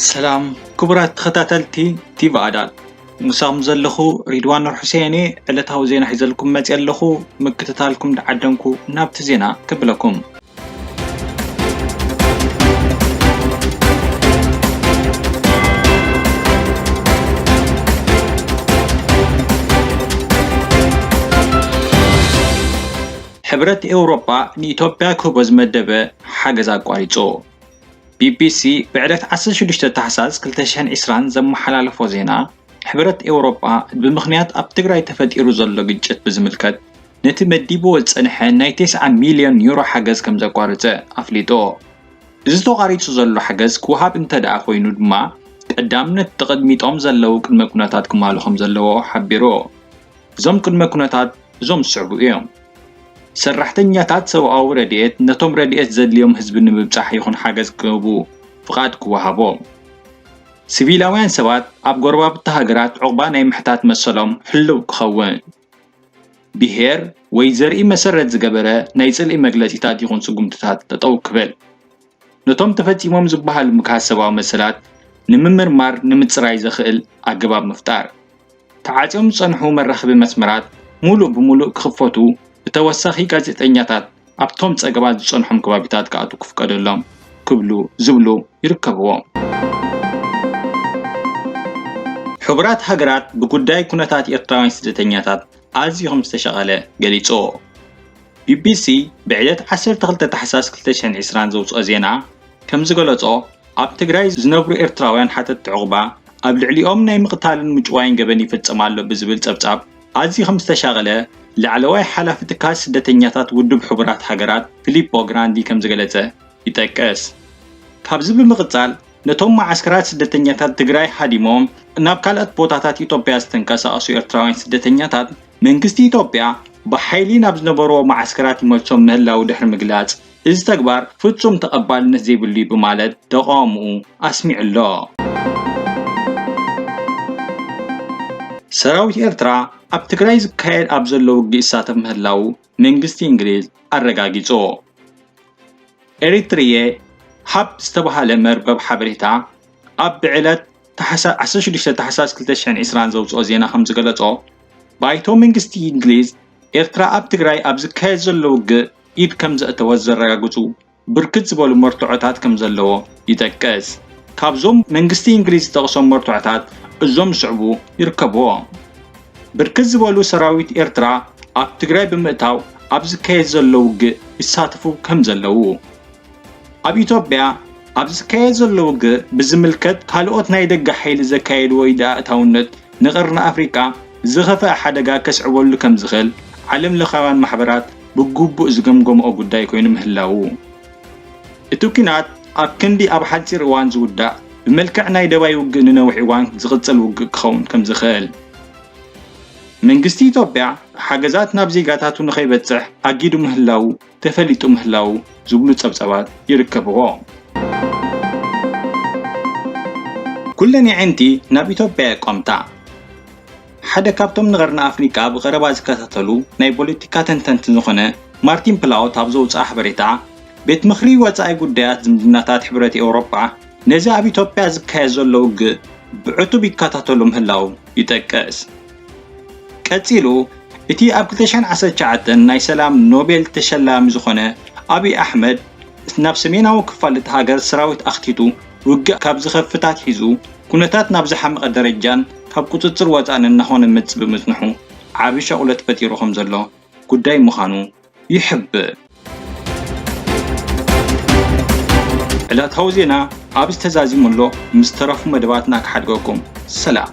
ሰላም ክቡራት ተኸታተልቲ ቲቪ ኣዳል፣ ምሳኹም ዘለኹ ሪድዋን ኑር ሑሴን እየ። ዕለታዊ ዜና ሒዘልኩም መፅየ ኣለኹ። ምክትታልኩም ድዓደምኩ ናብቲ ዜና ክብለኩም። ሕብረት ኤውሮጳ ንኢትዮጵያ ክህቦ ዝመደበ ሓገዝ ኣቋሪጹ። ቢቢሲ ብዕለት ዓሰርተ ሽዱሽተ ታሕሳስ ክልተ ሽሕን ዕስራን ዘመሓላለፎ ዜና፣ ሕብረት ኤውሮጳ ብምኽንያት ኣብ ትግራይ ተፈጢሩ ዘሎ ግጭት ብዝምልከት ነቲ መዲብዎ ዝጸንሐ ናይ ተስዓ ሚልዮን ዩሮ ሓገዝ ከም ዘቋረጸ ኣፍሊጡ። እዚ ተቋሪጹ ዘሎ ሓገዝ ክወሃብ እንተ ደኣ ኮይኑ ድማ፣ ቀዳምነት ተቐሚጦም ዘለዉ ቅድመ ኩነታት ክማሉ ከም ዘለዎ ሓቢሩ። እዞም ቅድመ ኩነታት እዞም ዝስዕቡ እዮም። ሰራሕተኛታት ሰብኣዊ ረድኤት ነቶም ረድኤት ዘድልዮም ህዝቢ ንምብጻሕ ይኹን ሓገዝ ክህቡ ፍቓድ ክወሃቦም። ሲቪላውያን ሰባት ኣብ ጎረባብቲ ሃገራት ዑቕባ ናይ ምሕታት መሰሎም ህልው ክኸውን። ብሄር ወይ ዘርኢ መሰረት ዝገበረ ናይ ጽልኢ መግለጺታት ይኹን ስጉምትታት ጠጠው ክብል። ነቶም ተፈጺሞም ዝበሃሉ ምግሃስ ሰብኣዊ መሰላት ንምምርማር ንምጽራይ ዘኽእል ኣገባብ ምፍጣር። ተዓጽዮም ዝጸንሑ መራኸቢ መስመራት ሙሉእ ብሙሉእ ክኽፈቱ፣ ብተወሳኺ ጋዜጠኛታት ኣብቶም ጸገማት ዝጸንሖም ከባቢታት ክኣትዉ ክፍቀደሎም ክብሉ ዝብሉ ይርከብዎም። ሕቡራት ሃገራት ብጉዳይ ኩነታት ኤርትራውያን ስደተኛታት ኣዝዩ ከም ዝተሻቐለ ገሊጹ። ቢቢሲ ብዕለት ዓሰርተ ክልተ ታሕሳስ ክልተ ሽሕን ዕስራን ዘውጽኦ ዜና ከም ዝገለጾ፣ ኣብ ትግራይ ዝነብሩ ኤርትራውያን ሓተትቲ ዑቕባ ኣብ ልዕሊኦም ናይ ምቕታልን ምጭዋይን ገበን ይፍጸም ኣሎ ብዝብል ጸብጻብ ኣዝዩ ከም ዝተሻቐለ ላዕለዋይ ሓላፊ ትካል ስደተኛታት ውድብ ሕቡራት ሃገራት ፊሊፖ ግራንዲ ከም ዝገለጸ ይጠቅስ። ካብዚ ብምቕጻል፣ ነቶም መዓስከራት ስደተኛታት ትግራይ ሃዲሞም ናብ ካልኦት ቦታታት ኢትዮጵያ ዝተንቀሳቐሱ ኤርትራውያን ስደተኛታት፣ መንግስቲ ኢትዮጵያ ብሓይሊ ናብ ዝነበርዎ መዓስከራት ይመልሶም ምህላዉ ድሕሪ ምግላጽ፣ እዚ ተግባር ፍጹም ተቐባልነት ዘይብሉ እዩ ብማለት ተቓውሞኡ ኣስሚዑ ኣሎ። ሰራዊት ኤርትራ ኣብ ትግራይ ዝካየድ ኣብ ዘሎ ውግእ ይሳተፍ ምህላዉ መንግስቲ እንግሊዝ ኣረጋጊጹ። ኤሪትሪየ ሃብ ዝተባህለ መርበብ ሓበሬታ ኣብ ብዕለት ታሕሳ-፣ ዓሰርተ ሽዱሽተ ታሕሳስ ክልተ ሽሕን ዕስራን ዘውጽኦ ዜና ከም ዝገለጾ፣ ባይቶ መንግስቲ እንግሊዝ ኤርትራ ኣብ ትግራይ ኣብ ዝካየድ ዘሎ ውግእ ኢድ ከም ዘእተወ ዘረጋግጹ ብርክት ዝበሉ መርትዖታት ከም ዘለዎ ይጠቅስ። ካብዞም መንግስቲ እንግሊዝ ዝጠቕሶም መርትዖታት እዞም ዝስዕቡ ይርከብዎም። ብርክት ዝበሉ ሰራዊት ኤርትራ ኣብ ትግራይ ብምእታው ኣብ ዝካየድ ዘሎ ውግእ ይሳተፉ ከም ዘለዉ። ኣብ ኢትዮጵያ ኣብ ዝካየድ ዘሎ ውግእ ብዝምልከት ካልኦት ናይ ደገ ሓይሊ ዘካየድዎ ኢድ ኣእታውነት ንቀርኒ ኣፍሪቃ ዝኸፍአ ሓደጋ ከስዕበሉ ከም ዝኽእል ዓለም ለኻውያን ማሕበራት ብግቡእ ዝገምገምኦ ጉዳይ ኮይኑ ምህላዉ። እቲ ኲናት ኣብ ክንዲ ኣብ ሓጺር እዋን ዝውዳእ፣ ብመልክዕ ናይ ደባይ ውግእ ንነዊሕ እዋን ዝቕጽል ውግእ ክኸውን ከም ዝኽእል፣ መንግስቲ ኢትዮጵያ ሓገዛት ናብ ዜጋታቱ ንኸይበጽሕ ኣጊዱ ምህላዉ ተፈሊጡ ምህላዉ ዝብሉ ጸብጻባት ይርከብዎ። ኩለን የዕንቲ ናብ ኢትዮጵያ የቋምታ። ሓደ ካብቶም ንቐርኒ ኣፍሪቃ ብቐረባ ዝከታተሉ ናይ ፖለቲካ ተንተንቲ ዝኾነ ማርቲን ፕላውት ኣብ ዘውፅኣ ሓበሬታ፣ ቤት ምኽሪ ወፃኢ ጉዳያት ዝምድናታት ሕብረት ኤውሮጳ ነዚ ኣብ ኢትዮጵያ ዝካየድ ዘሎ ውግእ ብዕቱብ ይከታተሎ ምህላዉ ይጠቅስ። ቀጺሉ፣ እቲ ኣብ ክልተ ሽሕን ዓሰርተ ትሽዓተን ናይ ሰላም ኖቤል ተሸላሚ ዝኾነ ኣብይ ኣሕመድ፣ ናብ ሰሜናዊ ክፋል እታ ሃገር ሰራዊት ኣኽቲቱ ውግእ ካብ ዝኸፍት ኣትሒዙ፣ ኩነታት ናብ ዝሓመቐ ደረጃን ካብ ቁጽጽር ወጻእን እናኾነ መጽእ ብምጽንሑ፣ ዓቢ ሻቕሎት ፈጢሩ ከም ዘሎ ጉዳይ ምዃኑ ይሕብር። ዕለታዊ ዜና ኣብዚ ተዛዚሙ ኣሎ። ምስ ተረፉ መደባትና ክሓድገኩም። ሰላም።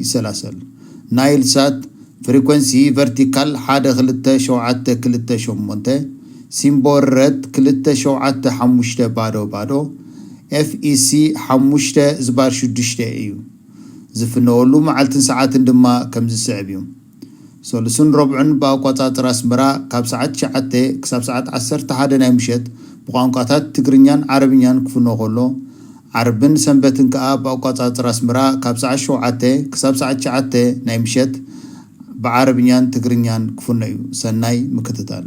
ይሰላሰል። ናይል ሳት ፍሪኮንሲ ቨርቲካል ሓደ ክልተ ሸውዓተ ክልተ ሸሞንተ፣ ሲምቦል ረት ክልተ ሸውዓተ ሓሙሽተ ባዶ ባዶ፣ ኤፍ ኢ ሲ ሓሙሽተ ዝባር ሽዱሽተ እዩ። ዝፍነወሉ መዓልትን ሰዓትን ድማ ከምዚ ዝስዕብ እዩ። ሰሉስን ረቡዕን ብኣቋጻጽራ ኣስመራ ካብ ሰዓት ትሽዓተ ክሳብ ሰዓት ዓሰርተ ሓደ ናይ ምሸት ብቋንቋታት ትግርኛን ዓረብኛን ክፍኖ ከሎ፣ ዓርብን ሰንበትን ከኣ ብኣቋጻጽራ ኣስመራ ካብ ሰዓት ሸውዓተ ክሳብ ሰዓት ትሽዓተ ናይ ምሸት ብዓረብኛን ትግርኛን ክፍኖ እዩ። ሰናይ ምክትታል።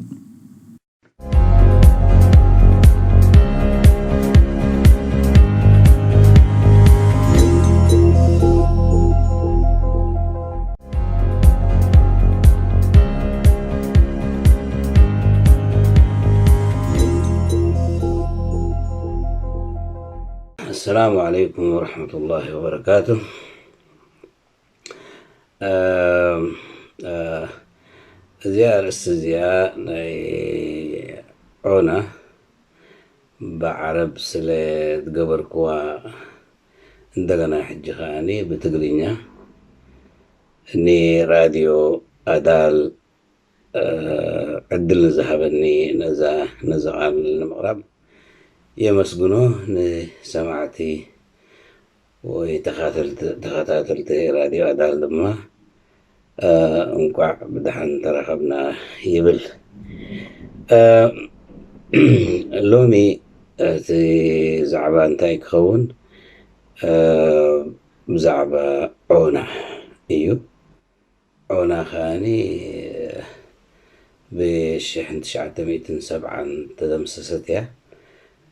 السلام عليكم ورحمة الله وبركاته. እዚኣ ኣርእስቲ እዚኣ ናይ ዖና ብዓረብ ስለ ዝገበርክዋ፣ እንደገና ሕጂ ከዓኒ ብትግርኛ ንራድዮ ኣዳል ዕድል ንዝሃበኒ ነዛ ነዚ ቃል ንምቕራብ የመስግኖ። ንሰማዕቲ ወይ ተኻተልቲ ተኸታተልቲ ራድዮ ኣዳል ድማ እንቋዕ ብደሓን ተራኸብና ይብል። ሎሚ እቲ ዛዕባ እንታይ ክኸውን? ብዛዕባ ዖና እዩ። ዖና ከዓኒ ብሽሕን ትሽዓተ ሚእትን ሰብዓን ተደምሰሰት እያ።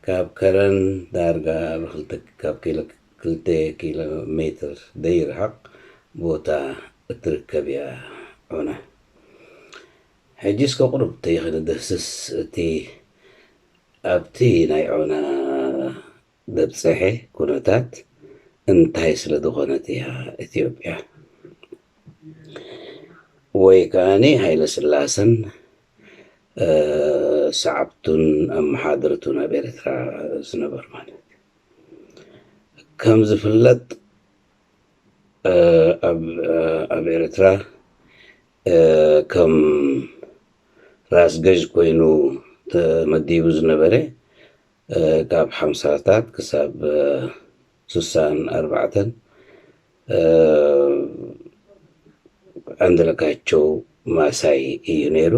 ካብ ከረን ዳርጋ ብክልተ ካብ ኪሎ ክልተ ኪሎ ሜትር ደይርሕቕ ቦታ እትርከብ እያ ዖና። ሕጂ እስከ ቁሩብ ተይክንድህስስ እቲ ኣብቲ ናይ ዖና ዘብፀሐ ኩነታት እንታይ ስለ ዝኾነት እያ ኢትዮጵያ ወይ ከዓኒ ሃይለ ስላሰን ሰዓብቱን ኣመሓደርቱን ኣብ ኤርትራ ዝነበር ማለት እዩ። ከም ዝፍለጥ ኣብ ኤርትራ ከም ራስ ገዥ ኮይኑ ተመዲቡ ዝነበረ ካብ ሓምሳታት ክሳብ ስሳን ኣርባዕተን ኣንደለካቸው ማሳይ እዩ ነይሩ።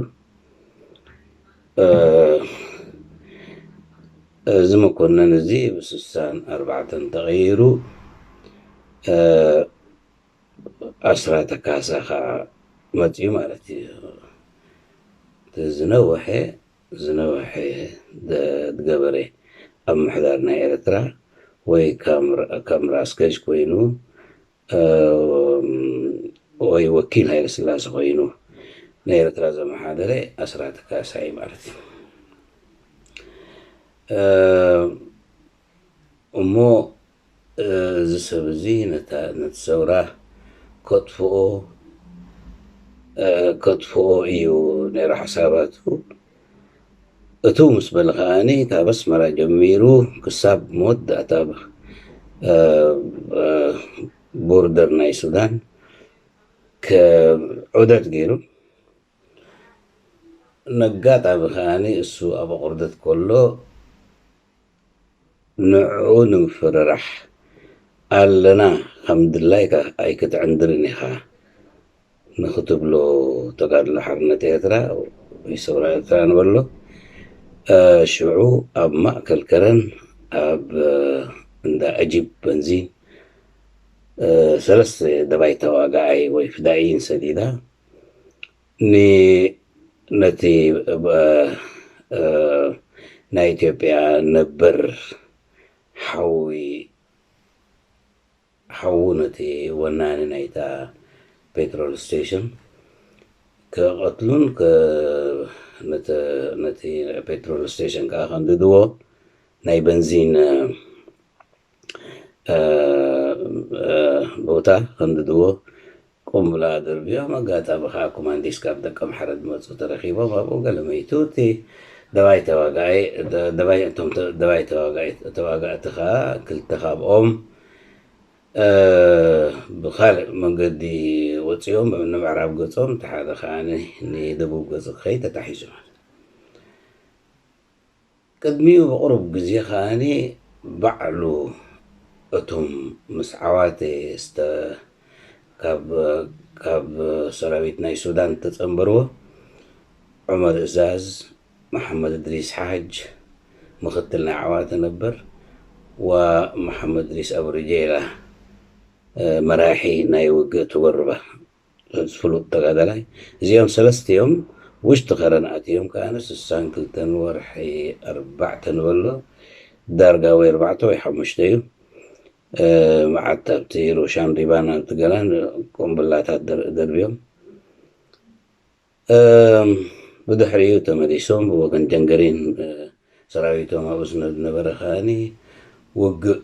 እዚ መኮነን እዚ ብስሳን ኣርባዕተን ተቐይሩ ኣስራተ ካሳ ከዓ መፅዩ ማለት እዩ። ዝነወሐ ዝነወሐ ዝገበረ ኣብ ምሕዳር ናይ ኤርትራ ወይ ከም ራስ ገዥ ኮይኑ ወይ ወኪል ሃይለ ስላሴ ኮይኑ ንኤርትራ ዘመሓደረ ኣስራተ ካሳ እዩ ማለት እዩ። እሞ እዚ ሰብ እዚ ነቲ ሰውራ ከጥፍኦ ከጥፍኦ እዩ ነይሩ ሓሳባቱ። እቱ ምስ በለ ከዓኒ ካብ ኣስመራ ጀሚሩ ክሳብ መወዳእታ ቦርደር ናይ ሱዳን ዑደት ገይሩ። ነጋጣሚ ከዓኒ እሱ ኣብ ኣቑርደት ከሎ ንዕኡ ንምፍርራሕ ኣለና፣ ከም ድላይካ ኣይክትዕንድርን ኢኻ ንኽትብሎ ተጋድሎ ሓርነት ኤርትራ ወይ ሰውራ ኤርትራ ንበሎ ሽዑ ኣብ ማእከል ከረን ኣብ እንዳ ኣጂብ በንዚን ሰለስተ ደባይ ተዋጋኣይ ወይ ፍዳኢን ሰዲዳ ነቲ ናይ ኢትዮጵያ ነበር ሓዊ ሓዉ ነቲ ወናኒ ናይታ ፔትሮል ስቴሽን ክቐትሉን ነቲ ፔትሮል ስቴሽን ከዓ ከንድድዎ ናይ በንዚን ቦታ ከንድድዎ ቁምብላ ደርብዮም። ኣጋጣሚ ከዓ ኮማንዲስ ካብ ደቀምሓረ ዝመፁ ተረኪቦም ኣብኡ ገለ መይቱ። እቲ ደባይ ተዋጋኢ ደባይ እቶም ደባይ ተዋጋኢ ተዋጋእቲ ከዓ ክልተ ካብኦም ብኻልእ መንገዲ ወፂኦም፣ ንምዕራብ ገፆም፣ እቲ ሓደ ከዓ ንደቡብ ገፁ ክኸይድ ተታሒዙ። ቅድሚኡ ብቕሩብ ግዜ ከኣኒ ባዕሉ እቶም ምስ ዓዋተ ስተ-፣ ካብ፣ ካብ ሰራዊት ናይ ሱዳን ተጸንበርዎ ዑመር እዛዝ፣ መሓመድ እድሪስ ሓጅ ምኽትል ናይ ዓዋተ ነበር፣ ወመሓመድ እድሪስ ኣቡ ርጀይላ፣ እ፣ መራሒ ናይ ውግእ ቱበርባ። ፍሉጥ ተጋዳላይ። እዚኦም ሰለስቲኦም ውሽጢ ከረን ኣትዮም ከኣ ስሳን ክልተን ወርሒ ኣርባዕተ ንበሎ፣ ዳርጋ ወይ ኣርባዕተ ወይ ሓሙሽተ እዩ። እ፣ መዓት ኣብቲ ሩሻን ሪባን ኣብቲ ገላን ቆምብላታት ደር-፣ ደርብዮም። እም፣ ብድሕሪኡ ተመሊሶም ብወገን ጀንገሪን፣ እ፣ ሰራዊቶም ኣብኡ ዝነ-፣ ዝነበረ ከኣኒ ውግእ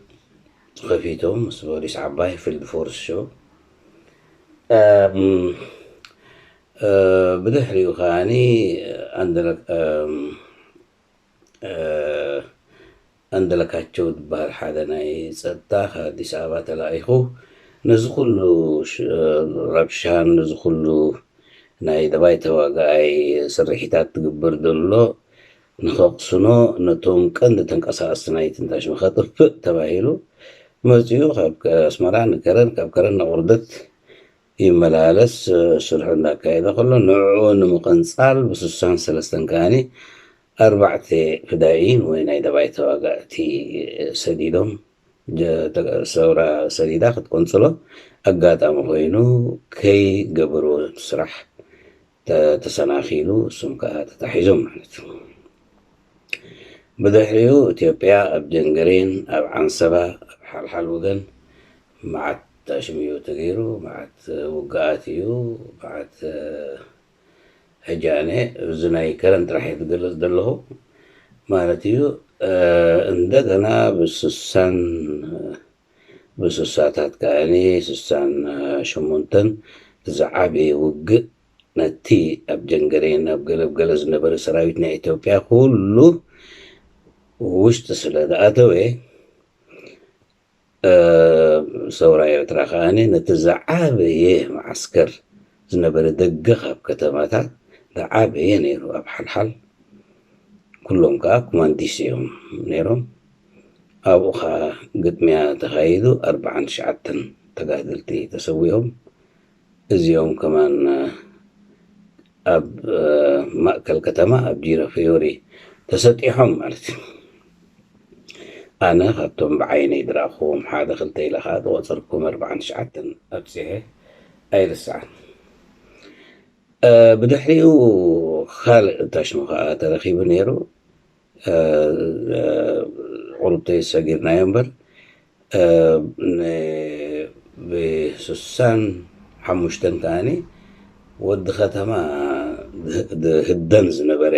ከፊቶም ምስ ፖሊስ ዓባይ ፊልድ ፎርስ ሾው። እም፣ እ፣ ብድሕሪኡ ከኣኒ ኣንደለ-፣ እም፣ እ፣ ኣንደለካቸው ዝበሃል ሓደ ናይ ጸጥታ ካብ ኣዲስ ኣበባ ተላኢኹ ነዚ ኩሉ ሽ-፣ ረብሻን ነዚ ኩሉ ናይ ደባይ ተዋጋኣይ ስርሒታት ትግብር ዘሎ ንኸቕስኖ ነቶም ቀንዲ ተንቀሳቐስቲ ናይ ትንታሽ ንኸጥፍእ ተባሂሉ መጺኡ ካብ ከ-፣ ኣስመራ ንከረን ካብ ከረን ንቑርደት ይመላለስ፣ እ፣ ስርሑ እንዳካየደ ከሎ ንዕኡ ንምቕንጻል ብስሳን ሰለስተን ከኣኒ ኣርባዕተ ፍዳይን ወይ ናይ ደባይ ተዋጋእቲ ሰዲዶም ጀ-፣ ተ-፣ ሰውራ ሰዲዳ ክትቆንጽሎ ኣጋጣሚ ኮይኑ ከይገበርዎ ስራሕ ተ-፣ ተሰናኺሉ እሱም ከኣ ተታሒዞም ማለት እዩ። ብድሕሪኡ ኢትዮጵያ ኣብ ጀንገሬን፣ ኣብ ዓንሰባ፣ ኣብ ሓልሓል ወገን መዓት ታሽም እዩ ተገይሩ፣ መዓት ውግኣት እዩ፣ መዓት፣ እ፣ ሕጂ ኣነ እዚ ናይ ከረን ጥራሕ እየ ዝገልጽ ዘለኹ ማለት እዩ። እ፣ እንደገና ብስሳን፣ ብስሳታት ከኣኒ ስሳን ሸሞንተን ዝዓበየ ውግእ ነቲ ኣብ ጀንገሬን ኣብ ገለብ ገለ ዝነበረ ሰራዊት ናይ ኢትዮጵያ ኩሉ ውሽጢ ስለ ዝኣተወ፣ እ፣ ሰውራ ኤርትራ ከኣኒ ነቲ ዝዓበየ መዓስከር ዝነበረ ደገ ካብ ከተማታት ዝዓበየ ነይሩ። ኣብ ሓልሓል ኩሎም ከኣ ኮማንዲስ እዮም ነይሮም። ኣብኡ ከኣ ግጥምያ ተኻይዱ ኣርባዓን ትሽዓተን ተጋደልቲ ተሰዊኦም። እዚኦም ከማን ኣብ፣ እ፣ ማእከል ከተማ ኣብ ጂረ ፍዮሪ ተሰጢሖም ማለት እዩ። ኣነ ካብቶም ብዓይነይ ዝረኣኽዎም ሓደ ክልተ ኢለ ከኣ ዝቖጸርኩም ኣርባዓን ትሽዓተን ኣብጺሐ ኣይርስዓን። እ፣ ብድሕሪኡ ካልእ ታሽሙ ከኣ ተረኺቡ ነይሩ። እ፣ ቁሩብ ተይሰጊርናዮ እምበር፣ እ፣ ን-፣ ብስሳን ሓሙሽተን ከኣኒ ወዲ ከተማ ድ-፣ ድህደን ዝነበረ፣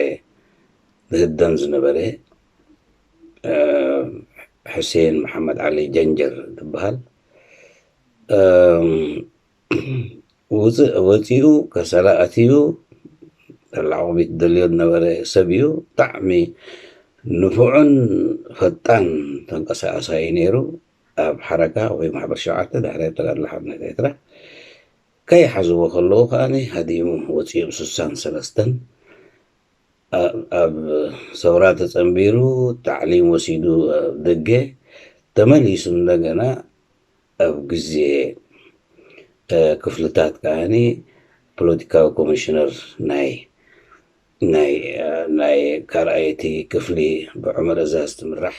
ድህደን ዝነበረ፣ እ፣ ሕሴን መሓመድ ዓሊ ጀንጀር ዝበሃል፣ እም፣ ውፅእ ወፂኡ ከሰላ ኣትዩ ተላዓቑቢት ደልዮ ዝነበረ ሰብ እዩ። ብጣዕሚ ንፉዕን ፈጣን ተንቀሳቓሳይ ነይሩ። ኣብ ሓረካ ወይ ማሕበር ሸውዓተ፣ ዳሕራይ ኣብ ተጋድሎ ሓርነት ኤርትራ ከይሓዝዎ ከለዉ ከኣ ሃዲሙ ወፂኡ ብስሳን ሰለስተን ኣብ፣ ኣብ ሰውራ ተጸንቢሩ፣ ታዕሊም ወሲዱ ኣብ ደገ ተመሊሱ እንደገና ኣብ ግዜ፣ እ፣ ክፍልታት ከኣኒ ፖለቲካዊ ኮሚሽነር ናይ፣ ናይ፣ እ፣ ናይ ካልኣይቲ ክፍሊ ብዑመር እዛዝ ትምራሕ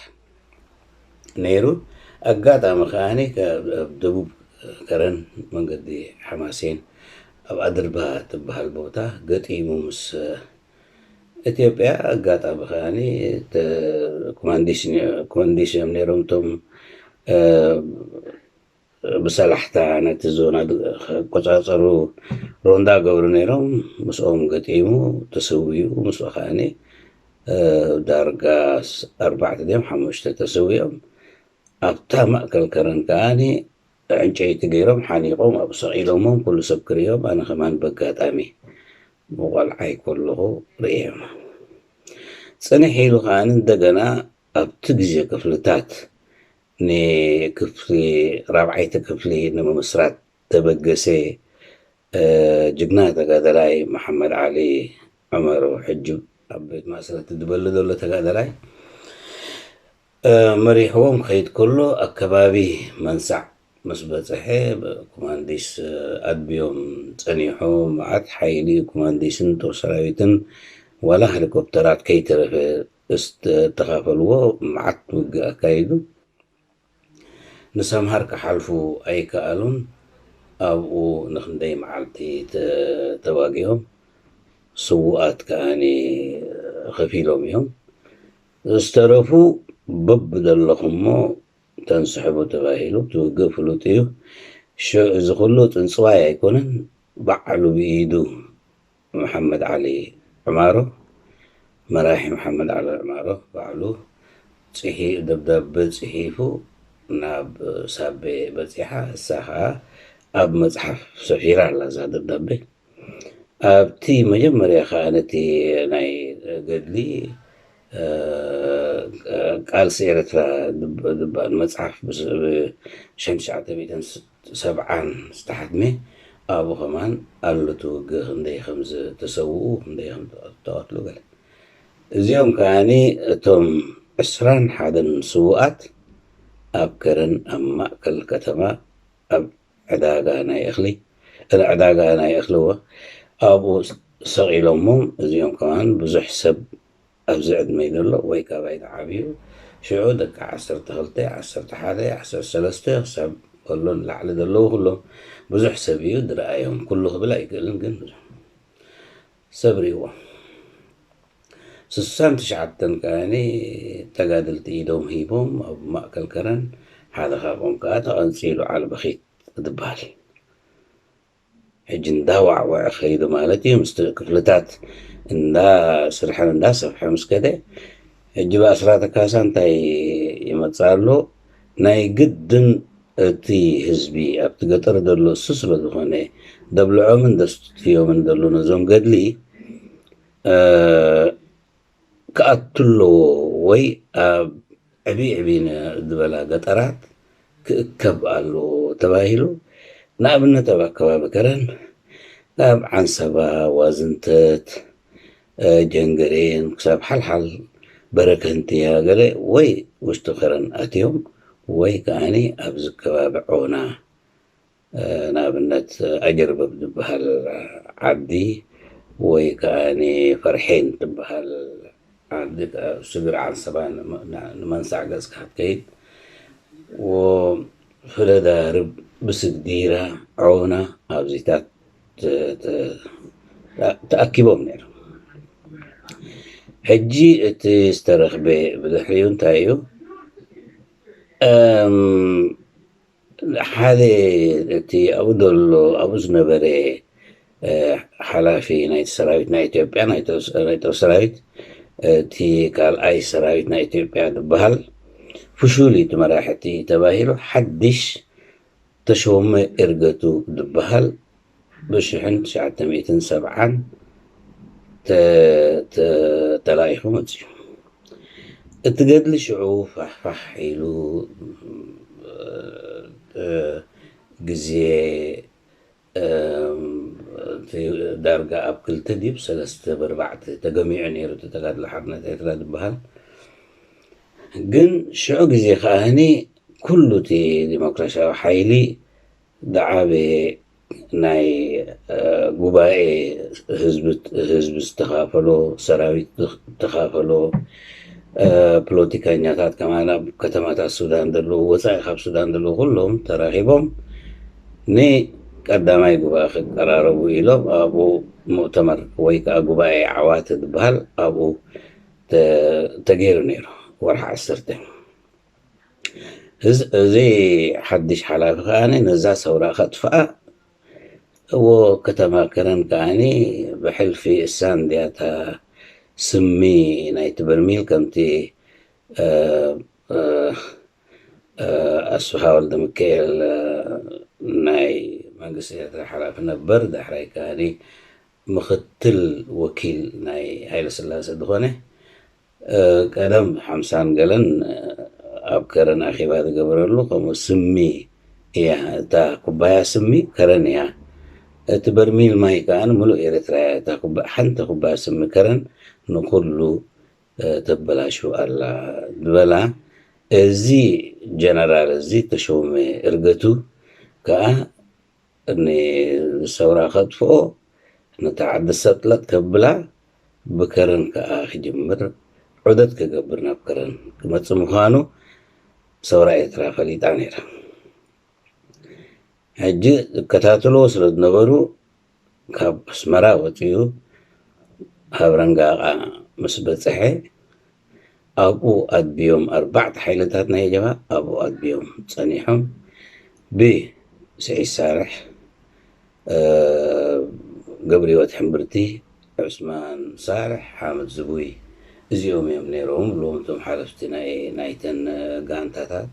ነይሩ። ኣጋጣሚ ከኣኒ ከ-፣ ኣብ ደቡብ ከረን መንገዲ ሓማሴን ኣብ ኣድርባ ትበሃል ቦታ ገጢሙ ምስ፣ እ፣ ኢትዮጵያ ኣጋጣሚ ከኣኒ ተ-፣ ኮማንዲስ ነ-፣ ኮማንዲስ እዮም ነይሮም እቶም፣ እ፣ ብሰላሕታ ነቲ ዞና ድ-፣ ክቆጻጸሩ ሮንዳ ገብሩ ነይሮም። ምስኦም ገጢሙ ተሰዊኡ። ምስኡ ከኣኒ፣ እ፣ ዳርጋ ስ-፣ ኣርባዕተ ድዮም ሓሙሽተ ተሰዊኦም። ኣብታ ማእከል ከረን ከኣኒ ዕንጨይቲ ገይሮም ሓኒቖም ኣብኡ ሰቒሎሞም፣ ኩሉ ሰብ ክርእዮም፣ ኣነ ከማን በጋጣሚ ብቆልዓይ ከለኹ ርእዮም። ጽንሕ ኢሉ ከኣ እንደገና ኣብቲ ግዜ ክፍልታት ንክፍሊ፣ ራብዓይቲ ክፍሊ ንምምስራት ተበገሰ፣ እ፣ ጅግና ተጋዳላይ መሓመድ ዓሊ ዑመሩ፣ ሕጂ ኣብ ቤት ማእሰርቲ ዝበሊ ዘሎ ተጋዳላይ፣ እ፣ መሪሕዎም ክኸይድ ከሎ፣ ኣከባቢ መንሳዕ ምስ በጽሐ፣ ኮማንዲስ፣ እ፣ ኣድብዮም ጸኒሑ፣ መዓት ሓይሊ ኮማንዲስን ጦር ሰራዊትን ዋላ ሄሊኮፕተራት ከይተረፈ ዝተኻፈልዎ መዓት ውግእ ኣካይዱ። ንሰምሃር ክሓልፉ ኣይከኣሉን። ኣብኡ ንኽንደይ መዓልቲ ተ-፣ ተዋጊኦም፣ ስዉኣት ከኣኒ ከፊሎም እዮም። ዝተረፉ በብደለኹሞ ተንስሕቡ ተባሂሉ፣ እቲ ውግእ ፍሉጥ እዩ። ሽ-፣ እዚ ኩሉ ጽንጽዋይ ኣይኮነን፣ ባዕሉ ብኢዱ መሓመድ ዓሊ ዕማሮ፣ መራሒ መሓመድ ዓሊ ዕማሮ ባዕሉ ጽሒ-፣ ደብዳበ ጽሒፉ ናብ ሳቤ በጺሓ። እሳ ኸኣ ኣብ መጽሓፍ ሰፊራ ኣላ እዛ ደብዳበ። ኣብቲ መጀመርያ ኸኣ ነቲ ናይ ገድሊ፣ እ፣ ቃልሲ ኤርትራ ዝብ-፣ ዝበሃል መጽሓፍ ብስ-፣ ብ-፣ ሸሕን ትሽዓተ ሚእትን ሰብዓን ዝተሓትመ፣ ኣብኡ ኸማን ኣሎ እቲ ውግእ፣ ክንደይ ከም ዝተሰውኡ፣ ክንደይ ከም ዝተቐትሉ ገለ። እዚኦም ከኣኒ እቶም ዕስራን ሓደን ስዉኣት ኣብ ከረን ኣብ ማእከል ከተማ ኣብ ዕዳጋ ናይ እኽሊ፣ ዕዳጋ ናይ እኽሊ እወ፣ ኣብኡ ሰቒሎሞም። እዚኦም ከማን ብዙሕ ሰብ ኣብዚ ዕድመይ ዘሎ ወይ ካባይ ተዓብዩ፣ ሽዑ ደቂ ዓሰርተ ክልተ፣ ዓሰርተ ሓደ፣ ዓሰርተ ሰለስተ ክሳብ ከሎ ንላዕሊ ዘለዉ ኩሎም ብዙሕ ሰብ እዩ ዝረኣዮም። ኩሉ ክብል ኣይክእልን፣ ግን ብዙሕ ሰብ ርእይዎም። ስሳን ትሽዓተን ከኣኒ ተጋደልቲ ኢዶም ሂቦም ኣብ ማእከል ከረን፣ ሓደ ካብኦም ከኣ ተቐንጺሉ ዓልበኺት ዝበሃል። ሕጂ እንዳዋዕወዐ ከይዱ ማለት እዩ። ምስቲ ክፍልታት እንዳ ስርሐን እንዳሰፍሐ ምስ ከደ፣ ሕጂ ብኣስራተ ካሳ እንታይ ይመጽእ ኣሎ? ናይ ግድን እቲ ህዝቢ ኣብቲ ገጠር ዘሎ እሱ ስለ ዝኾነ፣ ደብልዖምን ደስትዮምን ዘሎ ነዞም ገድሊ፣ እ፣ ክኣቱ ኣለዎ ወይ ኣብ ዕብይ ዕብይ ን-፣ ዝበላ ገጠራት ክእከብ ኣለዎ ተባሂሉ። ንኣብነት ኣብ ኣከባቢ ከረን፣ ኣብ ዓንሰባ፣ ዋዝንተት፣ እ፣ ጀንገሬን ክሳብ ሓልሓል በረከንትያ ገለ ወይ ውሽጢ ከረን ኣትዮም ወይ ከኣኒ ኣብዚ ከባቢ ዖና፣ እ፣ ንኣብነት ኣጀርበብ ዝበሃል ዓዲ ወይ ከኣኒ ፈርሒን ትበሃል ዓዲ፣ ኣብ ስግር ዓንሰባ ንመ-፣ ና-፣ ንመንሳዕ ገጽካ ክትከይድ፣ ወ-፣ ፍለዳርብ፣ ብስግዲራ፣ ዖና ኣብዚታት ተ-፣ ተ-፣ ተኣኪቦም ነይሮም። ሕጂ እቲ ዝተረኽበ ብድሕሪኡ እንታይ እዩ? እም፣ ሓደ እቲ ኣብኡ ዘሎ፣ ኣብኡ ዝነበረ፣ እ፣ ሓላፊ ናይቲ ሰራዊት ናይ ኢትዮጵያ፣ ናይ ጦር፣ ናይ ጦር ሰራዊት፣ እቲ ካልኣይ ሰራዊት ናይ ኢትዮጵያ ዝበሃል ፍሹል እዩ እቲ መራሒ እቲ ተባሂሉ፣ ሓድሽ ተሾመ እርገቱ ዝበሃል ብሽሕን ትሽዓተ ሚእትን ሰብዓን ተ-፣ ተ-፣ ተላኢኹ መጺኡ። እቲ ገድሊ ሽዑ ፋሕፋሕ ኢሉ፣ እ፣ ግዜ፣ እ፣ እቲ ዳርጋ ኣብ ክልተ ድዩ ሰለስተ ብኣርባዕተ ተገሚዑ ነይሩ፣ እቲ ተጋድሎ ሓርነት ኤርትራ ዝበሃል። ግን ሽዑ ግዜ ከኣኒ ኩሉ እቲ ዲሞክራሲያዊ ሓይሊ ዝዓበየ ናይ፣ እ፣ ጉባኤ ህዝቢ፣ ህዝቢ ዝተኻፈሎ፣ ሰራዊት ዝተኻፈሎ፣ እ፣ ፖለቲከኛታት ከማን ኣብ ከተማታት ሱዳን ዘለዉ፣ ወጻኢ ካብ ሱዳን ዘለዉ ኩሎም ተራኺቦም ንቀዳማይ ጉባኤ ክቀራረቡ ኢሎም ኣብኡ ሙእተመር ወይ ከኣ ጉባኤ ዓዋተ ዝበሃል ኣብኡ ተ-፣ ተገይሩ ነይሩ። ወርሒ ዓሰርተ። እዚ፣ እዚ ሓድሽ ሓላፊ ከኣኒ ነዛ ሰውራ ከጥፍኣ፣ እዎ፣ ከተማ ከረን ከኣኒ ብሕልፊ እሳ እንድያ እታ ስሚ ናይቲ በርሚል፣ ከምቲ፣ እ፣ እ፣ እ፣ ኣስፍሃ ወልደሚካኤል፣ እ፣ ናይ መንግስቲ ኤርትራ ሓላፊ ነበር፣ ዳሕራይ ከኣኒ ምኽትል ወኪል ናይ ሃይለስላሰ ዝኾነ፣ እ፣ ቀደም ሓምሳን ገለን፣ እ፣ ኣብ ከረን ኣኼባ ዝገበረሉ፣ ከምኡ ስሚ እያ፣ እታ ኩባያ ስሚ ከረን እያ። እቲ በርሚል ማይ ከኣ ምሉእ ኤርትራ እያ። እታ ኩባ-፣ ሓንቲ ኩባያ ስሚ ከረን ንኹሉ፣ እ፣ ተበላሹ ኣላ ዝበላ፣ እዚ ጀነራል እዚ ተሾመ እርገቱ ከኣ ንሰውራ ከጥፍኦ፣ ነታ ዓዲ ሰጥለጥ ከብላ፣ ብከረን ከኣ ክጅምር፣ ዑደት ክገብር ናብ ከረን ክመጽእ ምዃኑ ሰውራ ኤርትራ ፈሊጣ ነይራ። ሕጂ ዝከታተልዎ ስለ ዝነበሩ፣ ካብ ኣስመራ ወጺኡ ሃብረንጋቓ ምስ በጽሐ፣ ኣብኡ ኣድብዮም፣ ኣርባዕተ ሓይልታት ናይ ጀብሃ ኣብኡ ኣድብዮም ጸኒሖም፣ ብስዒድ ሳርሕ፣ እ፣ ገብረህይወት ሕምብርቲ፣ ዑስማን ሳርሕ፣ ሓምድ ዝቡይ፣ እዚኦም እዮም ነይሮም፣ ብሎም እቶም ሓለፍቲ ናይ፣ ናይተን ጋንታታት።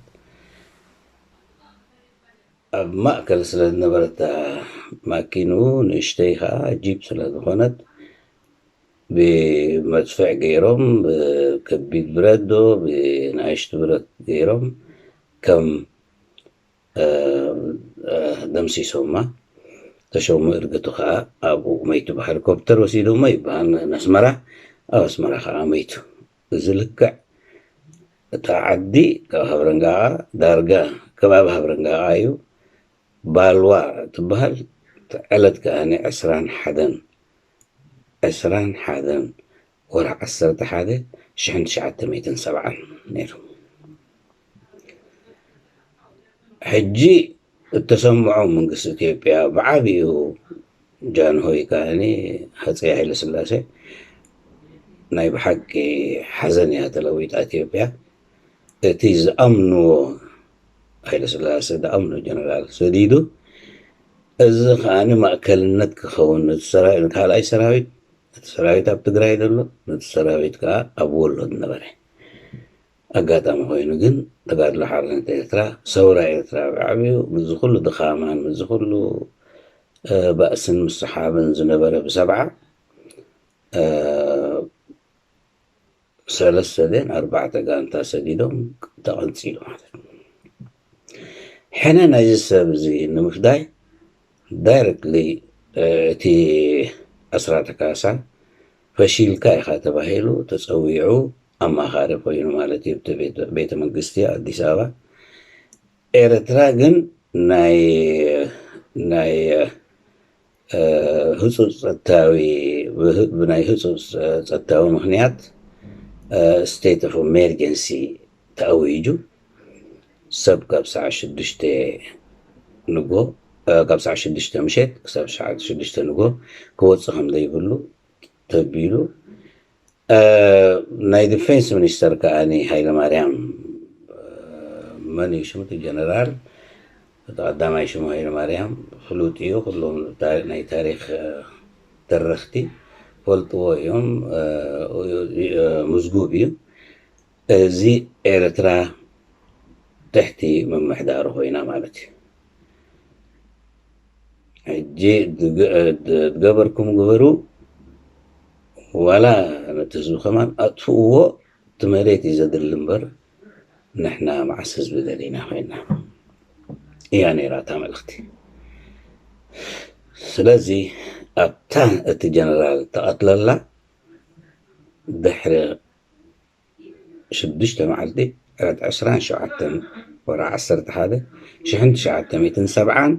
ኣብ ማእከል ስለ ዝነበረት ማኪንኡ፣ ንእሽተይ ከኣ ጂፕ ስለ ዝኾነት፣ ብመድፍዕ ገይሮም፣ ብከቢድ ብረት ዶ ብናእሽቱ ብረት ገይሮም ከም፣ እ፣ እ፣ ደምሲሶማ። ተሾመ እርገቱ ከኣ ኣብኡ መይቱ፣ ብሄሊኮፕተር ወሲዶሞ ይበሃል ን-፣ ንኣስመራ። ኣብ ኣስመራ ከኣ መይቱ። እዚ ልክዕ እታ ዓዲ ካብ ሃብረንጋቓ ዳርጋ ከባቢ ሃብረንጋቓ እዩ። ባልዋ ትበሃል። እቲ ዕለት ከኣ ዕስራን ሓደን፣ ዕስራን ሓደን ወርሒ ዓሰርተ ሓደ ሽሕን ትሽዓተ ሚእትን ሰብዓን ነይሩ። ሕጂ እተሰምዖ መንግስቲ ኢትዮጵያ ብዓቢኡ ጃንሆይ ከኣኒ ሃፀይ ሃይለ ስላሴ ናይ ብሓቂ ሓዘን እያ ተለዊጣ ኢትዮጵያ። እቲ ዝኣምንዎ ሃይለ ስላሴ ዝኣምኖ ጀነራል ሰዲዱ፣ እዚ ከኣኒ ማእከልነት ክኸውን ነቲ ሰራዊት፣ ካልኣይ ሰራዊት፣ እቲ ሰራዊት ኣብ ትግራይ ዘሎ፣ ነቲ ሰራዊት ከኣ ኣብ ወሎ ዝነበረ። ኣጋጣሚ ኮይኑ ግን ተጋድሎ ሓርነት ኤርትራ፣ ሰውራ ኤርትራ ብዓቢኡ ምስዚ ኩሉ ድኻማን ምስዚ ኩሉ፣ እ፣ ባእስን ምስሓብን ዝነበረ ብሰብዓ፣ እ፣ ሰለስተ ደን ኣርባዕተ ጋንታ ሰዲዶም ተቐንጺሉ ማለት እዩ። ሕነ ናይዚ ሰብ እዚ ንምፍዳይ ዳይረክትሊ፣ እ፣ እቲ ኣስራተ ካሳ ፈሺልካ ኢኻ ተባሂሉ ተጸዊዑ ኣማኻሪ ኮይኑ ማለት እዩ፣ እቲ ቤተ፣ ቤተ መንግስቲ ኣዲስ ኣበባ። ኤርትራ ግን ናይ፣ ናይ፣ እ፣ ህጹጽ ጸጥታዊ፣ ብህ-፣ ብናይ ህጹጽ ጸጥታዊ ምኽንያት፣ እ፣ ስቴት ኦፍ ኤመርጀንሲ ተኣዊጁ። ሰብ ካብ ሰዓት ሽዱሽተ ንጎ፣ እ፣ ካብ ሰዓት ሽዱሽተ ምሸት ክሳብ ሰዓት ሽዱሽተ ንጎ ክወጽእ ከም ዘይብሉ ተቢሉ። እ፣ ናይ ዲፌንስ ሚኒስተር ከኣኒ ሃይለማርያም፣ እ፣ መን እዩ ሽሙ እቲ ጀነራል? እቲ ቀዳማይ ሽሙ ሃይለማርያም ፍሉጥ እዩ። ኩሎም ታ-፣ ናይ ታሪኽ፣ እ፣ ተረኽቲ ፈልጥዎ እዮም። እ፣ እ፣ ምዝጉብ እዩ። እዚ ኤርትራ ትሕቲ ምምሕዳሩ ኮይና ማለት እዩ። ሕጂ ድግ-፣ ድ-፣ ድገበርኩም ግበሩ፣ ዋላ ነቲ ህዝቢ ከማን ኣጥፍእዎ፣ እቲ መሬት እዩ ዘድሊ እምበር፣ ንሕና መዓስ ህዝቢ ደሊና ኮይና እያ ነይራ እታ መልእኽቲ። ስለዚ ኣብታ እቲ ጀነራል ተቐትለላ ድሕሪ ሽዱሽተ መዓልቲ፣ ዕለት ዕስራን ሸውዓተን ወርሒ ዓሰርተ ሓደ ሽሕን ትሽዓተ ሚእትን ሰብዓን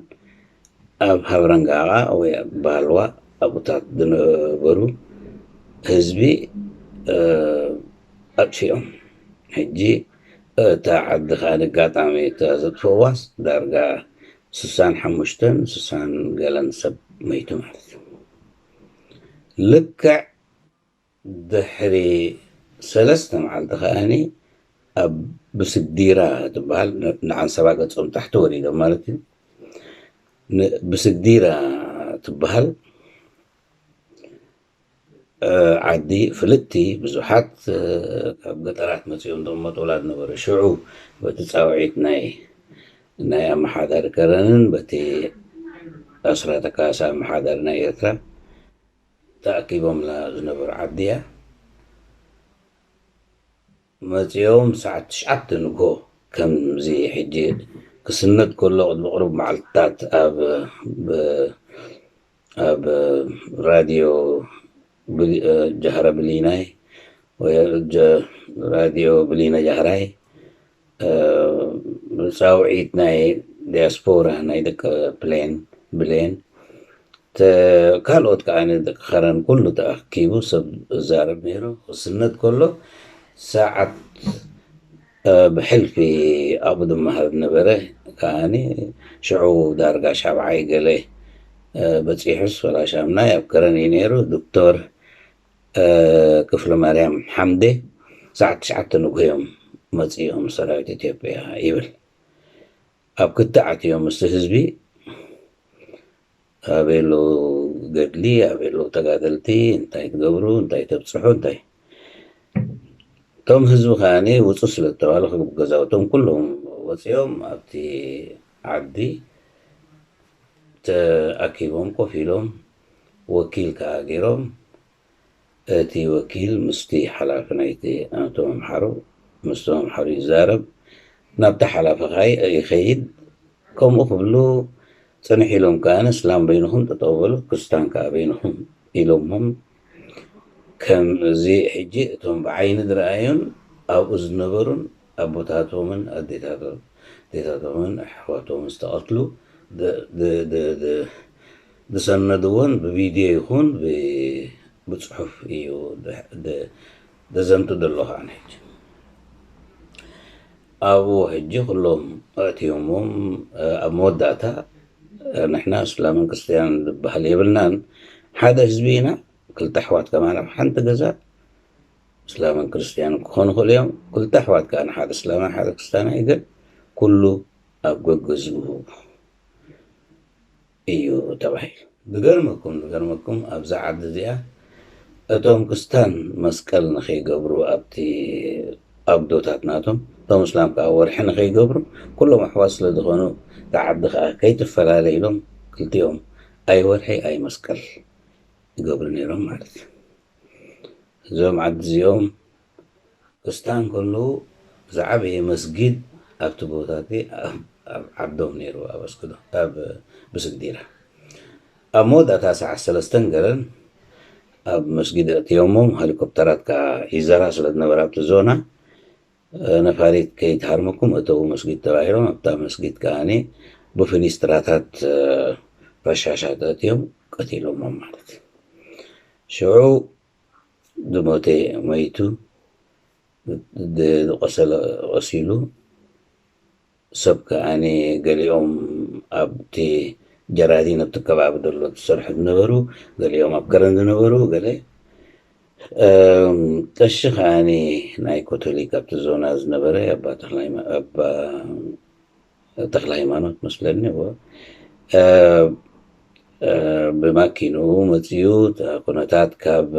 ኣብ ሃብረንጋቓ ወይ ኣብ ባልዋ ኣብኡታት ዝነበሩ ህዝቢ፣ እ፣ ኣጥፊኦም። ሕጂ እታ ዓዲ ከኣ ኣጋጣሚ እታ ዘጥፍእዋስ ዳርጋ ስሳን ሓሙሽተን ስሳን ገለን ሰብ መይቱ ማለት እዩ። ልክዕ ድሕሪ ሰለስተ መዓልቲ ከኣኒ ኣብ ብስግዲራ ትበሃል፣ ን-፣ ንዓንሰባ ገጾም ታሕቲ ወሪዶም ማለት እዩ። ን-፣ ብስግዲራ ትበሃል፣ እ፣ ዓዲ ፍልጥቲ፣ ብዙሓት፣ እ፣ ካብ ገጠራት መጺኦም ዝቕመጡላ ዝነበሩ። ሽዑ በቲ ጻውዒት ናይ፣ ናይ ኣመሓዳሪ ከረንን በቲ ኣስራተ ካሳ ኣመሓዳሪ ናይ ኤርትራ ተኣኪቦምላ ዝነበሩ ዓዲ እያ። መጺኦም ሰዓት ትሽዓተ ንግሆ፣ ከምዚ ሕጂ ክስነድ ከሎ ቅድሚ ቁሩብ መዓልትታት ኣብ፣ ብ-፣ ኣብ ራድዮ ብሊ-፣ እ፣ ጃህራ ብሊናይ ወይ ጀ-፣ ራድዮ ብሊና ጃህራይ፣ እ፣ ጻውዒት ናይ ዲያስፖራ ናይ ደቂ ፕሌን፣ ብሌን፣ ተ-፣ ካልኦት ከኣ ደቂ ከረን ኩሉ ተኣኪቡ ሰብ እዛረብ ነይሩ። ክስነድ ከሎ ሰዓት፣ እ፣ ብሕልፊ ኣብኡ ዝመሃር ነበረ። ከኣኒ ሽዑ ዳርጋ ሻብዓይ ገለ፣ እ፣ በጺሑስ ወላ ሻምናይ ኣብ ከረን እዩ ነይሩ። ዶክተር፣ እ፣ ክፍለ ማርያም ሓምደ ሰዓት ትሽዓተ ንግሆ እዮም መጺኦም ሰራዊት ኢትዮጵያ ይብል። ኣብ ክትዕ ኣትዮም ምስቲ ህዝቢ ኣበይ ኣለዉ ገድሊ፣ ኣበይ ኣለዉ ተጋደልቲ፣ እንታይ ትገብሩ፣ እንታይ ተብጽሑ፣ እንታይ። እቶም ህዝቢ ከኣኒ ውጹ ስለ ዝተባሉ ካብ ገዛውቶም ኩሎም ወጺኦም ኣብቲ ዓዲ ተኣኪቦም ኮፍ ኢሎም ወኪል ከኣ ገይሮም እቲ ወኪል ምስቲ ሓላፊ ናይቲ እቶም ኣምሓሩ፣ ምስቶም ኣምሓሩ ይዛረብ፣ ናብቲ ሓላፊ ከኣ ይኸይድ። ከምኡ ክብሉ ጽንሕ ኢሎም ከኣ እስላም በይንኹም ጠጠው በሉ፣ ክርስታን ከኣ በይንኹም ኢሎሞም። ከምዚ ሕጂ እቶም ብዓይኒ ዝረኣዩን ኣብኡ ዝነበሩን ኣቦታቶምን ኣዴታቶ-፣ ኣዴታቶምን ኣሕዋቶምን ዝተቐትሉ ድ-፣ ድ-፣ ድ-፣ ድ-፣ ዝሰነድዎን ብቪድዮ ይኹን ብ-፣ ብጽሑፍ እዩ ድ-፣ ድ-፣ ዘዘንቱ ዘሎ። ከኣ ሕጂ ኣብኡ ሕጂ ኩሎም ኣእትዮሞም፣ እ፣ ኣብ መወዳእታ፣ እ፣ ንሕና እስላምን ክርስትያንን ዝበሃል የብልናን፣ ሓደ ህዝቢ ኢና፣ ክልተ ኣሕዋት ከማን ኣብ ሓንቲ ገዛ እስላምን ክርስትያንን ክኾኑ ይኽእሉ እዮም። ክልተ ኣሕዋት ከኣ ንሓደ እስላምን ሓደ ክርስትያንን እዩ፣ ግን ኩሉ ኣብ ገገዝኡ እዩ ተባሂሉ። ዝገርመኩም፣ ዝገርመኩም ኣብዛ ዓዲ እዚኣ እቶም ክስታን መስቀል ንኸይገብሩ ኣብቲ ኣጉዶታት ናቶም፣ እቶም እስላም ከኣ ወርሒ ንኸይገብሩ፣ ኩሎም ኣሕዋት ስለ ዝኾኑ እታ ዓዲ ከኣ ከይትፈላለ ኢሎም ክልቲኦም ኣይ ወርሒ ኣይ መስቀል ይገብሩ ነይሮም ማለት እዩ። እዞም ዓዲ እዚኦም ክስታን ከለዉ ዝዓበየ መስጊድ ኣብቲ ቦታ እቲ ኣብ፣ ኣብ ዓዶም ነይሩ፣ ኣብ ኣስክዶ፣ ኣብ ብስግዲራ። ኣብ መወዳእታ ሰዓት ሰለስተን ገለን ኣብ መስጊድ ኣእትዮሞም፣ ሄሊኮፕተራት ከኣ ይዘራ ስለ ዝነበራ ኣብቲ ዞና፣ እ፣ ነፋሪት ከይትሃርመኩም እተዉ መስጊድ ተባሂሎም፣ ኣብታ መስጊድ ከኣኒ ብፍኒስትራታት፣ እ፣ ረሻሻት ኣእትዮም ቀቲሎሞም ማለት እዩ። ሽዑ ዝሞተ ሞይቱ፣ ዝ-፣ ዝቆሰለ ቆሲሉ፣ ሰብ ከኣኒ ገሊኦም ኣብቲ ጀራዲን ኣብቲ ከባቢ ዘሎ ዝሰርሑ ዝነበሩ፣ ገሊኦም ኣብ ከረን ዝነበሩ፣ ገለ፣ እም፣ ቀሺ ከኣኒ ናይ ኮቶሊክ ኣብቲ ዞና ዝነበረ ኣባ ተኽለ ሃይማ-፣ ኣባ ተኽለ ሃይማኖት መስለኒ፣ እዎ። እ፣ እ፣ ብማኪንኡ መጺኡ፣ እታ ኩነታት ካብ፣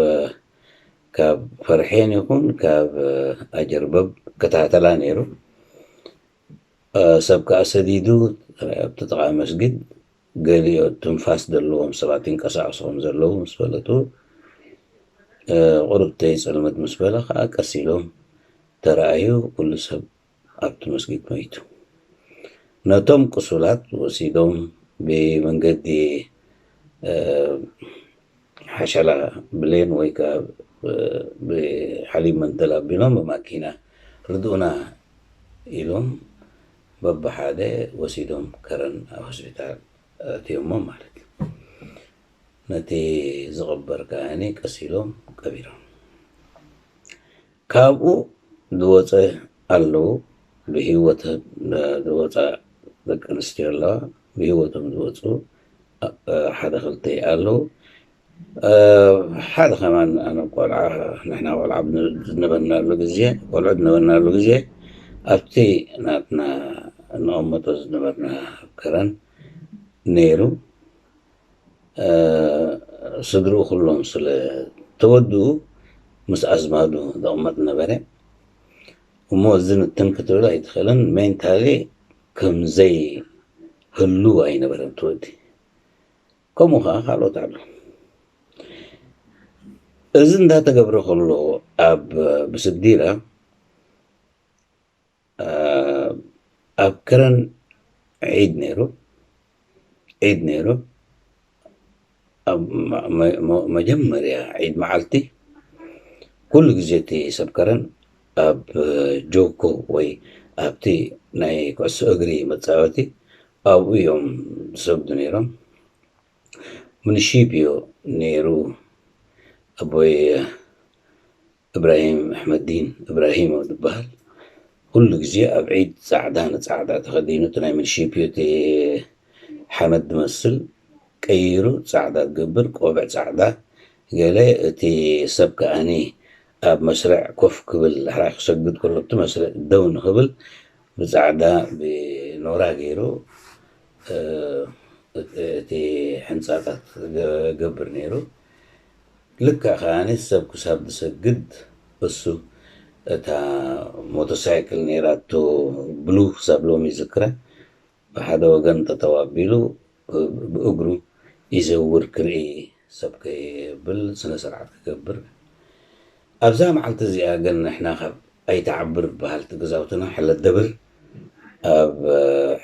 ካብ ፈርሔን ይኹን ካብ ኣጀርበብ ከታተላ ነይሩ። እ፣ ሰብ ከኣ ሰዲዱ፣ ኣብቲ ጥቓ መስጊድ ገሊኦ ትንፋስ ዘለዎም ሰባት ይንቀሳቐሱ ከም ዘለዉ ምስ ፈለጡ፣ እ፣ ቁሩብ ተይጸልመት ምስ በለ ከኣ ቀስ ኢሎም ተራእዩ፣ ኩሉ ሰብ ኣብቲ መስጊድ ሞይቱ። ነቶም ቅሱላት ወሲዶም ብመንገዲ፣ እ፣ ሓሸላ ብሌን ወይ ከኣ፣ እ፣ ብሓሊብ መንተል ኣቢሎም ብማኪና ርድኡና ኢሎም በብሓደ ወሲዶም ከረን ኣብ ሆስፒታል ኣእትዮሞም ማለት እዩ። ነቲ ዝቕበር ከኣኒ ቀስ ኢሎም ቀቢሮም። ካብኡ ዝወጸ ኣለዉ፣ ብህይወት ዝወጻ ደቂ ኣንስትዮ ኣለዋ፣ ብህይወቶም ዝወጹ፣ እ፣ ሓደ ክልተ ኣለዉ። እ፣ ሓደ ከማን ኣነ ቆልዓ፣ ንሕና ቆልዓ ብን-፣ ዝነበርናሉ ግዜ፣ ቆልዑ ዝነበርናሉ ግዜ፣ ኣብቲ ናትና እንቕመጦ ዝነበርና ከረን ነይሩ። እ፣ ስድርኡ ኩሎም ስለ ተወድኡ፣ ምስ ኣዝማዱ ዝቕመጥ ነበረ። እሞ እዚ ንትን ክትብል ኣይትኽእልን፣ ሜንታሊ ከም ዘይህሉ ኣይነበረን እቲ ወዲ። ከምኡ ኸዓ ካልኦት ኣለዉ። እዚ እንዳተገብረ ከሎ ኣብ ብስግዲራ ኣብ ከረን ዒድ ነይሩ፣ ዒድ ነይሩ። ኣብ መ-፣ መ-፣ መ-፣ መጀመርያ ዒድ መዓልቲ ኩሉ ግዜ እቲ ሰብ ከረን ኣብ ጆኮ ወይ ኣብቲ ናይ ኩዕሶ እግሪ መጻወቲ ኣብኡ እዮም ዝሰግዱ ነይሮም። ሙኒሺፕዮ ነይሩ፣ ኣቦይ እብራሂም ኣሕመዲን እብራሂም ዝበሃል ኩሉ ግዜ ኣብ ዒድ ጻዕዳ ንጻዕዳ ተኸዲኑ፣ እቲ ናይ ሙኒሺፕዮ እቲ ሓመድ ዝመስል ቀይሩ ጻዕዳ ዝገብር፣ ቆብዕ ጻዕዳ ገለ፣ እቲ ሰብ ከኣኒ ኣብ መስርዕ ኮፍ ክብል፣ ዳሕራይ ክሰግድ ከሎ ኣብቲ መስርዕ ደው ንኽብል ብጻዕዳ ብኖራ ገይሩ፣ እ፣ እቲ ሕንጻታት ገ-፣ ገብር ነይሩ። ልክዕ ከኣኒ ሰብ ክሳብ ዝሰግድ እሱ እታ ሞተርሳይክል ነይራቶ ብሉ ክሳብ ሎሚ ይዝክራ። ብሓደ ወገን ጠጠው ኣቢሉ ብእግሩ ይዘውር ክርኢ ሰብ ከየብል ስነ ስርዓት ክገብር። ኣብዛ መዓልቲ እዚኣ ግን ንሕና ካብ ኣይትዓብር በሃልቲ ገዛውትና ሕለ ደብር ኣብ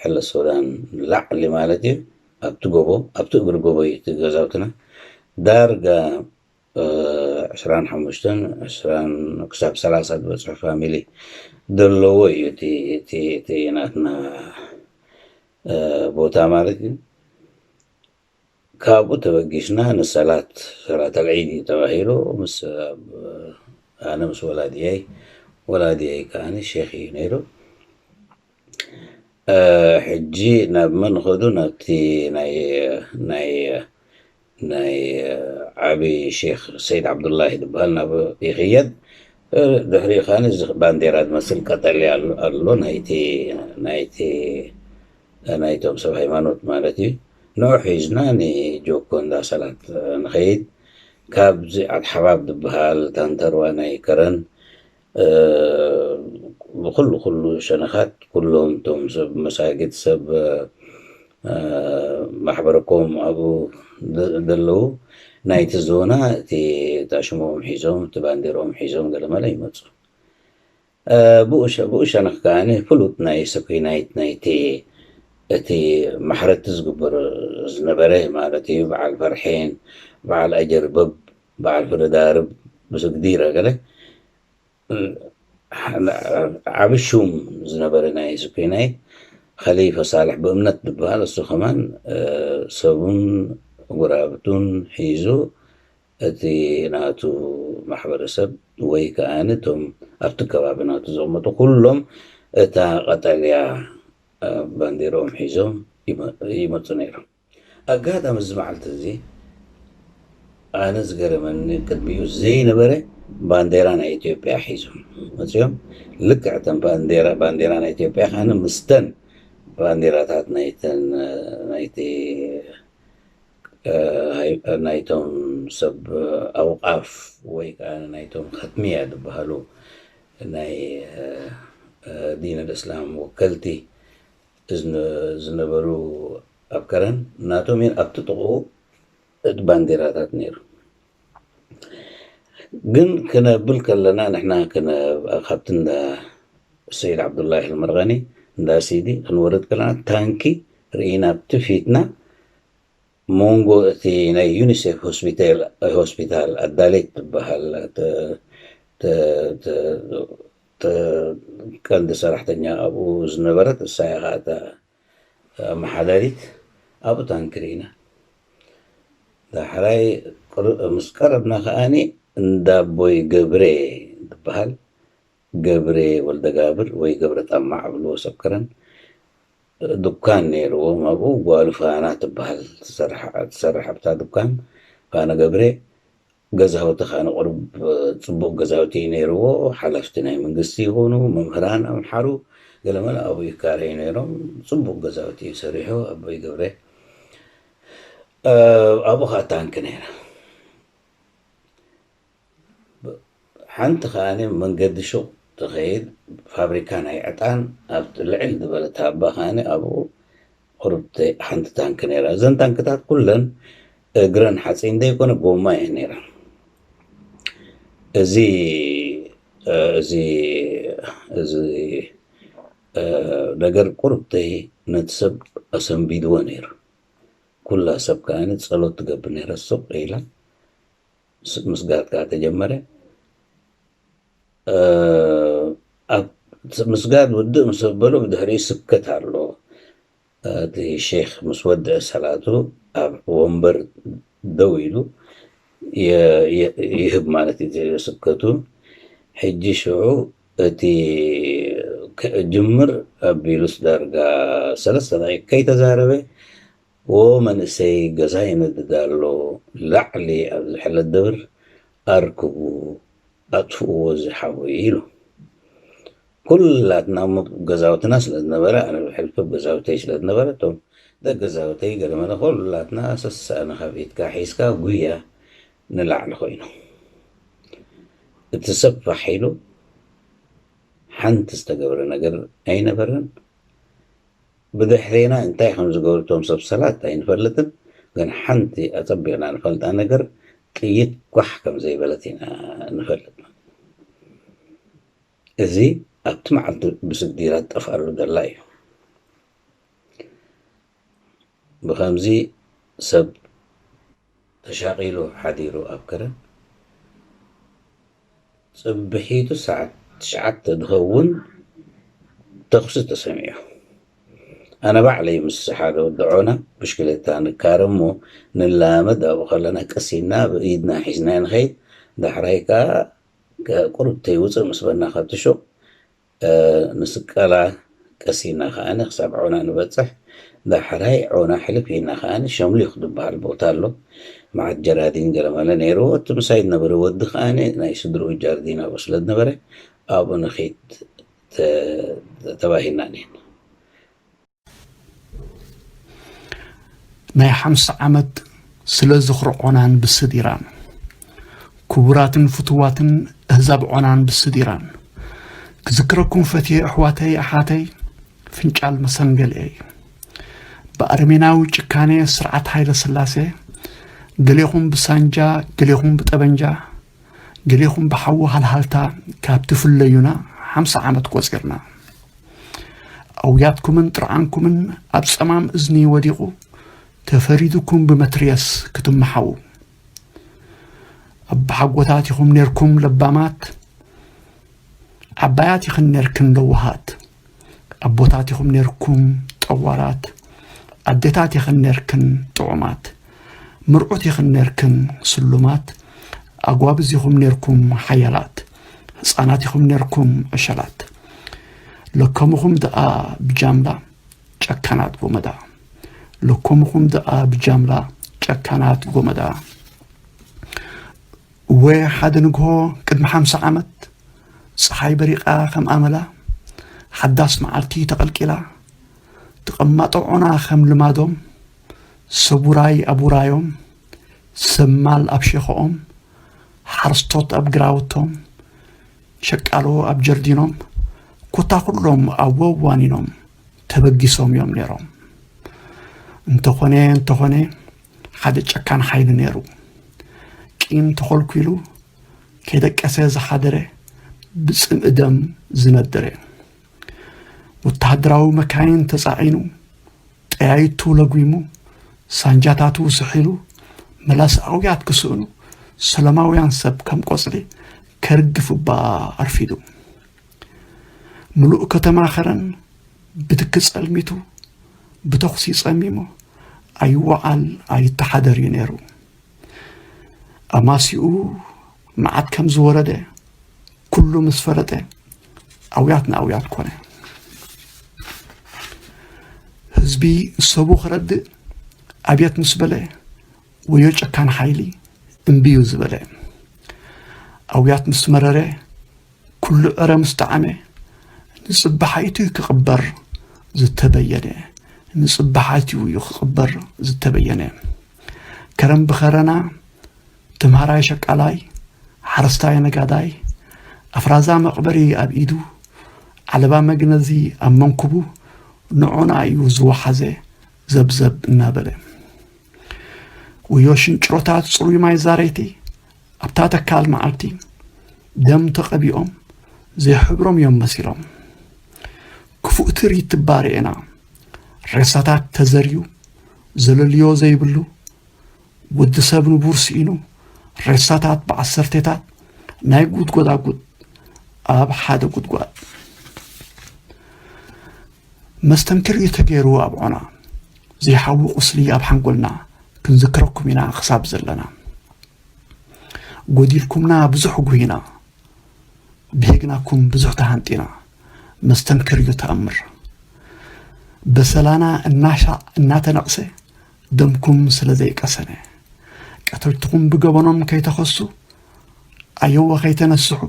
ሕለ ሱዳን ላዕሊ ማለት እዩ። ኣብቲ ጎቦ፣ ኣብቲ እግሪ ጎቦ እዩ እቲ ገዛውትና። ዳርጋ፣ እ፣ ዕስራን ሓሙሽተን፣ ዕስራን ክሳብ ሰላሳ ዝበጽሑ ፋሚሊ ዘለዎ እዩ እቲ፣ እቲ፣ እቲ ናትና፣ እ፣ ቦታ ማለት እዩ። ካብኡ ተበጊስና ንሰላት፣ ሰላት ኣልዒድ እዩ ተባሂሉ፣ ምስ፣ ኣብ፣ ኣነ ምስ ወላዲየይ፣ ወላዲየይ ከኣኒ ሼኽ እዩ ነይሩ። እ፣ ሕጂ ናብ መን ኸዱ? ናብቲ ናይ፣ ናይ፣ ናይ ዓቢ ሼኽ ሰይድ ዓብዱላሂ ዝበሃል ናብ ይኽየድ። እ፣ ድሕሪኡ ከኣኒ እዚ ባንዴራ ዝመስል ቀጠልያ ኣሎ፣ ኣሎ ናይቲ፣ ናይቲ፣ ናይቶም ሰብ ሃይማኖት ማለት እዩ። ንዑ ሒዝና ንጆኮ እንዳ ሰላት ንኸይድ። ካብዚ ኣድሓባብ ዝበሃል ታንተርዋ ናይ ከረን፣ እ፣ ብኹሉ፣ ኩሉ ሸነኻት ኩሎም እቶም ሰብ መሳጊድ፣ ሰብ፣ እ፣ ማሕበረኮም ኣብኡ ደ-፣ ደለዉ ናይቲ ዞና እቲ፣ እታ ሽሞም ሒዞም፣ እቲ ባንዴርኦም ሒዞም ገለመለ ይመጹ። እ፣ ብኡ ሸ-፣ ብኡ ሸነኽ ከኣኒ ፍሉጥ ናይ ሰኩናይት ናይቲ፣ እቲ ማሕረቲ ዝግበር ዝነበረ ማለት እዩ። በዓል ፈርሒን፣ በዓል ኣጀርበብ፣ በዓል ፍርዳርብ፣ ብስግዲረ ገለ፣ እ፣ ዓቢ ሹም ዝነበረ ናይ ስኩናይት ኸሊፈ ሳልሕ ብእምነት ዝበሃል፣ እሱ ከማን፣ እ፣ ሰቡን ጉራብቱን ሒዙ፣ እቲ ናቱ ማሕበረሰብ ወይ ከኣ እቶም ኣብቲ ከባቢ ናቱ ዝቕመጡ ኩሎም እታ ቀጠልያ፣ እ፣ ባንዴርኦም ሒዞም ይመ-፣ ይመጹ ነይሮም። ኣጋጣሚ እዚ መዓልቲ እዚ ኣነ ዝገረመኒ ቅድሚኡ ዘይነበረ ባንዴራ ናይ ኢትዮጵያ ሒዞም መጺኦም። ልክዕ እተን ባንዴራ፣ ባንዴራ ናይ ኢትዮጵያ ከኣ ምስተን ባንዴራታት ናይተን፣ ናይቲ፣ እ፣ ሃይ-፣ ናይቶም ሰብ ኣውቃፍ ወይ ከኣ ናይቶም ኸትሚያ ዝበሃሉ ናይ፣ እ፣ እ፣ ዲን ኣልእስላም ወከልቲ ዝነ-፣ ዝነበሩ ኣብ ከረን ናቶም እየን ኣብቲ ጥቕኡ እቲ ባንዴራታት ነይሩ። ግን ክነብል ከለና ንሕና ክነ-፣ ካብቲ እንዳ ሰይድ ዓብዱላሂ ኣልመርቐኒ እንዳ ሲዲ ክንወርድ ከለና ታንኪ ርኢና ኣብቲ ፊትና መንጎ እቲ ናይ ዩኒሴፍ ሆስፒታል፣ ሆስፒታል ኣዳሌት ትበሃል ተ-፣ ተ-፣ ተ-፣ ተ-፣ ቀንዲ ሰራሕተኛ ኣብኡ ዝነበረት እሳ እያ ኸዓ እታ ኣመሓዳሪት ኣብኡ ታንክር ኢና። ዳሕራይ ቅር-፣ ምስ ቀረብና ከኣኒ እንዳቦይ ገብሬ ዝበሃል፣ ገብሬ ወልደጋብር ወይ ገብረ ጠማዕ ኣብልዎ ሰብ ከረን፣ ዱካን ነይርዎም። ኣብኡ ጓሉ ፋና ትበሃል ትሰርሕ፣ ትሰርሕ ኣብታ ዱካን፣ ፋና ገብሬ። ገዛውቲ ከኣ ንቁሩብ ጽቡቕ ገዛውቲ እዩ ነይርዎ። ሓለፍቲ ናይ መንግስቲ ይኹኑ፣ መምህራን፣ ኣምሓሩ፣ ገለመለ ኣብኡ ይካረዩ ነይሮም። ጽቡቕ ገዛውቲ እዩ ሰሪሑ ኣቦይ ገብረ። እ፣ ኣብኡ ከኣ ታንኪ ነይራ። ብ-፣ ሓንቲ ከኣ መንገዲ ሹቕ ትኸይድ ፋብሪካ ናይ ዕጣን ኣብ ልዕል ዝበለ ታባ ከኣ ኣብኡ ቁሩብ ተ-፣ ሓንቲ ታንኪ ነይራ። እዘን ታንክታት ኩለን እግረን ሓፂን ዘይኮነ ጎማ እየን ነይረን። እዚ፣ እ፣ እዚ፣ እዚ ነገር ቁርብተይ ነቲ ሰብ ኣሰንቢድዎ ነይሩ። ኩላ ሰብ ከኣ ጸሎት ትገብር ነይራ። ሱቕ ኢላ ስ-፣ ምስጋድ ከኣ ተጀመረ። እ፣ ኣብ ምስጋድ ውድእ ምስ ኣበሎ ብድሕሪኡ ስብከት ኣሎ። እቲ ሼኽ ምስ ወድአ ሰላቱ ኣብ ወንበር ደው ኢሉ የ-፣ የ-፣ ይህብ ማለት እዩ ስብከቱ። ሕጂ ሽዑ እቲ ክጅምር ኣቢሉስ ዳርጋ ሰለስተ ደቂቕ ከይተዛረበ፣ "ዎ መንእሰይ፣ ገዛ ይነድድ ኣሎ፣ ላዕሊ ኣብ ዝሕለድ ደብር ኣርክቡ፣ ኣጥፍእዎ እዚ ሓወይ" ኢሉ። ኩላትና እሞ ገዛውትና ስለ ዝነበረ፣ ኣነ ብሕልፊ ኣብ ገዛውተይ ስለ ዝነበረ፣ እቶም ደቂ ገዛውተይ ገለመለ ኩላትና ሰሳእና ካብ ኢድካ ሒዝካ ጉያ ንላዕሊ ኮይኑ። እቲ ሰብ ፋሕ ኢሉ ሓንቲ ዝተገብረ ነገር ኣይነበረን። ብድሕሬና እንታይ ከም ዝገብሩ እቶም ሰብ ሰላት ኣይንፈልጥን፣ ግን ሓንቲ ኣጸቢቕና ንፈልጣ ነገር ጥይት ጓሕ ከም ዘይበለት ኢና ንፈልጥ። እዚ ኣብቲ መዓልቲ ብስግዲራ ትጠፍኣሉ ዘላ እዩ። ብኸምዚ ሰብ ተሻቒሉ ሓዲሩ ኣብ ከረን፣ ጽብሒቱ ሰዓት ትሽዓተ ዝኸውን ተኹሲ ተሰሚዑ። ኣነ ባዕለይ ምስ ሓደ ወዲ ዖና ብሽክሌታ ንካረ እሞ ንላመድ ኣብኡ ከለና ቀስ ኢልና ብኢድና ሒዝና ንኸይድ። ዳሕራይ ከኣ ከ-፣ ቁሩብ ተይውጽእ ምስ በና ካብቲ ሹቕ፣ እ፣ ንስቀላ ቀስ ኢልና ከኣ ክሳብ ዖና ንበጽሕ። ዳሕራይ ዖና ሕልፍ ኢልና ከኣ ሸምሊኽ ዝበሃል ቦታ ኣሎ። መዓት ጀራዲን ገለመለ ነይርዎ። እቲ ምሳይ ዝነበረ ወዲ ከኣ ናይ ስድርኡ ጃርዲን ኣብኡ ስለ ዝነበረ ኣብኡ ንኺድ ተ-፣ ተባሂልና እኒሀና። ናይ ሓምሳ ዓመት ስለ ዝኽሪ ዖናን ብስዲራን፣ ክቡራትን ፍቱዋትን ኣህዛብ ዖናን ብስዲራን፣ ክዝክረኩም ፈትየ ኣሕዋተይ ኣሓተይ፣ ፍንጫል መሰንገልኤ እዩ። ብኣረሜናዊ ጭካኔ ስርዓት ሃይለ ስላሴ፣ ገሌኹም ብሳንጃ፣ ገሌኹም ብጠበንጃ፣ ገሌኹም ብሓዊ ሃልሃልታ ካብ ትፍለዩና ሓምሳ ዓመት ቆጺርና። ኣውያትኩምን ጥርዓንኩምን ኣብ ጸማም እዝኒ ወዲቑ፣ ተፈሪዱኩም ብመትርየስ ክትመሓዉ። ኣቦሓጎታት ኢኹም ኔርኩም ለባማት፣ ዓባያት ኢኽን ኔርክን ለዋሃት። ኣቦታት ኢኹም ኔርኩም ጠዋራት፣ ኣዴታት ኢኽን ኔርክን ጥዑማት፣ ምርዑት ኢኽን ኔርክን ስሉማት፣ ኣጓብዝ ኢኹም ኔርኩም ሓያላት፣ ህጻናት ኢኹም ኔርኩም ዕሸላት። ለከምኹም ደኣ ብጃምላ ጨካናት ጎመዳ። ለከምኹም ደኣ ብጃምላ ጨካናት ጎመዳ። እወ፣ ሓደ ንግሆ ቅድሚ ሓምሳ ዓመት፣ ጸሓይ በሪቓ ከም ኣመላ፣ ሓዳስ መዓልቲ ተቐልቂላ፣ ተቐማጦ ዖና ከም ልማዶም፣ ሰብ ውራይ ኣብ ውራዮም፣ ሰብ ማል ኣብ ሸኾኦም፣ ሓረስቶት ኣብ ግራውቶም፣ ሸቃሎ ኣብ ጀርዲኖም፣ ኮታ ኩሎም ኣብ ወዋኒኖም ተበጊሶም እዮም ነይሮም። እንተኾነ፣ እንተኾነ፣ ሓደ ጨካን ሓይሊ ነይሩ። ቂም ተኾልኲሉ፣ ከይደቀሰ ዝሓደረ፣ ብጽምኢ ደም ዝነደረ። ወተሃደራዊ መካይን ተጻዒኑ፣ ጠያይቱ ለጒሙ፣ ሳንጃታቱ ስሒሉ፣ መላሲ ኣውያት ክስእኑ፣ ሰላማውያን ሰብ ከም ቆጽሊ ከርግፍ እባ ኣርፊዱ። ምሉእ ከተማ ከረን ብትኪ ጸልሚቱ፣ ብተኹሲ ጸሚሙ፣ ኣይወዓል ኣይተሓደር እዩ ነይሩ። ኣማሲኡ መዓት ከም ዝወረደ፣ ኩሉ ምስ ፈለጠ፣ ኣውያት ንኣውያት ኮነ። ህዝቢ ሰቡ ክረድእ ኣብየት ምስ በለ፣ ወዮ ጨካን ሓይሊ እምብዩ ዝበለ። ኣውያት ምስ መረረ፣ ኩሉ ዕረ ምስ ጠዓመ፣ ንጽባሓይቱ እዩ ክቕበር ዝተበየነ፣ ንጽባሓይቱ እዩ ክቕበር ዝተበየነ። ከረን ብኸረና፣ ተምሃራይ ሸቃላይ፣ ሓረስታይ ነጋዳይ፣ ኣፍራዛ መቕበሪ ኣብ ኢዱ፣ ዓለባ መግነዚ ኣብ መንኩቡ፣ ንዖና እዩ ዝወሓዘ ዘብዘብ እናበለ። ወዮ ሽንጭሮታት ጽሩይ ማይ ዛረይቲ፣ ኣብታ ተካል መዓልቲ፣ ደም ተቐቢኦም፣ ዘይሕብሮም እዮም መሲሎም። ክፉእ ትርኢት ትባርየና። ሬሳታት ተዘርዩ፣ ዘለልዮ ዘይብሉ፣ ወዲ ሰብ ንቡር ስኢኑ፣ ሬሳታት ብዓሰርቴታት ናይ ጉድጎዳጉድ ኣብ ሓደ ጉድጓድ። መስተንክር እዩ ተገይሩ ኣብ ዖና። ዘይሓዊ ቁስሊ ኣብ ሓንጎልና፣ ክንዝክረኩም ኢና ክሳብ ዘለና። ጎዲልኩምና ብዙሕ ጉሂና፣ ብሂግናኩም ብዙሕ ተሃንጢና። መስተንክር እዩ ተኣምር። በሰላና እናሻዕ እናተነቕሰ፣ ደምኩም ስለ ዘይቀሰነ። ቀተልትኹም ብገበኖም ከይተኸሱ፣ ኣየወ ከይተነስሑ፣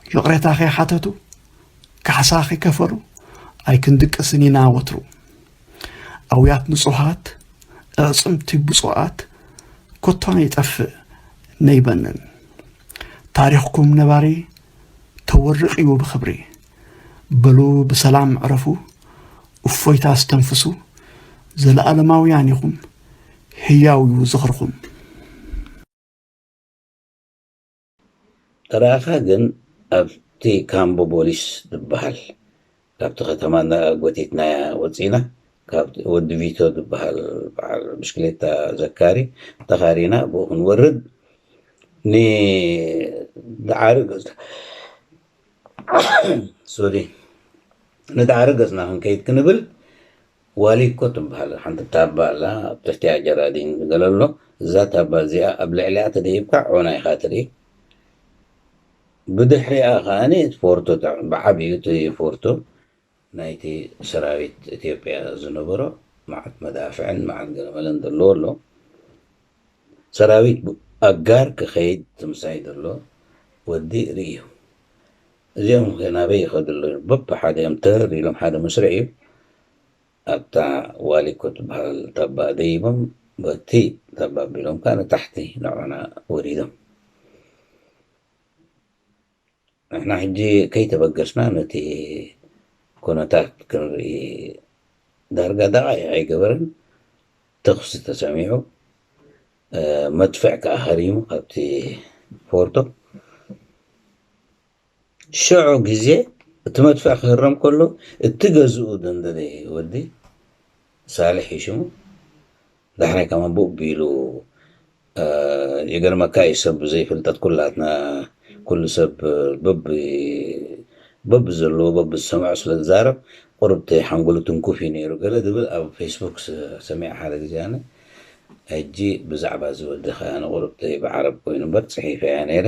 ይቕሬታ ከይሓተቱ፣ ካሕሳ ከይከፈሉ፣ ኣይክንድቅስን ኢና ወትሩ። ኣውያት ንጹሃት፣ ኣዕጽምቲ ብጹኣት፣ ኮቶ ነይጠፍእ ነይበንን። ታሪኽኩም ነባሪ፣ ተወርቕ እዩ ብኽብሪ። በሉ ብሰላም ዕረፉ፣ እፎይታ ኣስተንፍሱ። ዘለኣለማውያን ኢኹም፣ ህያው እዩ ዝኽርኹም። ተረኣኻ ግን ኣብቲ ካምቦ ቦሊስ ዝበሃል ካብቲ ከተማ እንዳ ጎቲትናያ ወፂና፣ ካብ ወዲ ቪቶ ዝበሃል በዓል ብሽክሌታ ዘካሪ ተኻሪና ብኡ ክንወርድ ንዳዓሪ ገጽ ሶሪ ንዳዓሪ ገጽና ክንከይድ ክንብል ዋሊኮ ትበሃል ሓንቲ ታባ ኣላ ኣብ ትሕቲኣ ጀራዲን ገለ ኣሎ። እዛ ታባ እዚኣ ኣብ ልዕሊኣ ተደይብካ ዖና ኢኻ ትርኢ። ብድሕሪኣ ከዓኒ ፎርቶ ብዓብዩ እቲ ፎርቶ ናይቲ ሰራዊት ኢትዮጵያ ዝነበሮ መዓት መዳፍዕን መዓት ገለመለን ዘለዎ ኣሎ። ሰራዊት ኣጋር ክኸይድ ትምሳይ ዘሎ ወዲ ርእዩ። እዚኦም ናበይ ይኸዱ ኣለዉ? በብሓደ እዮም ተር ኢሎም ሓደ መስርዕ እዩ ኣብታ ዋሊኮ ትበሃል ታባ ደይቦም በቲ ታባ ኣቢሎም ከዓ ንታሕቲ ንዖና ወሪዶም። ንሕና ሕጂ ከይተበገስና ነቲ ኩነታት ክንርኢ ዳርጋ ደቓይቕ ኣይገበረን። ተኹሲ ተሰሚዑ፣ መድፍዕ ከዓ ሃሪሙ ካብቲ ፎርቶ። ሽዑ ግዜ እቲ መድፍዕ ክህረም ከሎ እቲ ገዝኡ ደንደደ ወዲ ሳልሕ እዩ ሽሙ። ዳሕራይ ከማን ብኡ ቢሉ ይገርመካ እዩ ሰብ ብዘይፍልጠት ኩላትና ኩሉ ሰብ በብ በብ ዘለዎ በብ ዝሰምዖ ስለ ዝዛረብ ቁርብቲ ሓንጎሉ ትንኩፍ እዩ ነይሩ ገለ ዝብል ኣብ ፌስቡክ ሰሚዐ ሓደ ግዜ ኣነ። ሕጂ ብዛዕባ እዚ ወዲ ከኣ ንቁርብቲ ብዓረብ ኮይኑ እምበር ጽሒፈያ ነይረ።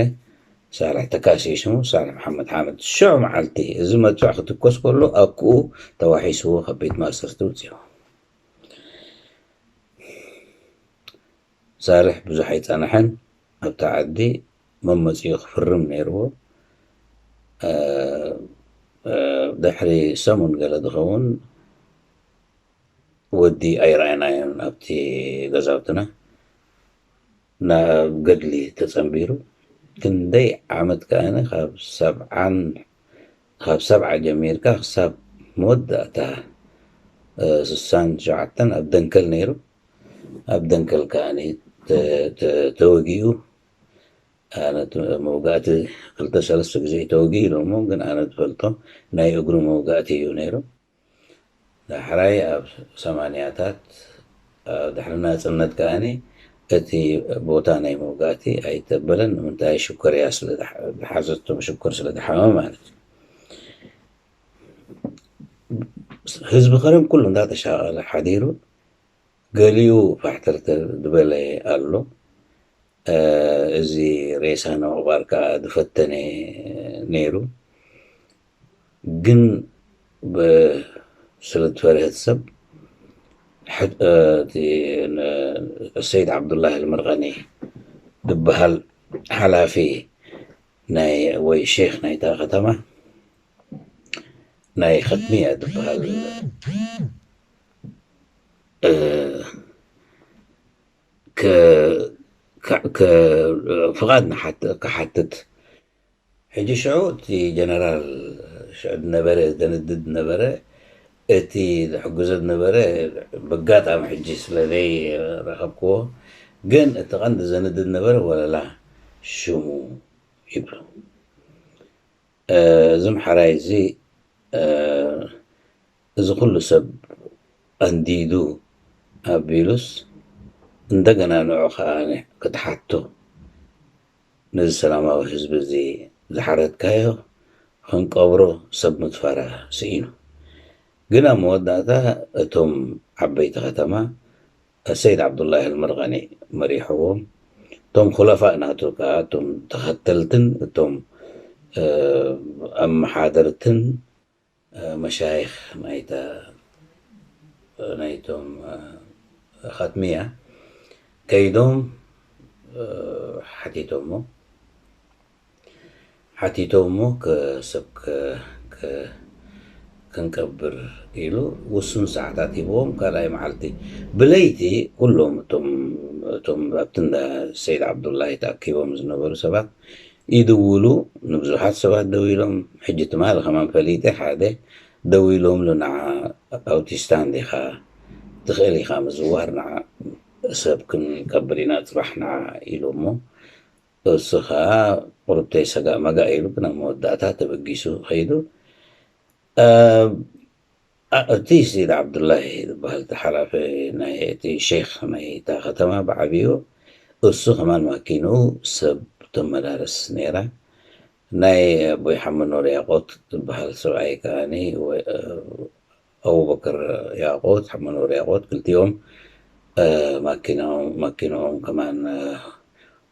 ሳልሕ ተካሲ ሽሙ ሳልሕ መሓመድ ሓመድ። ሽዑ መዓልቲ እዚ መድፍዕ ክትኮስ ከሎ ኣኩኡ ተዋሒስዎ ካብ ቤት ማእሰርቲ ውፅዎ። ሳልሕ ብዙሕ ኣይፀንሐን ኣብታ ዓዲ መመፅኡ ክፍርም ነይርዎ። ድሕሪ ሰሙን ገለ ዝኸውን ወዲ ኣይረኣናዮን ኣብቲ ገዛውትና ናብ ገድሊ ተፀንቢሩ ክንደይ ዓመት ከኣነ ካብ ሰብዓን ካብ ሰብዓ ጀሚርካ ክሳብ መወዳእታ ስሳን ሸውዓተን ኣብ ደንከል ነይሩ። ኣብ ደንከል ከኣኒ ተወጊኡ መውጋእቲ ክልተ ሰለስተ ግዜ ተወጊኡ ኢሎሞ ግን ኣነ ዝፈልጦ ናይ እግሩ መውጋእቲ እዩ ነይሩ። ዳሕራይ ኣብ ሰማንያታት ድሕሪ ናፅነት ከኣኒ እቲ ቦታ ናይ መውጋእቲ ኣይተበለን ንምንታይ ሽኮር እያ ዝሓዘቶ ሽኮር ስለ ዝሓመ ማለት እዩ። ህዝቢ ከረን ኩሉ እንዳተሻቐለ ሓዲሩ ገሊኡ ፋሕተርተር ዝበለ ኣሎ። እዚ ሬሳ ንምቕባር ከዓ ዝፈተነ ነይሩ። ግን ስለ ዝፈርሀት ሰብ ሰይድ ዓብዱላህ ልመርቐኒ ዝበሃል ሓላፊ ናይ ወይ ሼክ ናይታ ከተማ ናይ ኸትሚያ ዝበሃል ፍቓድ ክሓትት ሕጂ ሽዑ እቲ ጀነራል ሽዑ ዝነበረ ዘንድድ ነበረ እቲ ዝሕግዞ ዝነበረ ብጋጣሚ ሕጂ ስለ ዘይረኸብክዎ ግን እቲ ቀንዲ ዘንድድ ነበረ ወለላ ሽሙ ይብሉ። እዚ ምሓራይ እዚ እዚ ኩሉ ሰብ ኣንዲዱ ኣቢሉስ፣ እንደገና ንዑ ከኣ ክትሓቶ፣ ነዚ ሰላማዊ ህዝቢ እዚ ዝሓረድካዮ ክንቀብሮ ሰብ ምትፋራ ስኢኑ። ግን ኣብ መወዳእታ እቶም ዓበይቲ ከተማ ሰይድ ዓብዱላሂ ኣልመርቐኒ መሪሕዎም። እቶም ኩለፋእ ናቱ ከኣ እቶም ተኸተልትን እቶም፣ እ፣ ኣመሓደርትን፣ እ፣ መሻይኽ ናይታ፣ ናይቶም፣ እ፣ ኻትሚያ ከይዶም፣ እ፣ ሓቲቶሞ። ሓቲቶም እሞ ከ-፣ ሰብ ከ-፣ ከ-፣ ክንቀብር ኢሉ ውሱን ሰዓታት ሂብዎም። ካልኣይ መዓልቲ ብለይቲ ኩሎም እቶም፣ እቶም ኣብቲ እንዳ ሰይድ ዓብዱላሂ ተኣኪቦም ዝነበሩ ሰባት ይድውሉ። ንብዙሓት ሰባት ደዊሎም፣ ሕጂ ትማሊ ከማን ፈሊጠ፣ ሓደ ደዊሎምሉ፣ "ንዓ ኣውቲስታ እንዲኻ፣ ትኽእል ኢኻ ምዝዋር፣ ንዓ ሰብ ክንቀብር ኢና ጽባሕ ንዓ" ኢሉ እሞ እሱ ኸኣ ቁሩብተይ ሰጋእ መጋእ ኢሉ፣ ግን ኣብ መወዳእታ ተበጊሱ ኸይዱ። እ፣ እ፣ እቲ ሰይድ ዓብዱላሂ ዝበሃል፣ እቲ ሓላፊ ናይ፣ እቲ ሼኽ ናይ እታ ኸተማ ብዓቢኡ፣ እሱ ኸማን ማኪንኡ ሰብ ተመላለስ ነይራ። ናይ ኣቦይ ሓመድ ኑር ያቆት ዝበሃል ሰብኣይ ከኣኒ፣ ወ-፣ እ፣ ኣቡበከር ያቆት፣ ሓመድ ኑር ያቆት፣ ክልቲኦም፣ እ፣ ማኪናኦም፣ ማኪንኦም ከማን፣ እ፣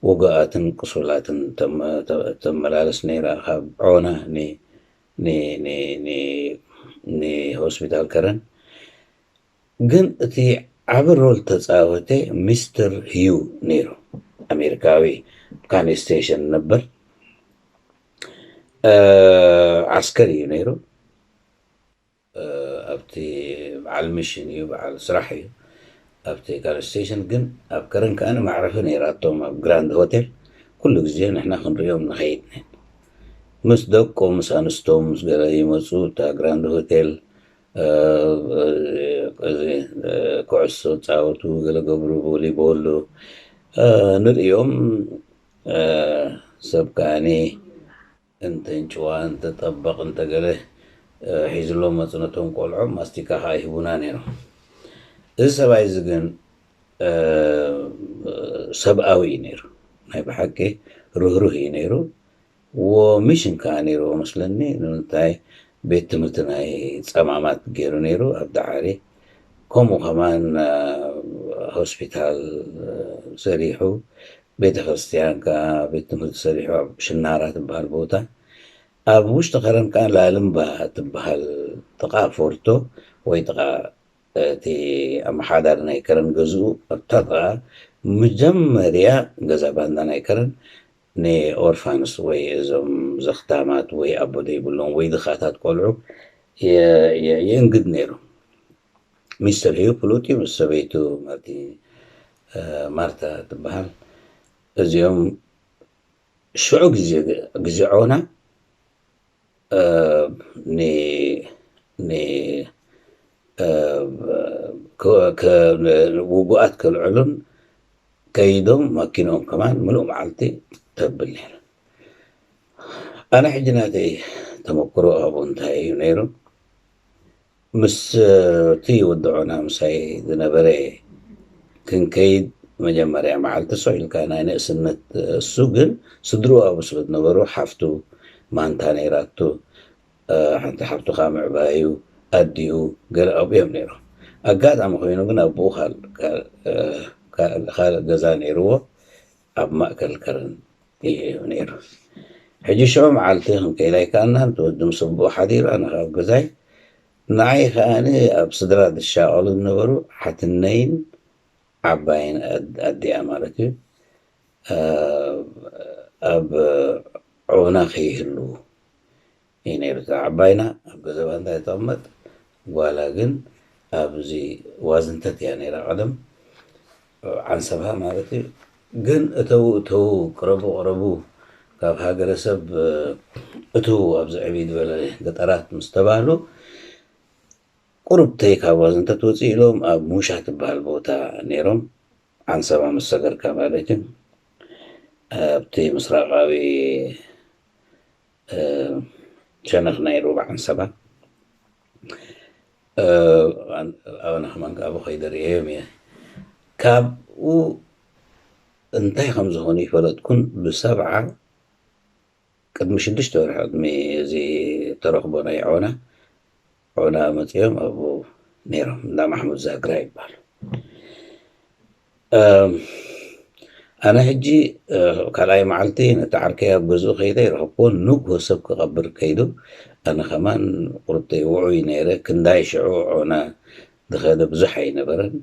ውጉኣትን ቅሱላትን ተመ-፣ ተ-፣ ተመላለስ ነይራ፣ ካብ ዖና ኒ-፣ ኒ-፣ ኒ-፣ ኒ-፣ ንሆስፒታል ከረን። ግን እቲ ዓቢ ሮል ተጻወተ ሚስተር ህዩ ነይሩ። ኣሜሪካዊ፣ ካን ስቴሽን ነበር፣ እ፣ ዓስከር እዩ ነይሩ። እ፣ ኣብቲ በዓል ሚሽን እዩ፣ በዓል ስራሕ እዩ። ኣብቲ ካን ስቴሽን ግን ኣብ ከረን ከኣ መዕረፊ ነይራቶም፣ ኣብ ግራንድ ሆቴል። ኩሉ ግዜ ንሕና ክንርእዮም ንኸይድ ነን። ምስ ደቆም፣ ምስ ኣንስቶም፣ ምስ ገለ ይመጹ፣ እታ ግራንድ ሆቴል፣ እ፣ እዚ፣ እ፣ ኩዕሶ ጻወቱ፣ ገለ ገብሩ፣ ቮሊቦል ዶ፣ እ፣ ንርእዮም። እ፣ ሰብ ከኣኒ እንተ እንጭዋ፣ እንተ ጠበቕ፣ እንተ ገለ፣ እ፣ ሒዝሎም መጽ ነቶም ቆልዖም ማስቲካ ከኣ ይህቡና ነይሮም። እዚ ሰብኣይ እዚ ግን፣ እ፣ ሰብኣዊ እዩ ነይሩ። ናይ ብሓቂ ርህሩህ እዩ ነይሩ። ወሚሽን ከኣ ነይርዎ መስለኒ። ንምንታይ ቤት ትምህርቲ ናይ ጸማማት ገይሩ ነይሩ ኣብ ደዓሪ። ከምኡ ከማን፣ እ፣ ሆስፒታል፣ እ፣ ሰሪሑ፣ ቤተ ክርስቲያን ከኣ ቤት ትምህርቲ ሰሪሑ ኣብ ሽናራ ትበሃል ቦታ። ኣብ ውሽጢ ከረን ከኣ ላልምባ ትበሃል ጥቓ ፎርቶ ወይ ጥቓ እቲ ኣመሓዳሪ ናይ ከረን ገዝኡ ኣብታ ጥቓ መጀመርያ ገዛ ባንዳ ናይ ከረን ንኦርፋንስ ወይ እዞም ዘኽታማት ወይ ኣቦ ዘይብሎም ወይ ድኻታት ቆልዑ የ-፣ የ-፣ የእንግድ ነይሩ። ሚስተር ህዩ ፍሉጥ እዩ ምስ ሰበይቱ ማርቲ-፣ እ፣ ማርታ ትበሃል። እዚኦም ሽዑ ግዜ፣ ግዜ ዖና፣ እ፣ ን-፣ ን-፣ እ፣ ከ-፣ ከ-፣ ውጉኣት ከልዕሉን ከይዶም ማኪንኦም ከማን ምሉእ መዓልቲ ተብል ነይሩ። ኣነ ሕጂ ናተይ ተመክሮ ኣብኡ እንታይ እዩ ነይሩ? ምስ እቲ ወዲ ዖና ምሳይ ዝነበረ ክንከይድ መጀመርያ መዓልቲ ሶሕ ኢልካ ናይ ንእስነት፣ እሱ ግን ስድርኡ ኣብኡ ስለ ዝነበሩ ሓፍቱ ማንታ ነይራቱ፣ እ፣ ሓንቲ ሓፍቱ ከዓ ምዕባዩ ኣዲኡ ገለ ኣብኡ እዮም ነይሮም። ኣጋጣሚ ኮይኑ ግን ኣቦኡ ካል-፣ ካል-፣ እ፣ ካል-፣ ካልእ ገዛ ነይርዎ ኣብ ማእከል ከረን እዩ ነይሩ። ሕጂ ሽዑ መዓልቲ ክንከይድ ኣይከኣልናን። እቲ ወዲ ምስ ኣቦኡ ሓዲሩ ኣነ ከዓ ኣብ ገዛይ። ንዓይ ከኣኒ ኣብ ስድራ ዝሻቐሉ ዝነበሩ ሓትነይን ዓባይን ኣድ-፣ ኣዲኣ ማለት እዩ፣ እ፣ ኣብ ዑና ከይህልዉ እዩ ነይሩ። እታ ዓባይና ኣብ ገዛ ባንዳ እያ ትቕመጥ፣ ጓላ ግን ኣብዚ ዋዝንተት እያ ነይራ ቀደም፣ ዓንሰባ ማለት እዩ። ግን እተው እተው፣ ቅረቡ ቅረቡ፣ ካብ ሃገረሰብ እትው ኣብዚ ዕብይ ዝበለ ገጠራት ምስ ተባህሉ፣ ቁሩብተይ ካብ ዋዝንተት ውፅእ ኢሎም ኣብ ሙሻ ትበሃል ቦታ ነይሮም፣ ዓንሰባ ምስ ሰገርካ ማለት እዩ። ኣብቲ ምስራቃዊ፣ እ፣ ሸነኽ ናይ ሩባ ዓንሰባ። ኣነ ከማን ካብኡ ከይደ ርእየዮም እየ። ካብኡ እንታይ ከም ዝኾኑ ይፈለጥኩን፣ ብሰብዓ ቅድሚ ሽዱሽተ ወርሒ ቅድሚ እዚ ተረኽቦ ናይ ዖና፣ ዖና መጺኦም ኣብኡ ነይሮም። እንዳ ማሕሙድ ዛግራ ይባል። ኣነ ሕጂ ካልኣይ መዓልቲ ነቲ ዓርከይ ኣብ ገዝኡ ከይደ ይረኸብኩዎ። ንግሆ ሰብ ክቐብር ከይዱ፣ ኣነ ከማን ቁርጠይ ውዑይ ነይረ። ክንዳይ ሽዑ ዖና ዝኸደ ብዙሕ ኣይነበረን።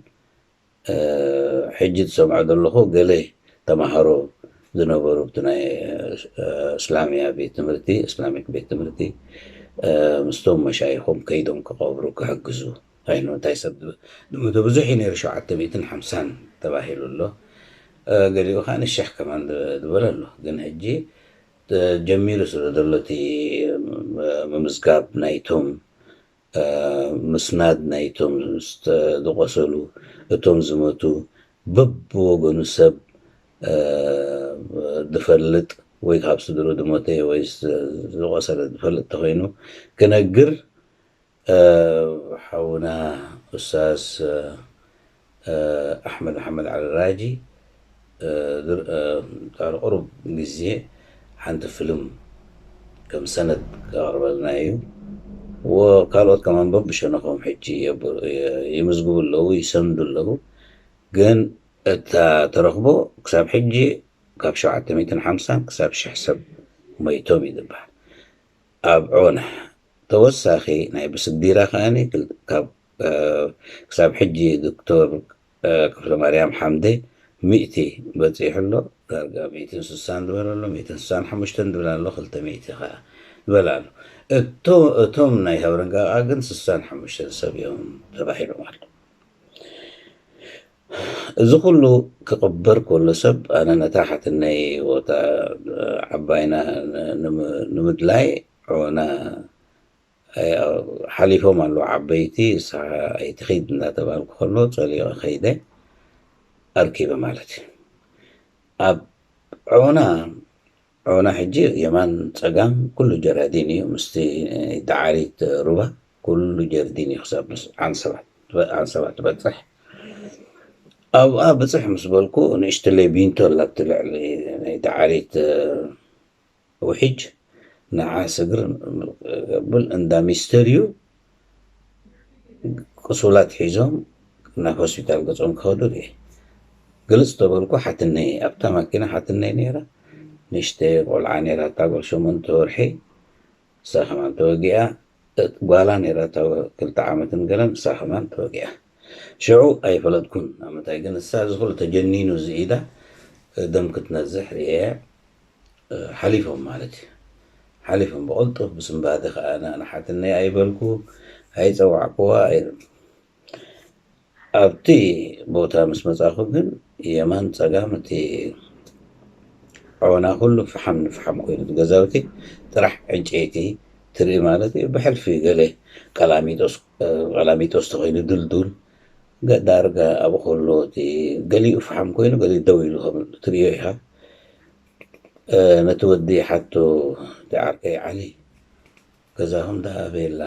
ሕጂ ትሰምዖ ዘለኹ፣ ገለ ተማሃሮ ዝነበሩ ኣብቲ ናይ እስላምያ ቤት ትምህርቲ፣ እስላሚክ ቤት ትምህርቲ፣ ምስቶም መሻይኾም ከይዶም ክቐብሩ ክሕግዙ ኣይኑ እንታይ ሰብ ዝሞተ ብዙሕ እዩ ነይሩ፣ ሸውዓተ ሚእትን ሓምሳን ተባሂሉ ኣሎ። ገሊኡ ከዓ ንሸሕ ከማን ዝበለ ኣሎ። ግን ሕጂ ጀሚሩ ስለ ዘሎ እቲ ምምዝጋብ ናይቶም ምስናድ ናይቶም ዝቆሰሉ፣ እቶም ዝሞቱ፣ በብወገኑ ሰብ ዝፈልጥ ወይ ካብ ስድሩ ዝሞተ ወይ ዝቆሰለ ዝፈልጥ ተኮይኑ ክነግር፣ ሓውና ኡስታዝ ኣሕመድ ሓመድ ዓሊ ራጂ ድሕሪ ቁሩብ ግዜ ሓንቲ ፍልም ከም ሰነድ ከቕርበልና እዩ። ወካልኦት ከማን በብሸነኾም ሕጂ ይምዝግቡ ኣለዉ፣ ይሰንዱ ኣለዉ። ግን እታ ተረኽቦ ክሳብ ሕጂ ካብ ሸውዓተ ሚእትን ሓምሳን ክሳብ ሽሕ ሰብ ሞይቶም እዩ ዝበሃል። ኣብ ዖና ተወሳኺ ናይ ብስዲራ ከኣኒ ክል-፣ ካብ፣ እ፣ ክሳብ ሕጂ ዶክተር፣ እ፣ ክፍለማርያም ሓምደ ሚእቲ በጺሑ ኣሎ። ዳርጋ ሚእትን ስሳን ዝበለ ኣሎ፣ ሚእትን ስሳን ሓሙሽተን ዝብል ኣሎ፣ ክልተ ሚእቲ ከኣ ዝበለ ኣሎ። እቶ-፣ እቶም ናይ ሃብረንጋ ከኣ ግን ስሳን ሓሙሽተን ሰብ እዮም ተባሂሎም ኣሎ። እዚ ኩሉ ክቕበር ከሎ ሰብ፣ ኣነ ነታ ሓትነይ ቦታ ዓባይና ንም-፣ ንምድላይ ዖና፣ ኣይ-፣ ሓሊፎም ኣለዉ ዓበይቲ፣ ንስኻ ኣይትኺድ እናተባልኩ ከሎ ጸሊቐ ከይደ ኣርኪበ ማለት እዩ። ኣብ ዖና ዖና ሕጂ የማን ጸጋም ኩሉ ጀራዲን እዩ። ምስቲ ደዓሪት ሩባ ኩሉ ጀርዲን እዩ ክሳብ ምስ ዓንሰባ፣ ዓንሰባ ትበጽሕ። ኣብኣ ብጽሕ ምስ በልኩ ንእሽትለይ ቢንቶ ኣላ ኣብቲ ልዕሊ ናይ ደዓሪት ውሒጅ ንዓ ስግር ብል እንዳ ሚስተር እዩ። ቅሱላት ሒዞም ናብ ሆስፒታል ገጾም ክኸዱ ርኤ። ግልጽ ተበልኩ፣ ሓትነይ ኣብታ ማኪና ሓትነይ ነይራ። ንእሽተይ ቆልዓ ነይራ፣ እታ ጓል ሸሞንተ ወርሒ፣ እሳ ከማን ተወጊኣ። እት-፣ ጓላ ነይራ፣ እታ ክልተ ዓመትን ገለን፣ እሳ ከማን ተወጊኣ። ሽዑ ኣይፈለጥኩን፣ ኣብ ምንታይ ግን እሳ እዚ ኩሉ ተጀኒኑ እዚ ኢዳ ደም ክትነዝሕ ርእየ። ሓሊፎም ማለት እዩ። ሓሊፎም ብቕልጡፍ ብስንባደ ኸዓ ን-፣ ንሓትነይ ኣይበልኩ፣ ኣይጸዋዕኩዋ፣ ኣይ-፣ ኣብቲ ቦታ ምስ መጻኹ ግን የማን ጸጋም እቲ ዖና ኩሉ ፍሓም ንፍሓም ኮይኑ፣ እቲ ገዛውቲ ጥራሕ ዕንጨይቲ ትርኢ ማለት እዩ። ብሕልፊ ገለ ቀላሚጦስ፣ ቀላሚጦስ ተኾይኑ ድልዱል፣ ገ-፣ ዳርጋ ኣብኡ ከሎ እቲ ገሊኡ ፍሓም ኮይኑ ገሊኡ ደው ኢሉ ከም ትርእዮ ኢኻ። እ፣ ነቲ ወዲ ሓቶ፣ እቲ ዓርከይ ዓሊ፣ "ገዛኹም ደኣ ኣበይ ኣላ?"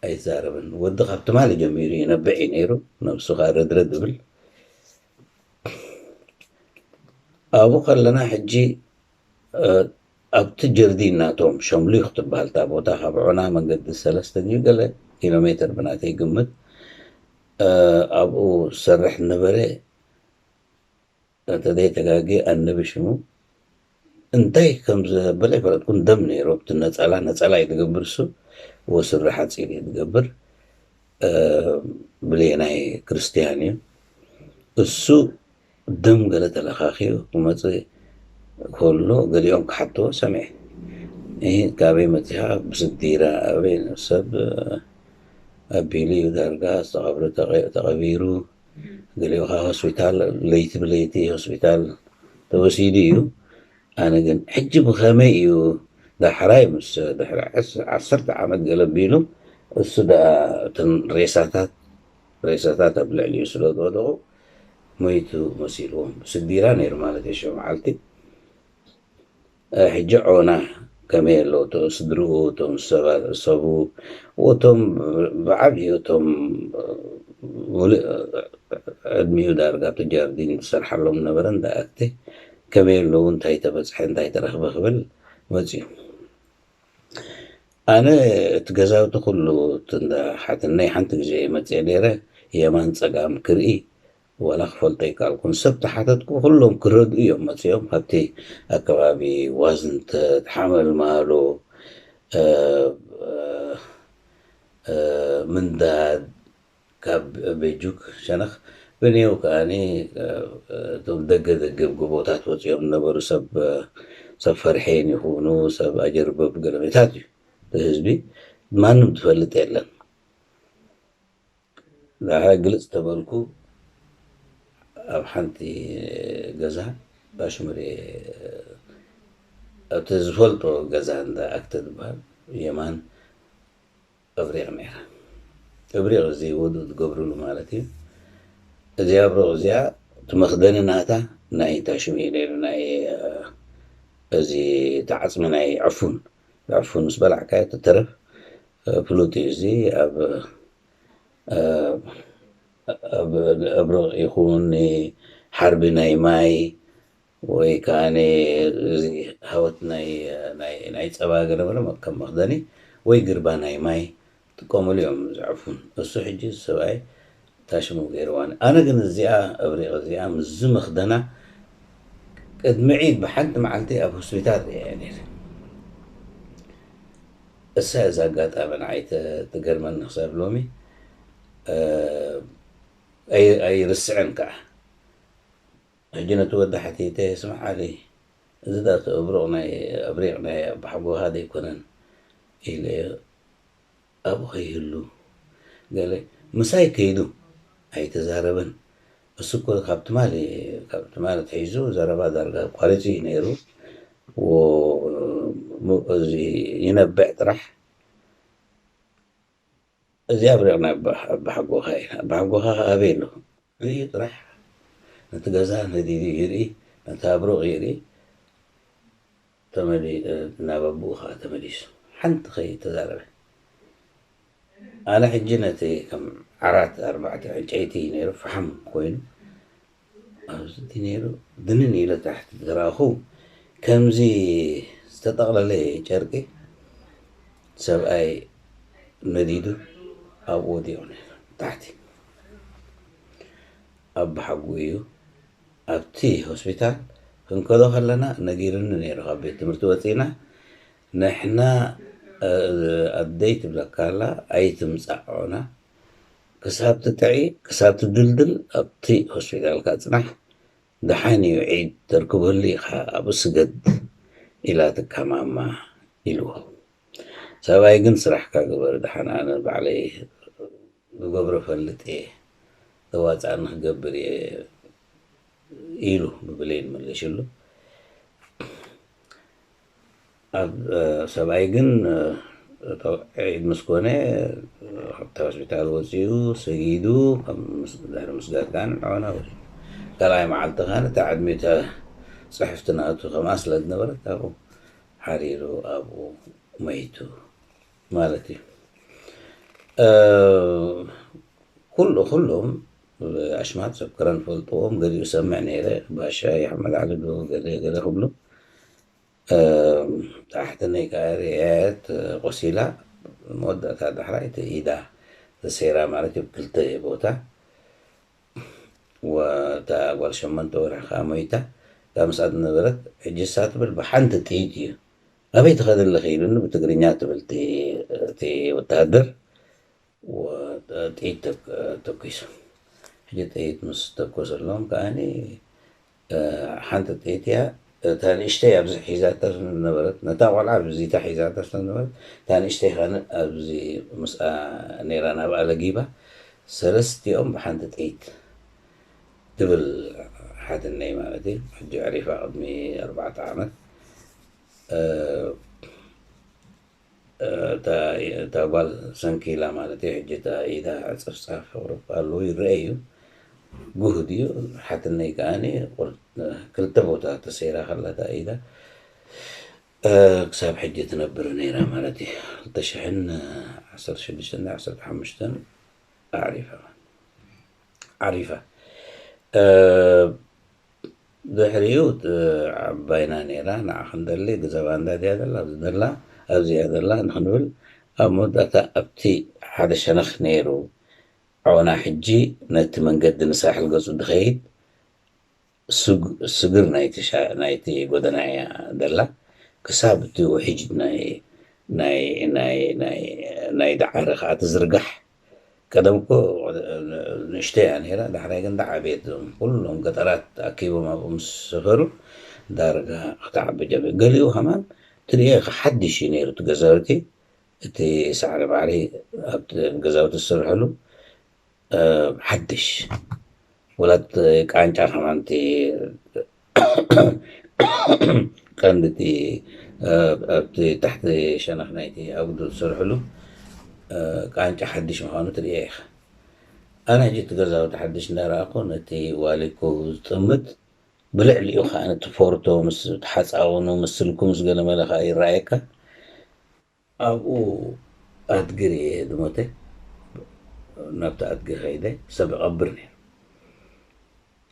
ኣይዛረብን። ወዲ ካብ ትማሊ ጀሚሩ ይነብዕ እዩ ነይሩ፣ ነብሱ ከኣ ረድረድ ይብል። ኣብኡ ከለና ሕጂ፣ እ፣ ኣብቲ ጀርዲን ናቶም ሸምሉኽ ትበሃል እታ ቦታ፣ ካብ ዑና መንገዲ ሰለስተ ድዩ ገለ ኪሎ ሜትር ብናተይ ግምት፣ እ፣ ኣብኡ ዝሰርሕ ነበረ። እንተ ዘይተጋግየ ኣነቢ ሽሙ እንታይ ከም ዘበለ ኣይፈለጥኩን። ደም ነይሩ ኣብቲ ነጸላ፣ ነጸላ እዩ ዝገብር እሱ፣ ወስሪ ሓጺር እዩ ዝገብር። እ፣ ብሌናይ ክርስትያን እዩ። እሱ ደም ገለ ተለኻኺኡ ክመጽእ ከሎ ገሊኦም ክሓትዎ ሰሚዐ። "እህ፣ ካበይ መጺኻ?" ብስዲራ፣ ኣበይ ሰብ ኣቢሉ እዩ ዳርጋ ዝተቐብረ ተቐ-፣ ተቐቢሩ። ገሊኡ ኸዓ ሆስፒታል ለይቲ ብለይቲ ሆስፒታል ተወሲዱ እዩ። ኣነ ግን ሕጂ ብኸመይ እዩ ዳሕራይ ምስ ድሕሪ ዓስ-፣ ዓሰርተ ዓመት ገለ ኣቢሉ እሱ ደኣ እተን ሬሳታት፣ ሬሳታት ኣብ ልዕሊኡ ስለ ዝወደቑ ሞይቱ መሲልዎም። ስዲራ ነይሩ ማለት እዩ ሽዑ መዓልቲ። እ፣ ሕጂ ዖና ከመይ ኣለዉ? እቶ ስድርኡ፣ እቶም ሰባ-፣ ሰቡ፣ እቶም ብዓብዩ፣ እቶም ሙሉእ ዕድሚኡ ዳርጋ ኣብቲ ጃርዲን ዝሰርሓሎም ነበረ፣ እንዳ ኣክቲ ከመይ ኣለዉ፣ እንታይ ተበጽሐ፣ እንታይ ተረኽበ ክብል መጽዩ። ኣነ እቲ ገዛውቲ ኩሉ እቲ እንዳ ሓትነይ ሓንቲ ግዜ መጽየ ነይረ፣ የማን ጸጋም ክርኢ፣ ዋላ ክፈልጦ ኣይከኣልኩን። ሰብ ተሓተትኩ፣ ኩሎም ክረድኡ እዮም መጺኦም። ካብቲ ኣከባቢ ዋዝንተት፣ ሓመልማሎ፣ እ፣ እ፣ ምንዳድ፣ ካብ ቤጁክ ሸነኽ ብኔው ከኣኒ፣ እ፣ እቶም ደገ ደገ ጎቦታት ወጺኦም ዝነበሩ ሰብ፣ ሰብ ፈርሔን ይኹኑ፣ ሰብ ኣጀርበብ ገለሜታት እዩ። እቲ ህዝቢ ማንም ትፈልጥ የለን። ንዓ ግልጽ ተበልኩ፣ ኣብ ሓንቲ ገዛ ባሽሙሬ፣ ኣብቲ ዝፈልጦ ገዛ እንዳ ኣክተ ዝበሃል የማን እብሪቕ ነይራ። እብሪቕ እዚ ውዱእ ዝገብርሉ ማለት እዩ። እዚኣ እብሪቕ እዚኣ እቲ መኽደኒ ናታ ናይ ታሽም እዩ ነይሩ፣ ናይ፣ እ፣ እዚ እቲ ዓጽሚ ናይ ዕፉን፣ ዕፉን ምስ በላዕካዮ እቲ ተረፍ፣ እ፣ ፍሉጥ እዩ። እዚ ኣብ፣ እ፣ ኣብ እብሪቕ ይኹን ሓርቢ ናይ ማይ ወይ ከኣ እዚ ሃወት ናይ፣ ናይ፣ ናይ ጸባ ገለ በለ ከም መኽደኒ ወይ ግርባ ናይ ማይ ጥቀሙሉ እዮም ዝዕፉን። እሱ ሕጂ ሰብኣይ ታሽሙ ገይርዋኒ። ኣነ ግን እዚኣ እብሪቕ እዚኣ ምስዚ መኽደና ቅድሚ ዒድ ብሓንቲ መዓልቲ ኣብ ሆስፒታል ርእየ ነይረ። እሳ እዛ ኣጋጣሚ ንዓይ ተ-፣ ትገርመኒ ክሳብ ሎሚ፣ እ፣ ኣይ-፣ ኣይርስዕን ከኣ። ሕጂ ነቲ ወዲ ሓቲተ፣ "ስማዕ ዓሊ፣ እዚ ዳ እቲ እብሮቕ ናይ፣ እብሪቕ ናይ ኣባሓጎኻ ደይኮነን?" ኢለዮ። ኣብኡ ከይህሉ ገለ ምሳይ ከይዱ ኣይተዛረበን። እሱ እኮ ካብ ትማሊ፣ ካብ ትማሊ ኣትሒዙ ዘረባ ዳርጋ ኣቋሪጹ እዩ ነይሩ። ዎ-፣ ሙ-፣ እዚ ይነብዕ ጥራሕ። እዚ ኣብሪቕ ናይ ኣባ-፣ ኣባሓጎኻ እዩ። ኣባሓጎኻ ኸኣ ኣበይ ኣሎ? ርእዩ ጥራሕ ነቲ ገዛ ነዲዱ ይርኢ፣ ነቲ ኣብሩቕ ይርኢ፣ ተመሊ-፣ ናብ ኣቦኡ ኸኣ ተመሊሱ። ሓንቲ ኸይተዛረበ። ኣነ ሕጂ ነቲ ከም ዓራት ኣርባዕተ ዕንጨይቲ እዩ ነይሩ፣ ፈሓም ኮይኑ፣ ኣብዚ ነይሩ ድንን ኢለ ታሕቲ ዝረኣኹ፣ ከምዚ ዝተጠቕለለ ጨርቂ ሰብኣይ ነዲዱ ኣብኡ ወዲቑ ነይሩ። ታሕቲ ኣባሓጉኡ እዩ። ኣብቲ ሆስፒታል ክንከዶ ከለና ነጊሩኒ ነይሩ፣ ካብ ቤት ትምህርቲ ወፂና ንሕና፣ እ፣ ኣደይ ትብለካ ኣላ ኣይትምፃዕ ዑና፣ ክሳብ ትጥዒ፣ ክሳብ ትድልድል ኣብቲ ሆስፒታልካ ፅናሕ፣ ደሓን እዩ ዒድ ተርክበሉ ኢኻ፣ ኣብኡ ስገድ ኢላትካ ማማ ኢልዎ። ሰብኣይ ግን ስራሕካ ግበር፣ ደሓን ኣነ ባዕለይ ክገብሮ ፈልጥ እየ፣ ዘዋፅኣኒ ክገብር እየ ኢሉ ብብሌን መሊሽሉ። ኣብ፣ እ፣ ሰብኣይ ግን፣ እ፣ እቶ ዒድ ምስ ኮነ፣ እ፣ ካብታ ሆስፒታል ወፂኡ ሰጊዱ፣ ከም ምስ-፣ ድሕሪ ምስጋድ ከዓ ንዕኦና ወፂኡ። ካልኣይ መዓልቲ ከዓ ነታ ዕድሚተ ፅሕፍቲ ናቱ ከምኣ ስለ ዝነበረት ኣብኡ ሓሪሩ ኣብኡ መይቱ ማለት እዩ። እ፣ ኩሉ፣ ኩሎም ኣሽማት ሰብ ከረን ፈልጥዎም፣ ገሊኡ ሰምዕ ነይረ፣ ባሻ የሕመድ ዓሊ ዶ ገለ ገለ ክብሉ። እ፣ ኣሕትነይ ከኣ ርእየት ቆሲላ፣ መወዳእታ ዳሕራይ እቲ ኢዳ ተሰይራ ማለት እዩ፣ ክልተ ቦታ። ወታ ጓል ሸሞንተ ወርሒ ከኣ ሞይታ። እታ ምስኣ ዝነበረት፣ ሕጂ እሳ ትብል ብሓንቲ ጥይት እዩ። "ኣበይ ትኸዲ ኣለኺ?" ኢሉኒ ብትግርኛ ትብል እቲ፣ እቲ ወተሃደር። ወ-፣ ጥይት ተክ-፣ ተኩሱ። ሕጂ ጥይት ምስ ተኮሰሎም ከኣኒ፣ እ፣ ሓንቲ ጥይት እያ። እታ ንእሽተይ ኣብዚ ሒዛታ ዝነበረት፣ ነታ ቆልዓ ኣብዚታ ሒዛታ ስለ ዝነበረት፣ እታ ንእሽተይ ኸኣ ኣብዚ ምስኣ ነይራ ናብኣ ለጊባ፣ ሰለስቲኦም ብሓንቲ ጥይት ትብል ሓትነይ ማለት እዩ። ሕጂ ኣዕሪፋ ቅድሚ ኣርባዕተ ዓመት። እ፣ እታ፣ እታ ጓል ሰንኪላ ማለት እዩ። ሕጂ እታ ኢዳ ዕጽፍጻፍ ቁሩብ ኣለዉ ይረአ እዩ። ጉህድ እዩ። ሓትነይ ከኣኒ ቁር-፣ ክልተ ቦታ ተሰይራ ከላ እታ ኢዳ። ክሳብ ሕጂ ትነብር ነይራ ማለት እዩ። ክልተ ሽሕን ዓሰርተ ሽዱሽተን ዓሰርተ ሓሙሽተን ኣዕሪፋ። ዓሪፋ። ድሕሪኡ ዓባይና ነይራ፣ ንዓ ክንደሊ ገዛ ባንዳ ድያ ዘላ፣ ኣብዚ ዘላ፣ ኣብዚኣ ዘላ ንክንብል፣ ኣብ መወዳእታ ኣብቲ ሓደ ሸነኽ ነይሩ። ዖና ሕጂ ነቲ መንገዲ ንሳሕል ገጹ ድኸይድ ስግ-፣ ስግር ናይቲ ሻ-፣ ናይቲ ጎደና እያ ዘላ። ክሳብ እቲ ውሕጅ ናይ፣ ናይ፣ ናይ፣ ናይ፣ ናይ ደዓሪ ከኣ ትዝርጋሕ። ቀደም እኮ ንእሽተይ እያ ነይራ፣ ዳሕራይ ግን ደዓበየት። እዞም ኩሎም ገጠራት ኣኪቦም ኣብኡ ምስ ሰፈሩ ዳርጋ ክትዓቢ ጀሚሩ። ገሊኡ ከማን ትርእዮ ኢኻ ሓድሽ እዩ ነይሩ እቲ ገዛውቲ። እቲ ሳዕሪ ባዕሪ ኣብቲ ገዛውቲ ዝስርሐሉ፣ እ፣ ሓድሽ ወላት ቃንጫ ከማን እቲ ቀንዲ እቲ፣ እ፣ ኣብቲ ታሕቲ ሸነኽ ናይቲ ኣጉዶ ዝሰርሕሉ፣ እ፣ ቃንጫ ሓድሽ ምዃኑ ትርእዮ ኢኻ። ኣነ ሕጂ እቲ ገዛውቲ ሓድሽ እንዳረኣኹ ነቲ ዋሊኮ ዝጥምት ብልዕሊኡ ከኣ ነቲ ፎርቶ ምስ ተሓጻወኑ ምስ ስልኩ ምስ ገለመለ ከኣ ይረኣየካ። ኣብኡ ኣድጊ ርእየ ድሞተ ናብቲ ኣድጊ ከይደ ሰብ ይቐብር ነይሩ።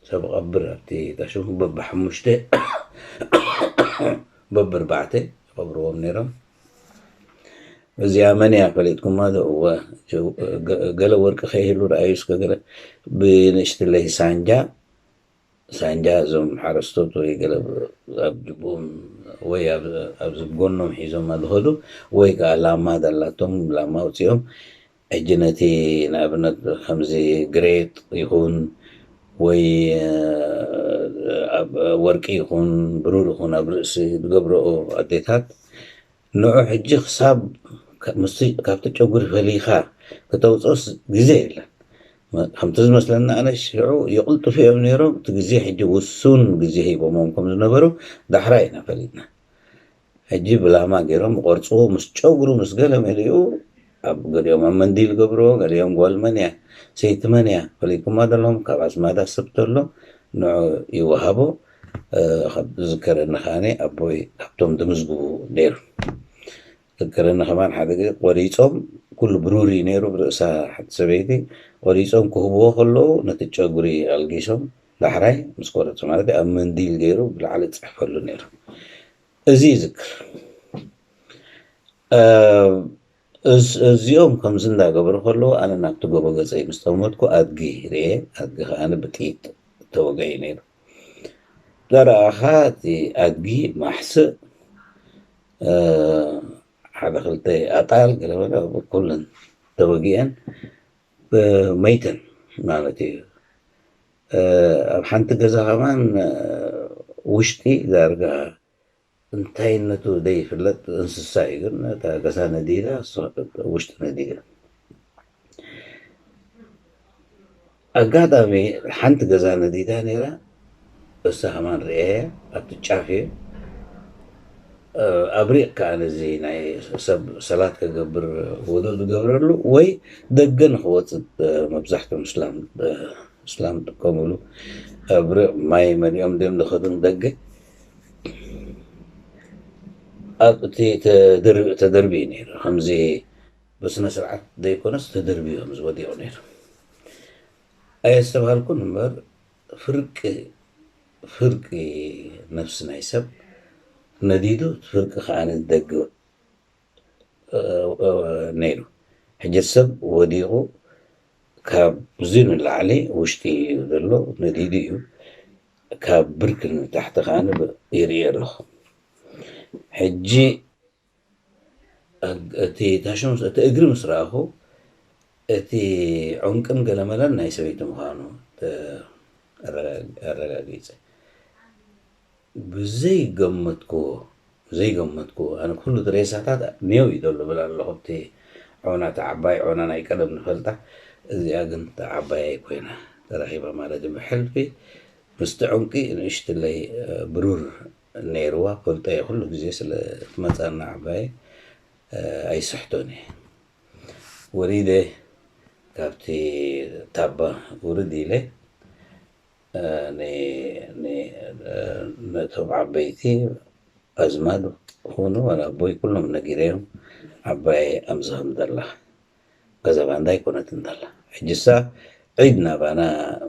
ሰብ ይቐብር ኣብቲ ታሽሙ በብሓሙሽተ በብርባዕተ ይቐብርዎም ነይሮም። እዚኣ መን እያ ፈሊጥኩማ ዶ? እወ፣ ገ-፣ ገለ ወርቂ ከይህሉ ረኣዩ እስከ ገለ ብንእሽትለይ ሳንጃ ሳንጃ እዞም ሓረስቶት ወይ ገለ ኣብ ጅብኦም ወይ ኣብ፣ ኣብዚ ጎኖም ሒዞማ ዝኸዱ ወይ ከኣ ላማ ዘላቶም ላማ ኣውጺኦም ሕጂ ነቲ ንኣብነት ከምዚ ግሬጥ ይኹን ወይ ኣብ ወርቂ ይኹን ብሩር ይኹን ኣብ ርእሲ ዝገብረኦ ኣዴታት ንዑ ሕጂ ክሳብ ካ-፣ ምስቲ፣ ካብቲ ጨጉሪ ፈሊኻ ክተውፅኦስ ግዜ የለን። መ-፣ ከምቲ ዝመስለኒ ኣነ ሽዑ ይቕልጥፉ እዮም ነይሮም። እቲ ግዜ ሕጂ ውሱን ግዜ ሂቦሞም ከም ዝነበሩ ዳሕራይ ኢና ፈሊጥና። ሕጂ ብላማ ገይሮም ይቆርፅዎ ምስ ጨጉሩ ምስ ገለ መሊኡ ኣብ ገሊኦም ኣብ መንዲል ገብርዎ፣ ገሊኦም ጓል መን እያ ሰይቲ መን እያ ፈሊጥኩማ ዘለኹም ካብ ኣዝማዳ ሰብ ተሎ ንዑ ይወሃቦ። እ፣ ካብ ዝዝከረኒ ከኣኒ ኣቦይ ካብቶም ድምዝግቡ ነይሩ። ዝዝከረኒ ከማን ሓደ ግዜ ቆሪጾም፣ ኩሉ ብሩር እዩ ነይሩ ብርእሳ ሓንቲ ሰበይቲ፣ ቆሪጾም ክህብዎ ከለዉ ነቲ ጨጉሪ ኣልጊሶም ዳሕራይ ምስ ቆረጹ ማለት እዩ ኣብ መንዲል ገይሩ ብላዕሊ ዝጽሕፈሉ ነይሩ። እዚ ይዝክር። እ፣ እዝ-፣ እዚኦም ከምዚ እንዳገበሩ ከለዉ ኣነ ናብቲ ጎቦ ገጸይ ምስ ጠመትኩ ኣድጊ ርኤ፣ ኣድጊ ከኣ ብጥይት ተወገዩ ነይሩ። ዘረኣኻ እቲ ኣድጊ ማሕስእ፣ እ፣ ሓደ ክልተ ኣጣል ገለ በለ ኩለን ተወጊአን፣ እ፣ መይተን ማለት እዩ። እ፣ ኣብ ሓንቲ ገዛ ከማን፣ እ፣ ውሽጢ ዳርጋ እንታይነቱ ዘይፍለጥ እንስሳ እዩ፣ ግን እታ ገዛ ነዲዳ፣ እሱ ውሽጢ ነዲዳ። ኣጋጣሚ ሓንቲ ገዛ ነዲዳ ነይራ፣ እሳ ከማን ርእየያ ኣብቲ ጫፍ እዩ። እ፣ ኣብ ሪቕ ከኣ ነዚ ናይ ሰብ ሰላት ከገብር ውዱእ ዝገብረሉ ወይ ደገ ንኽወፅእ፣ እ፣ መብዛሕትኦም እስላም፣ እ፣ እስላም ጥቀምሉ ኣብ ሪቕ ማይ መሊኦም ድዮም ዝኸዱ ንደገ። ኣብ እቲ ተደር-፣ ተደርቢ እዩ ነይሩ። ከምዚ ብስነ ስርዓት ዘይኮነስ ተደርቢ እዩ ከምዚ ወዲቑ ነይሩ። ኣየስተብሃልኩን እምበር ፍርቂ፣ ፍርቂ ነፍሲ ናይ ሰብ ነዲዱ፣ ፍርቂ ከኣ ንደገ፣ እ፣ እ፣ ነይሩ። ሕጂ ሰብ ወዲቑ ካብ እዚ ንላዕሊ ውሽጢ እዩ ዘሎ፣ ነዲዱ እዩ። ካብ ብርኪ ንታሕቲ ከኣ ብ-፣ ይርኢ ኣለኹ። ሕጂ እ-፣ እቲ ታሽሙ፣ እቲ እግሪ ምስ ረኣኹ፣ እቲ ዑንቅን ገለመለን ናይ ሰበይቲ ምዃኑ ተ-፣ ኣረጋ-፣ ኣረጋጊጸ። ብዘይገመትክዎ፣ ዘይገመትክዎ፣ ኣነ ኩሉ እቲ ሬሳታት ኔው እዩ ዘሎ ብል ኣለኹ። ኣብቲ ዖና፣ እታ ዓባይ ዖና ናይ ቀደም ንፈልጣ፣ እዚኣ ግን እታ ዓባይ ኣይኮይና ተረኺባ ማለት እዩ። ብሕልፊ ምስቲ ዑንቂ ንእሽትለይ፣ እ፣ ብሩር ነይርዋ፣ ፈልጦ እየ ኩሉ ግዜ ስለ ትመጻና ዓባይ፣ እ፣ ኣይስሕቶን እየ። ወሪደ ካብቲ ታባ ውርድ ኢለ፣ እ፣ ን-፣ ን-፣ እ፣ ነቶም ዓበይቲ ኣዝማዱ ክኾኑ ዋላ ኣቦይ ኩሎም ነጊረዮም። ዓባይ ኣምዚ ከም ዘላ ገዛ ባንዳ ኣይኮነትን ዘላ። ሕጂሳ ዒድ ናባና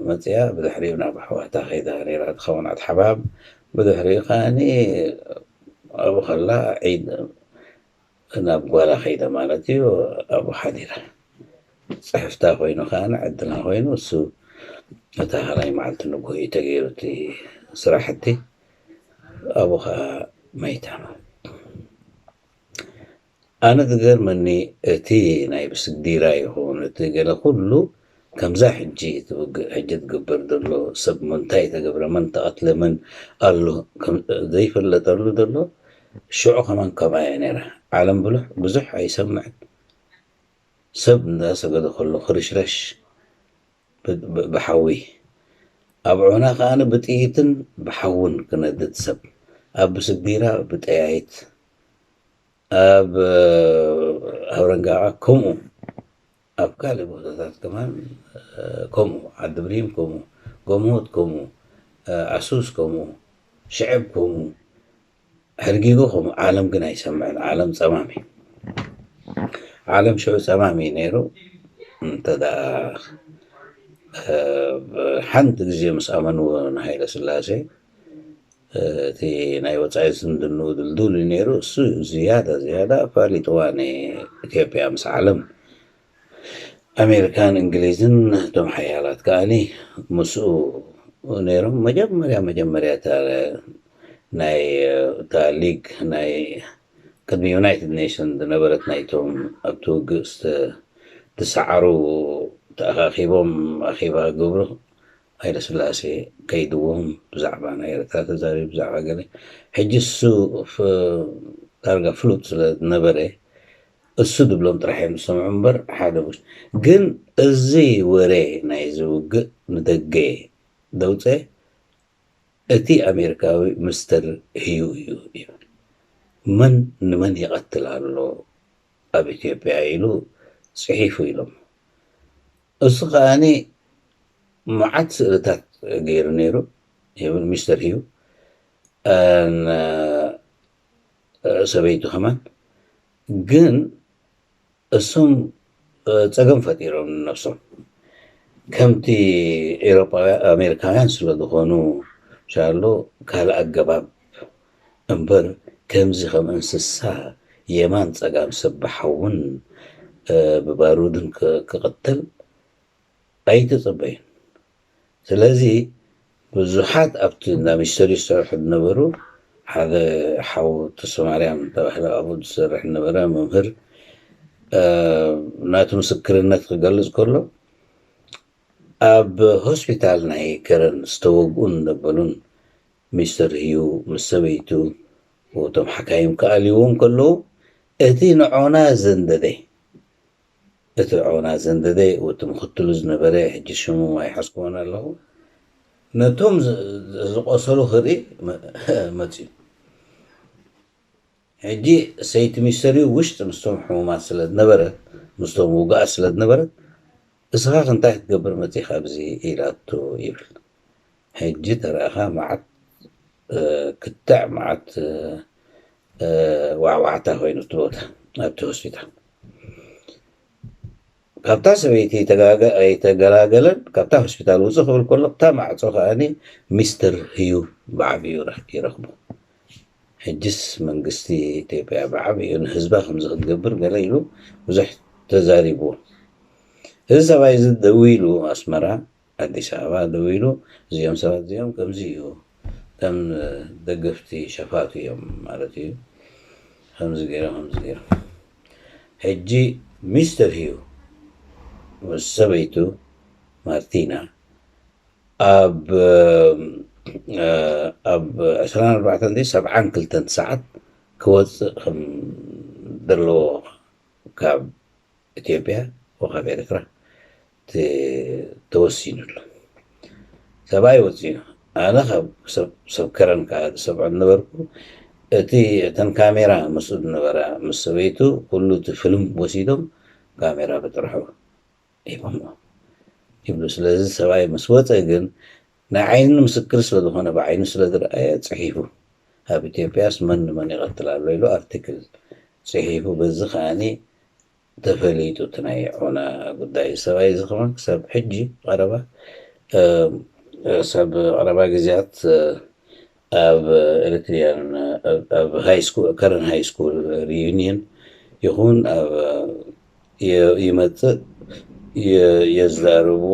መፅያ፣ ብድሕሪኡ ናብ ኣሕዋታ ከይዳ ነይራ ትኸውን ኣትሓባብ። ብድሕሪኡ ከዓኒ ኣብኡ ከላ ዒድ ናብ ጓላ ከይዳ ማለት እዩ። ኣብኡ ሓዲራ ፅሕፍታ ኮይኑ ከዓኒ ዕድላ ኮይኑ እሱ እታ ካልኣይ መዓልቲ ንግሆ እዩ ተገይሩ እቲ ስራሕቲ። ኣብኡ ከዓ መይታ። ኣነ ዝገርመኒ እቲ ናይ ብስግዲራ ይኹን እቲ ገለ ኩሉ ከምዛ ሕጂ ትውግእ ሕጂ ትግበር ዘሎ ሰብ እንታይ ተገብረ መን ተቐትለ መን ኣሎ ከም ዘይፈለጠሉ ዘሎ ሽዑ ከማን ከምኣ እያ ነይራ። ዓለም ብሉሕ ብዙሕ ኣይሰምዕን። ሰብ እንዳሰገደ ከሎ ክርሽረሽ ብ- ብ- ብሓዊ ኣብ ዑና ከኣ ብጥይትን ብሓውን ክነድድ ሰብ ኣብ ብስግዲራ ብጠያይት ኣብ ኣውረንጋቃ ከምኡ ኣብ ካልእ ቦታታት ከማን ከምኡ ዓዲ ብሪም ከምኡ ገምሆት ከምኡ ኣሱስ ከምኡ ሽዕብ ከምኡ ሕርጊጉ ከምኡ ዓለም ግን ኣይሰምዕን። ዓለም ጸማም እዩ። ዓለም ሽዑ ጸማም እዩ ነይሩ። እንተ ደኣ ሓንቲ ግዜ ምስ ኣመንዎ ንሃይለ ስላሴ እቲ ናይ ወጻኢ ዝምድንኡ ድልዱል እዩ ነይሩ። እሱ ዝያዳ ዝያዳ ኣፋሊጥዋ ንኢትዮጵያ ምስ ዓለም። ኣሜሪካን እንግሊዝን እቶም ሓያላት ከኣኒ ምስኡ ነይሮም። መጀመርያ መጀመርያ እታ ናይ እታ ሊግ ናይ ቅድሚ ዩናይትድ ኔሽን ዝነበረት ናይቶም ኣብቲ ውግእ ዝሰዓሩ ተኣኻኺቦም ኣኼባ ገብሩ ሃይለስላሴ ከይድዎም ብዛዕባ ናይ ኤርትራ ተዛሪቡ ብዛዕባ ገለ ሕጂ እሱ ዳርጋ ፍሉጥ ስለ ዝነበረ እሱ ድብሎም ጥራሕ እዮም ዝሰምዑ እምበር ሓደ ውሽ ግን እዚ ወረ ናይ ዝውግእ ንደገ ደውፀ እቲ ኣሜሪካዊ ምስተር ህዩ እዩ ይብል። መን ንመን ይቐትል ኣሎ ኣብ ኢትዮጵያ ኢሉ ፅሒፉ ኢሎም። እሱ ከዓኒ መዓት ስእልታት ገይሩ ነይሩ ይብል ሚስተር ህዩ። ሰበይቱ ከማን ግን እሶም ፀገም ፈጢሮም ንነብሶም ከምቲ ኤሮጳውያን ኣሜሪካውያን ስለ ዝኾኑ ሻሎ ካልእ ኣገባብ እምበር ከምዚ ከም እንስሳ የማን ፀጋም ሰብ ብሓውን ብባሩድን ክቕተል ኣይተጸበዩን። ስለዚ ብዙሓት ኣብቲ እንዳ ሚስተሪ ዝሰርሑ ዝነበሩ ሓደ ሓው ተስፋማርያም ተባህለ ኣብኡ ዝሰርሕ ዝነበረ መምህር ናቱ ምስክርነት ክገልጽ ከሎ ኣብ ሆስፒታል ናይ ከረን ዝተወግኡን ዘበሉን ሚስተር ህዩ ምስ ሰበይቱ እቶም ሓካይም ክኣልይዎም ከለዉ እቲ ንዖና ዘንደደ እቲ ዖና ዘንደደ ወቲ ምኽትሉ ዝነበረ ሕጂ ሽሙ ኣይሓዝክዎን ኣለኹ ነቶም ዝቆሰሉ ክርኢ መፅዩ ሕጂ ሰይቲ ሚስተርዩ ውሽጢ ምስቶም ሕሙማት ስለ ዝነበረት ምስቶም ውጉኣት ስለ ዝነበረት እስኻ ክንታይ ክትገብር መፂኻ ኣብዚ ኢላቶ ይብል ሕጂ ተረእኻ መዓት ክትዕ መዓት ዋዕዋዕታ ኮይኑ እቲ ቦታ ኣብቲ ሆስፒታል ካብታ ሰበይቲ ኣይተገላገለን ካብታ ሆስፒታል ውፅእ ክብል ከሎ እታ ማዕፆ ከዓኒ ሚስተር ህዩ ብዓብዩ ይረኽቡ ሕጅስ መንግስቲ ኢትዮጵያ ብዓብዩ ንህዝባ ከምዚ ክትገብር ገለ ኢሉ ብዙሕ ተዛሪብዎ እዚ ሰብኣይ እዚ ደዊሉ ኣስመራ ኣዲስ ኣበባ ደዊሉ እዚኦም ሰባት እዚኦም ከምዚ እዩ ከም ደገፍቲ ሸፋቱ እዮም ማለት እዩ ከምዚ ገይሮም ከምዚ ገይሮም ሕጂ ሚስተር ሂዩ ምስ ሰበይቱ ማርቲና ኣብ ኣብ ዕስራን ኣርባዕተን ሰብዓን ክልተን ሰዓት ክወፅእ ከም ዘለዎ ካብ ኢትዮጵያ ወካብ ኤርትራ ተወሲኑሉ ሰብኣይ ወፂኡ ኣነ ካብ ሰብ ከረን ከዓ ዝሰምዖ ዝነበርኩ እቲ እተን ካሜራ ምስኡ ዝነበራ ምስ ሰበይቱ ኩሉ እቲ ፍልም ወሲዶም ካሜራ ብጥርሑ ሂቦሞ ይብሉ ስለዚ ሰብኣይ ምስ ወፀ ግን ናይ ዓይኒ ምስክር ስለዝኾነ ብዓይኑ ስለዝረኣየ ፅሒፉ ኣብ ኢትዮጵያስ መን ንመን ይቐትል ኣሎ ኢሉ ኣርቲክል ጽሒፉ፣ በዚ ከኣኒ ተፈሊጡ እቲ ናይ ዖና ጉዳይ። ሰብኣይ እዚ ከማን ክሳብ ሕጂ ቀረባ፣ እ፣ ሰብ ቀረባ ግዜያት፣ እ፣ ኣብ ኤሪትሪያን፣ ኣብ፣ ኣብ ሃይ ስኩል፣ ከረን ሃይ ስኩል ሪዩኒየን ይኹን ኣብ የ-፣ ይመጽእ፣ የ-፣ የዛርብዎ፣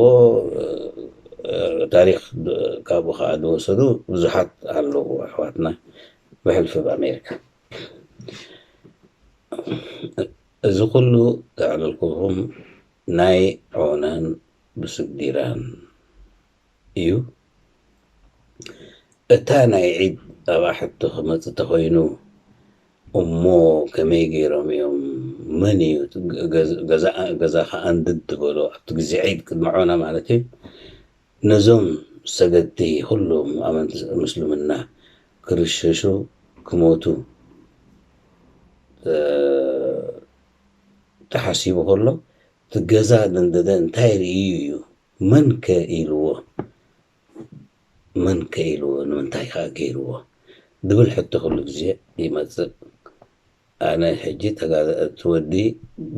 እ፣ ታሪኽ ድ-፣ ካብኡ ከኣ ዝወሰዱ ብዙሓት ኣለዉ ኣሕዋትና ብሕልፊ ኣብ ኣሜሪካ። እዚ ኩሉ ዘዕለልኩኹም ናይ ዖናን ብስግዲራን እዩ። እታ ናይ ዒድ ኣብኣ ሕቶ ክመጽእ ተኾይኑ፣ እሞ ከመይ ገይሮም እዮም፣ መን እዩ ገዛ-፣ ገዛ-፣ ገዛኻ ኣንድድ ዝበሎ ኣብቲ ግዜ ዒድ ቅድሚ ዖና ማለት እዩ፣ ነዞም ሰገድቲ ኩሎም ኣመንቲ ምስልምና ክርሸሹ ክሞቱ፣ እ፣ ተሓሲቡ ከሎ፣ እቲ ገዛ ደንደደ እንታይ ርእዩ እዩ? መን ከ ኢልዎ? መን ከ ኢልዎ? ንምንታይ ከ ገይርዎ? ዝብል ሕቶ ኩሉ ግዜ ይመጽእ። ኣነ ሕጂ ተጋ-፣ እቲ ወዲ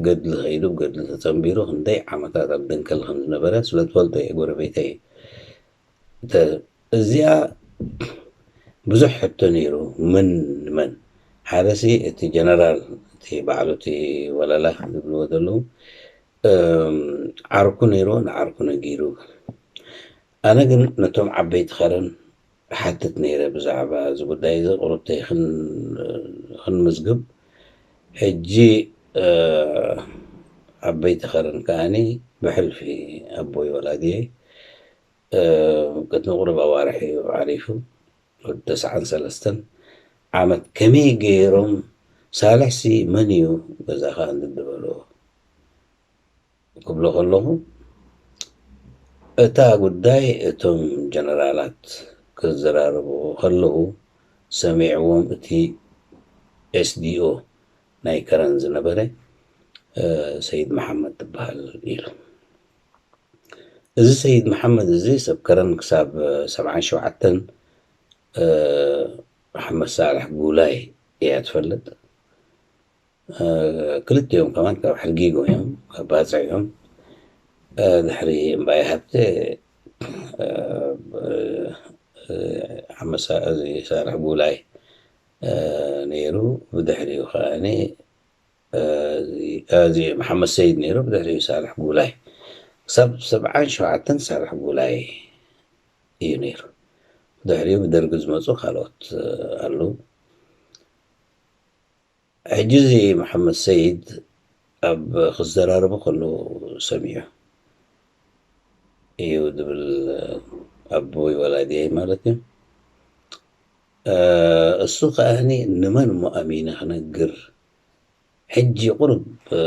ገድሊ ከይዱ፣ ገድሊ ተጸንቢሩ፣ ክንደይ ዓመታት ኣብ ደንከል ከም ዝነበረ ስለ ዝፈልጦ እየ፣ ጎረቤተይ እዩ። እተ-፣ እዚኣ ብዙሕ ሕቶ ነይሩ። መን ንመን? ሓደሲ እቲ ጀነራል፣ እቲ ባዕሉ እቲ ወላላ ዝብልዎ ዘለዉ፣ እም፣ ዓርኩ ነይርዎ፣ ንዓርኩ ነጊሩ። ኣነ ግን ነቶም ዓበይቲ ከረን እሓትት ነይረ ብዛዕባ እዚ ጉዳይ እዚ፣ ቁሩብተይ ክን-፣ ክንምዝግብ። ሕጂ፣ እ፣ ዓበይቲ ከረን ከኣኒ ብሕልፊ ኣቦይ ወላዲየይ፣ እ፣ ቅድሚ ቁሩብ ኣዋርሕ እዩ ዓሪፉ። ወዲ ተስዓን ሰለስተን ዓመት። ከመይ ገይሮም፣ ሳልሕሲ መን እዩ ገዛኻ እንድበሎ ክብሎ ከለኹ፣ እታ ጉዳይ እቶም ጀነራላት ክዘራረቡ ከለዉ ሰሚዕዎም፣ እቲ ኤስ ዲ ኦ ናይ ከረን ዝነበረ፣ እ፣ ሰይድ መሓመድ ትበሃል ኢሉ። እዚ ሰይድ መሓመድ እዚ ሰብ ከረን ክሳብ ሰብዓን ሸውዓተን፣ እ፣ መሓመድ ሳልሕ ጉላይ እያ ትፈልጥ። እ፣ ክልቲኦም ከማን ካብ ሕርጊጎ እዮም፣ ካብ ባጽዕ እዮም። እ፣ ድሕሪ እምባየ ሃብተ፣ እ፣ እ፣ ሓመሳ-፣ እዚ ሳልሕ ጉላይ፣ እ፣ ነይሩ። ብድሕሪኡ ከኣኒ፣ እ፣ እዚ፣ እዚ መሓመድ ሰይድ ነይሩ። ብድሕሪኡ ሳልሕ ጉላይ። ክሳብ ሰብዓን ሸውዓተን ሳልሕ ጉላይ እዩ ነይሩ። ብድሕሪኡ ብደርጊ ዝመጹ ካልኦት፣ እ፣ ኣለዉ። ሕጂ እዚ መሓመድ ሰይድ ኣብ ክዘራረቡ ከለዉ ሰሚዑ እዩ ዝብል፣ ኣቦይ ወላዲየይ ማለት እዩ። እ፣ እሱ ከኣኒ ንመን እሞ ኣሚነ ክነግር? ሕጂ ቁሩብ፣ እ፣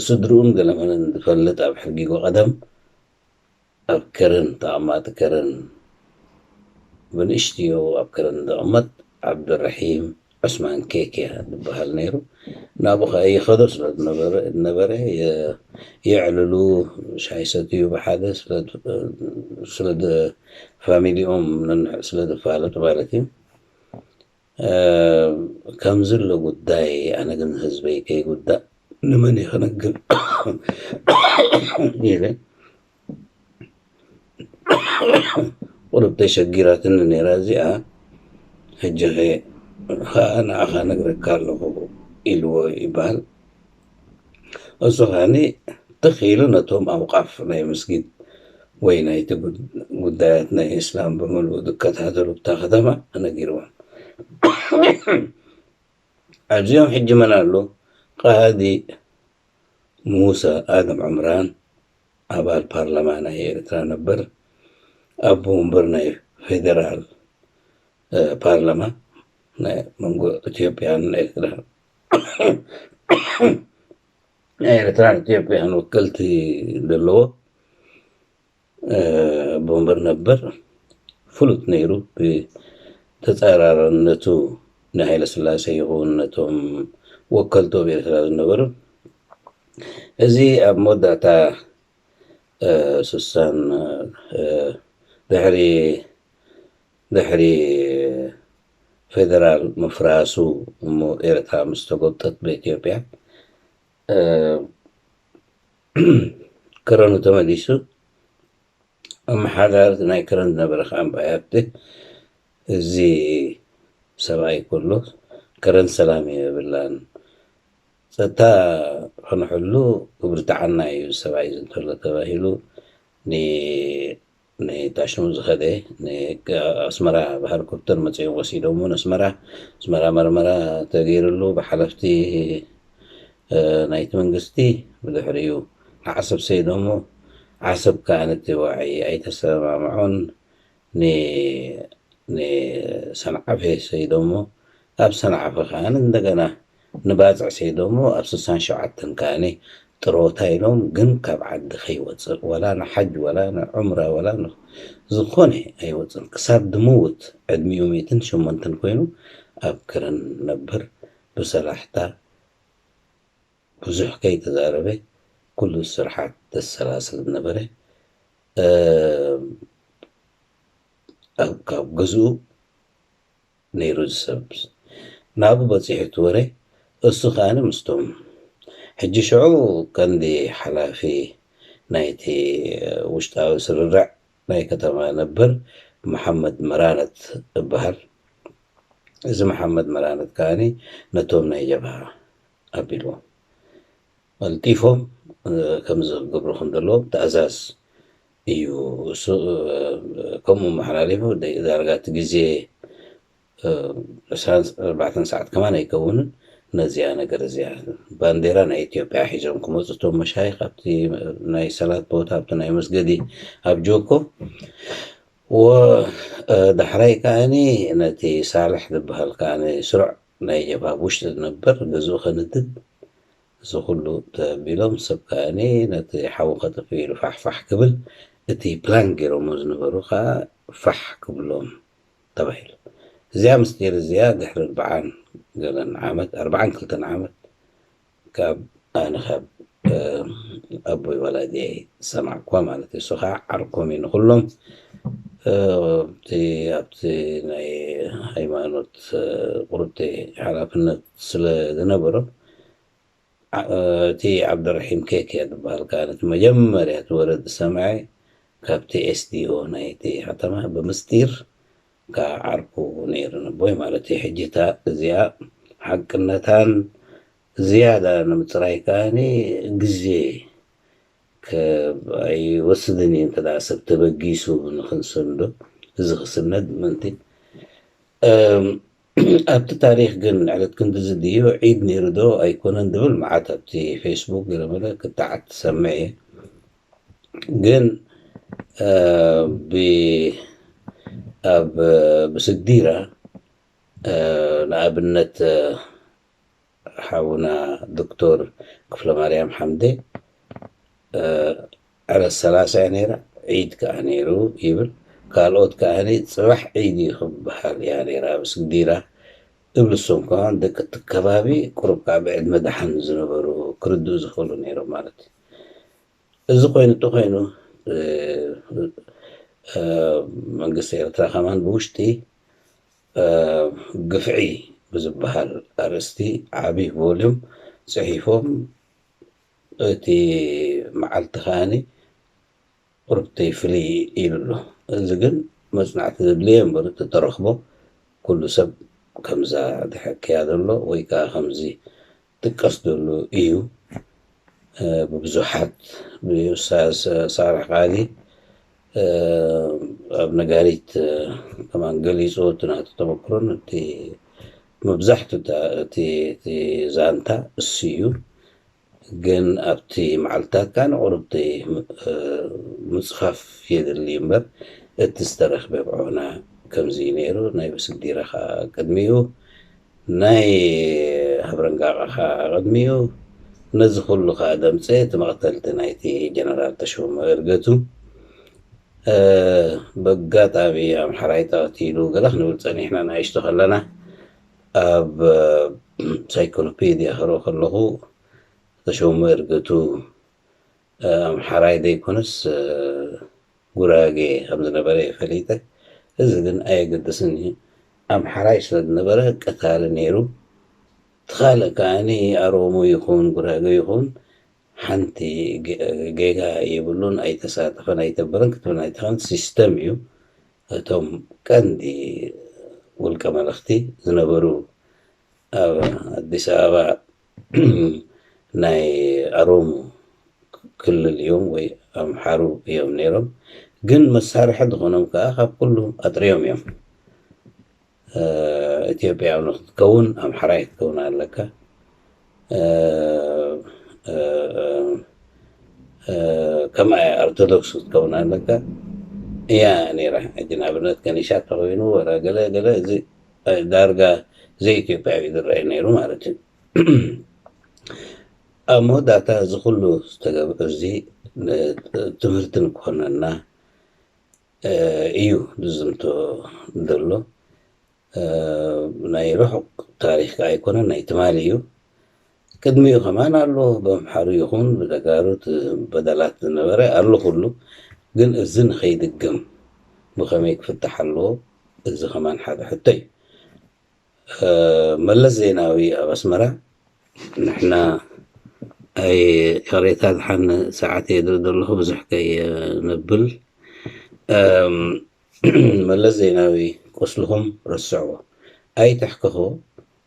ስድርኡን ገለመለን ዝፈልጥ ኣብ ሕርጊጎ ቀደም ኣብ ከረን፣ ተቐማጢ ከረን፣ ብንእሽትዮ ኣብ ከረን ዝቕመጥ ዓብዱራሒም ዑስማን ኬክያ ዝበሃል ነይሩ። ናብኡ ኸኣ ይኸዶ ስለ ዝነበረ፣ ነበረ፣ የ-፣ የዕልሉ፣ ሻሂ ሰትዩ ብሓደ ስለ ዝ-፣ ስለ ዝ-፣ ፋሚሊኦም ነንሕ-፣ ስለ ዝፋለጡ ማለት እዩ። እ፣ ከምዚ ኣሎ ጉዳይ፣ ኣነ ግን ህዝበይ ከይጉዳእ ንመን እየ ክነግር ኢለ ቁሩብ ተሸጊራትኒ ነይራ እዚኣ። ሕጂ ኸ-፣ ኸኣ ንዓኻ ነግረካ ኣለኹ ኢልዎ ይበሃል። እሱ ኸኣኒ ትኽ ኢሉ ነቶም ኣውቃፍ ናይ መስጊድ ወይ ናይቲ ጉድ-፣ ጉዳያት ናይ እስላም ብምልኡ ዝከታተሉ እታ ከተማ ነጊርዎም። ኣብዚኦም ሕጂ መን ኣሎ? ቃዲ ሙሳ ኣደም ዑምራን፣ ኣባል ፓርላማ ናይ ኤርትራ ነበር፣ ኣቦ ወንበር ናይ ፌደራል፣ እ፣ ፓርላማ ናይ መንጎ ኢትዮጵያን ኤርትራን፣ ናይ ኤርትራን ኢትዮጵያን ወከልቲ ዘለዎ፣ እ፣ ኣቦ ወንበር ነበር ፍሉጥ ነይሩ። ብተጻራርነቱ ንሃይለ ስላሴ ይኹን ነቶም ወከልቱ ኣብ ኤርትራ ዝነበሩ፣ እዚ ኣብ መወዳእታ፣ እ፣ ስሳን፣ እ፣ ድሕሪ፣ ድሕሪ ፌደራል ምፍራሱ፣ እሞ ኤርትራ ምስ ተጎብጠት ብኢትዮጵያ፣ እ፣ ከረኑ ተመሊሱ ኣመሓዳሪ ናይ ከረን ዝነበረ ከዓ እምበኣር፣ እዚ ሰብኣይ ከሎ ከረን ሰላም የብላን። ጸጥታ ከንሕሉ ክብርትዓና እዩ ሰብኣይ እዚ እንተሎ ተባሂሉ ን-፣ ንታሽሙ ዝኸደ ን-፣ ኣስመራ ብሃሊኮፕተር መጺኦም ወሲዶሞ ንኣስመራ። ኣስመራ መርመራ ተገይርሉ ብሓለፍቲ፣ እ፣ ናይቲ መንግስቲ። ብድሕሪኡ ንዓሰብ ሰይዶሞ። ዓሰብ ከኣ ነቲ ዋዒ ኣይተሰማምዖን። ን-፣ ንሰንዓፈ ሰይዶሞ። ኣብ ሰንዓፈ ከኣ እንደገና ንባጽዕ ሰይዶሞ። ኣብ ስሳን ሸውዓተን ከኣ ጥሮታ ኢሎም፣ ግን ካብ ዓዲ ከይወጽእ፣ ወላ ንሓጅ፣ ወላ ንዑምራ፣ ወላ ን-፣ ዝኾነ ኣይወጽእን። ክሳብ ድምውት ዕድሚኡ ሚእትን ሸሞንተን ኮይኑ ኣብ ከረን ነበር። ብሰላሕታ ብዙሕ ከይተዛረበ ኩሉ ስርሓት ዘሰላስል ዝነበረ፣ እ፣ ኣብ፣ ካብ ገዝኡ ነይሩ ዝሰብ ናብኡ በጺሑ እቲ ወረ። እሱ ከኣ ምስቶም ሕጂ ሽዑ ቀንዲ ሓላፊ ናይቲ ውሽጣዊ ስርርዕ ናይ ከተማ ነበር መሓመድ መራነት እበሃል። እዚ መሓመድ መራነት ከኣ ነቶም ናይ ጀብሃ ኣቢልዎም ቀልጢፎም፣ እ፣ ከምዚ ክገብሩ ከም ዘለዎም ትእዛዝ እዩ። እሱ፣ እ፣ ከምኡ መሓላሊፉ ደ-፣ ዳርጋ እቲ ግዜ፣ እ፣ ዕስራን ኣርባዕተን ሰዓት ከማን ኣይከውንን። ነዚኣ ነገር እዚኣ ባንዴራ ናይ ኢትዮጵያ ሒዞም ክመጹ እቶም መሻይኽ ኣብቲ ናይ ሰላት ቦታ ኣብቲ ናይ መስገዲ ኣብ ጆኮ ወ-፣ እ፣ ዳሕራይ ከኣኒ ነቲ ሳልሕ ዝበሃል ከኣኒ ስሩዕ ናይ ጀብሃ ውሽጢ ዝነበር ገዝኡ ከንድድ፣ እዚ ኩሉ ተቢሎም ሰብ ከኣኒ ነቲ ሓዊ ከጥፍእ ኢሉ ፋሕ ፋሕ ክብል፣ እቲ ፕላን ገይሮሞ ዝነበሩ ከኣ ፋሕ ክብሎም ተባሂሉ። እዚኣ ምስጢር እዚኣ ድሕሪ ኣርብዓን ገለን ዓመት፣ ኣርብዓን ክልተን ዓመት ካብ ኣነ ካብ፣ እ፣ ኣቦይ ወላዲየይ ዝሰማዕኩዋ ማለት እዩ። እሱ ኸዓ ዓርኮም እዩ ንኹሎም። እ፣ እቲ ኣብቲ ናይ ሃይማኖት፣ እ፣ ቁርብቲ ሓላፍነት ስለ ዝነበሮ፣ ዓ-፣ እቲ ዓብደረሒም ኬክያ ዝበሃል ከኣ ነቲ መጀመርያ እቲ ወረ ዝሰምዐ ካብቲ ኤስ ዲ ኦ ናይቲ ከተማ ብምስጢር ከኣ ዓርኩ ነይሩ ነቦይ ማለት እዩ። ሕጂ እታ እዚኣ ሓቅነታን ዝያዳ ንምጽራይ ከኣኒ ግዜ ከ-፣ ኣይወስድን እዩ። እንተ ደኣ ሰብ ተበጊሱ ንኽንሰንዶ፣ እዚ ክስነድ ምእንቲ፣ እም፣ ኣብቲ ታሪኽ ግን ዕለት ክንድዚ ድዩ ዒድ ነይሩ ዶ ኣይኮነን ዝብል መዓት ኣብቲ ፌስቡክ ገለመለ ክትዓት ትሰምዕ እየ። ግን፣ እ፣ ብ-፣ ኣብ፣ ብስግዲራ፣ እ፣ ንኣብነት፣ እ፣ ሓውና ዶክተር ክፍለማርያም ሓምደ፣ እ፣ ዕለት ሰላሳ እያ ነይራ፣ ዒድ ከኣ ነይሩ ይብል። ካልኦት ከኣ ጽባሕ ዒድ እዩ ክበሃል እያ ነይራ ኣብ ስግዲራ እብሉ። እሶም ከማን ደቂ እቲ ከባቢ ቁሩብ ከኣ ብዕድመ ደሓን ዝነበሩ ክርድኡ ዝኽእሉ ነይሮም ማለት እዩ። እዚ ኮይኑ እንተኾይኑ፣ እ፣ እ፣ መንግስቲ ኤርትራ ከማን ብውሽጢ፣ እ፣ ግፍዒ ብዝበሃል ኣርእስቲ ዓቢ ቮልዩም ጽሒፎም፣ እቲ መዓልቲ ከኣኒ ቁሩብተይ ፍልይ ኢሉ ኣሎ። እዚ ግን መጽናዕቲ ዘድልዮ እምበር፣ እቲ ተረኽቦ ኩሉ ሰብ ከምዛ ተሐክያ ዘሎ ወይ ከኣ ከምዚ ጥቀስ ዘሎ እዩ። እ፣ ብብዙሓት ብኡስታዝ ሳልሕ ቃዲ፣ እ፣ ኣብ ነጋሪት፣ እ፣ ከማን ገሊጹ እቲ ናቱ ተመክሮን እቲ መብዛሕቱ እታ፣ እቲ፣ እቲ ዛንታ እሱ እዩ። ግን ኣብቲ መዓልታት ከኣ ንቁሩብቲ፣ እ፣ ምጽፋፍ የድሊ እምበር፣ እቲ ዝተረኽበ ብዖና ከምዚ እዩ ነይሩ። ናይ ብስግዲራ ከኣ ቅድሚኡ፣ ናይ ሃብረንጋቓ ከኣ ቅድሚኡ፣ ነዚ ኩሉ ከኣ ደምጸ እቲ መቕተልቲ ናይቲ ጀነራል ተሾመ እርገቱ። እ፣ በጋጣሚ ኣምሓራይ ተቐቲሉ ገለ ክንብል ጸኒሕና ንኣሽቱ ከለና፣ ኣብ፣ እ፣ ሳይክሎፔድያ ክርኢ ከለኹ፣ ተሾመ እርገቱ፣ እ፣ ኣምሓራይ ዘይኮነስ፣ እ፣ ጉራጌ ከም ዝነበረ እየ ፈሊጠ። እዚ ግን ኣየገድስን እዩ። ኣምሓራይ ስለ ዝነበረ ቀታሊ ነይሩ። እቲ ካልእ ከዓኒ ኣሮሞ ይኹን ጉራጌ ይኹን ሓንቲ ገ-፣ ጌጋ የብሉን፣ ኣይተሳተፈን ኣይተበረን ክትብል ኣይትኽእልን። ሲስተም እዩ። እቶም ቀንዲ ውልቀ መለኽቲ ዝነበሩ ኣብ ኣዲስ ኣበባ ናይ ኣሮሞ ክልል እዮም ወይ ኣምሓሩ እዮም ነይሮም። ግን መሳርሒ ዝኾኖም ከዓ ካብ ኩሉ ኣጥርዮም እዮም። እ፣ ኢትዮጵያዊ ንክትከውን ኣምሓራይ ክትከውን ኣለካ። እ፣ እ፣ እ፣ እ፣ ከምኣ እያ፣ ኦርቶዶክስ ክትከውን ኣለካ እያ ነይራ። ሕጂ ንኣብነት ከኒሻ ተኮይኑ ወላ ገለ ገለ፣ እዚ ዳርጋ ዘይኢትዮጵያዊ ዝረኣይ ነይሩ ማለት እዩ። ኣብ መወዳእታ እዚ ኩሉ ዝተገብረ እዚ ን-፣ ትምህርቲ ንክኾነና፣ እ፣ እዩ ዝዝንቶ ዘሎ። እ፣ ናይ ርሑቕ ታሪኽ ከኣ ኣይኮነን፣ ናይ ትማሊ እዩ። ቅድሚኡ ከማን ኣሎ፣ በምሓሩ ይኹን ብተጋሩ ት-፣ በደላት ዝነበረ ኣሎ ኩሉ። ግን እዚ ንኸይድግም ብኸመይ ክፍታሕ ኣለዎ? እዚ ከማን ሓደ ሕቶ እዩ። እ፣ መለስ ዜናዊ ኣብ ኣስመራ ንሕና፣ ኣይ፣ ይቕሬታ፣ ድሓን ሰዓት እየ ዝርኢ ዘለኹ፣ ብዙሕ ከየንብል። እም፣ መለስ ዜናዊ፣ ቁስልኹም ረስዕዎ፣ ኣይትሕከኹ፣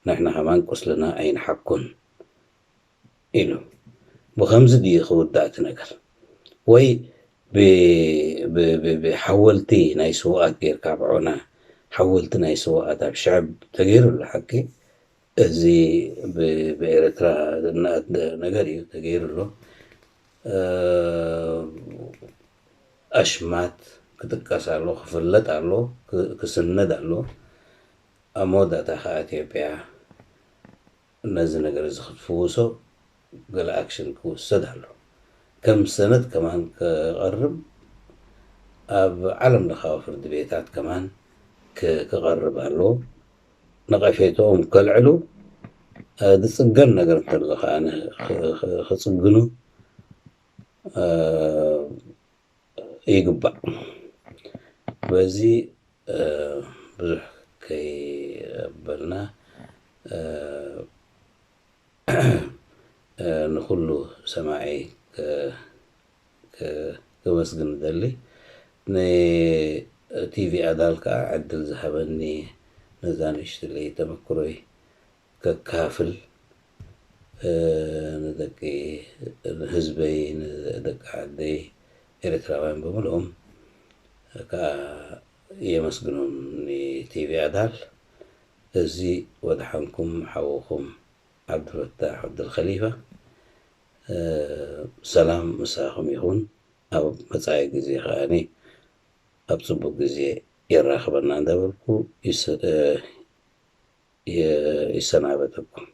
ንሕና ከማን ቁስልና ኣይንሓኩን ኢሉ። ብኸምዚ ድዩ ክውዳእ እቲ ነገር? ወይ ብ-፣ ብ-፣ ብ-፣ ብሓወልቲ ናይ ስውኣት ጌርካ ኣብ ዖና፣ ሓወልቲ ናይ ስውኣት ኣብ ሽዕብ ተገይሩ ኣሎ፣ ሓቂ? እዚ ብ-፣ ብኤርትራ ዝነኣድ ነገር እዩ ተገይሩ ኣሎ። እ፣ ኣሽማት ክጥቀስ ኣሎ፣ ክፍለጥ ኣሎ፣ ክ-፣ ክስነድ ኣሎ። ኣብ መወዳእታ ከኣ ኢትዮጵያ ነዚ ነገር እዚ ክትፍውሶ ገለ ኣክሽን ክውሰድ ኣሎ። ከም ሰነድ ከማን ክቐርብ፣ ኣብ ዓለም ለኻዊ ፍርዲ ቤታት ከማን ክ-፣ ክቐርብ ኣለዎ። ነቐፌትኦም ከልዕሉ፣ እ፣ ዝጽገን ነገር እንተሎ ከኣ ን-፣ ኽ-፣ ኽ-፣ ክጽግኑ፣ እ፣ ይግባእ። በዚ፣ እ፣ ብዙሕ ከይበልና፣ እ፣ እ፣ ንኹሉ ሰማዒ ከ-፣ ከ-፣ ከመስግን እደሊ። ንቲቪ ኣዳል ከኣ ዕድል ዝሃበኒ፣ ነዛ ንእሽትለይ ተመክሮይ ከካፍል፣ እ፣ ንደቂ፣ ንህዝበይ፣ ንደቂ ዓደይ ኤርትራውያን ብምልኦም ከኣ የመስግኖም። ንቲቪ ኣዳል፣ እዚ ወድሓንኩም ሓውኹም ዓብዱልፈታሕ ዓብዱልኸሊፋ። እ፣ ሰላም ምሳኹም ይኹን። ኣብ መጻኢ ግዜ ከኣኒ ኣብ ጽቡቕ ግዜ የራኽበና እንዳበልኩ ይስ-፣ እ፣ የ-፣ ይሰናበተኩም።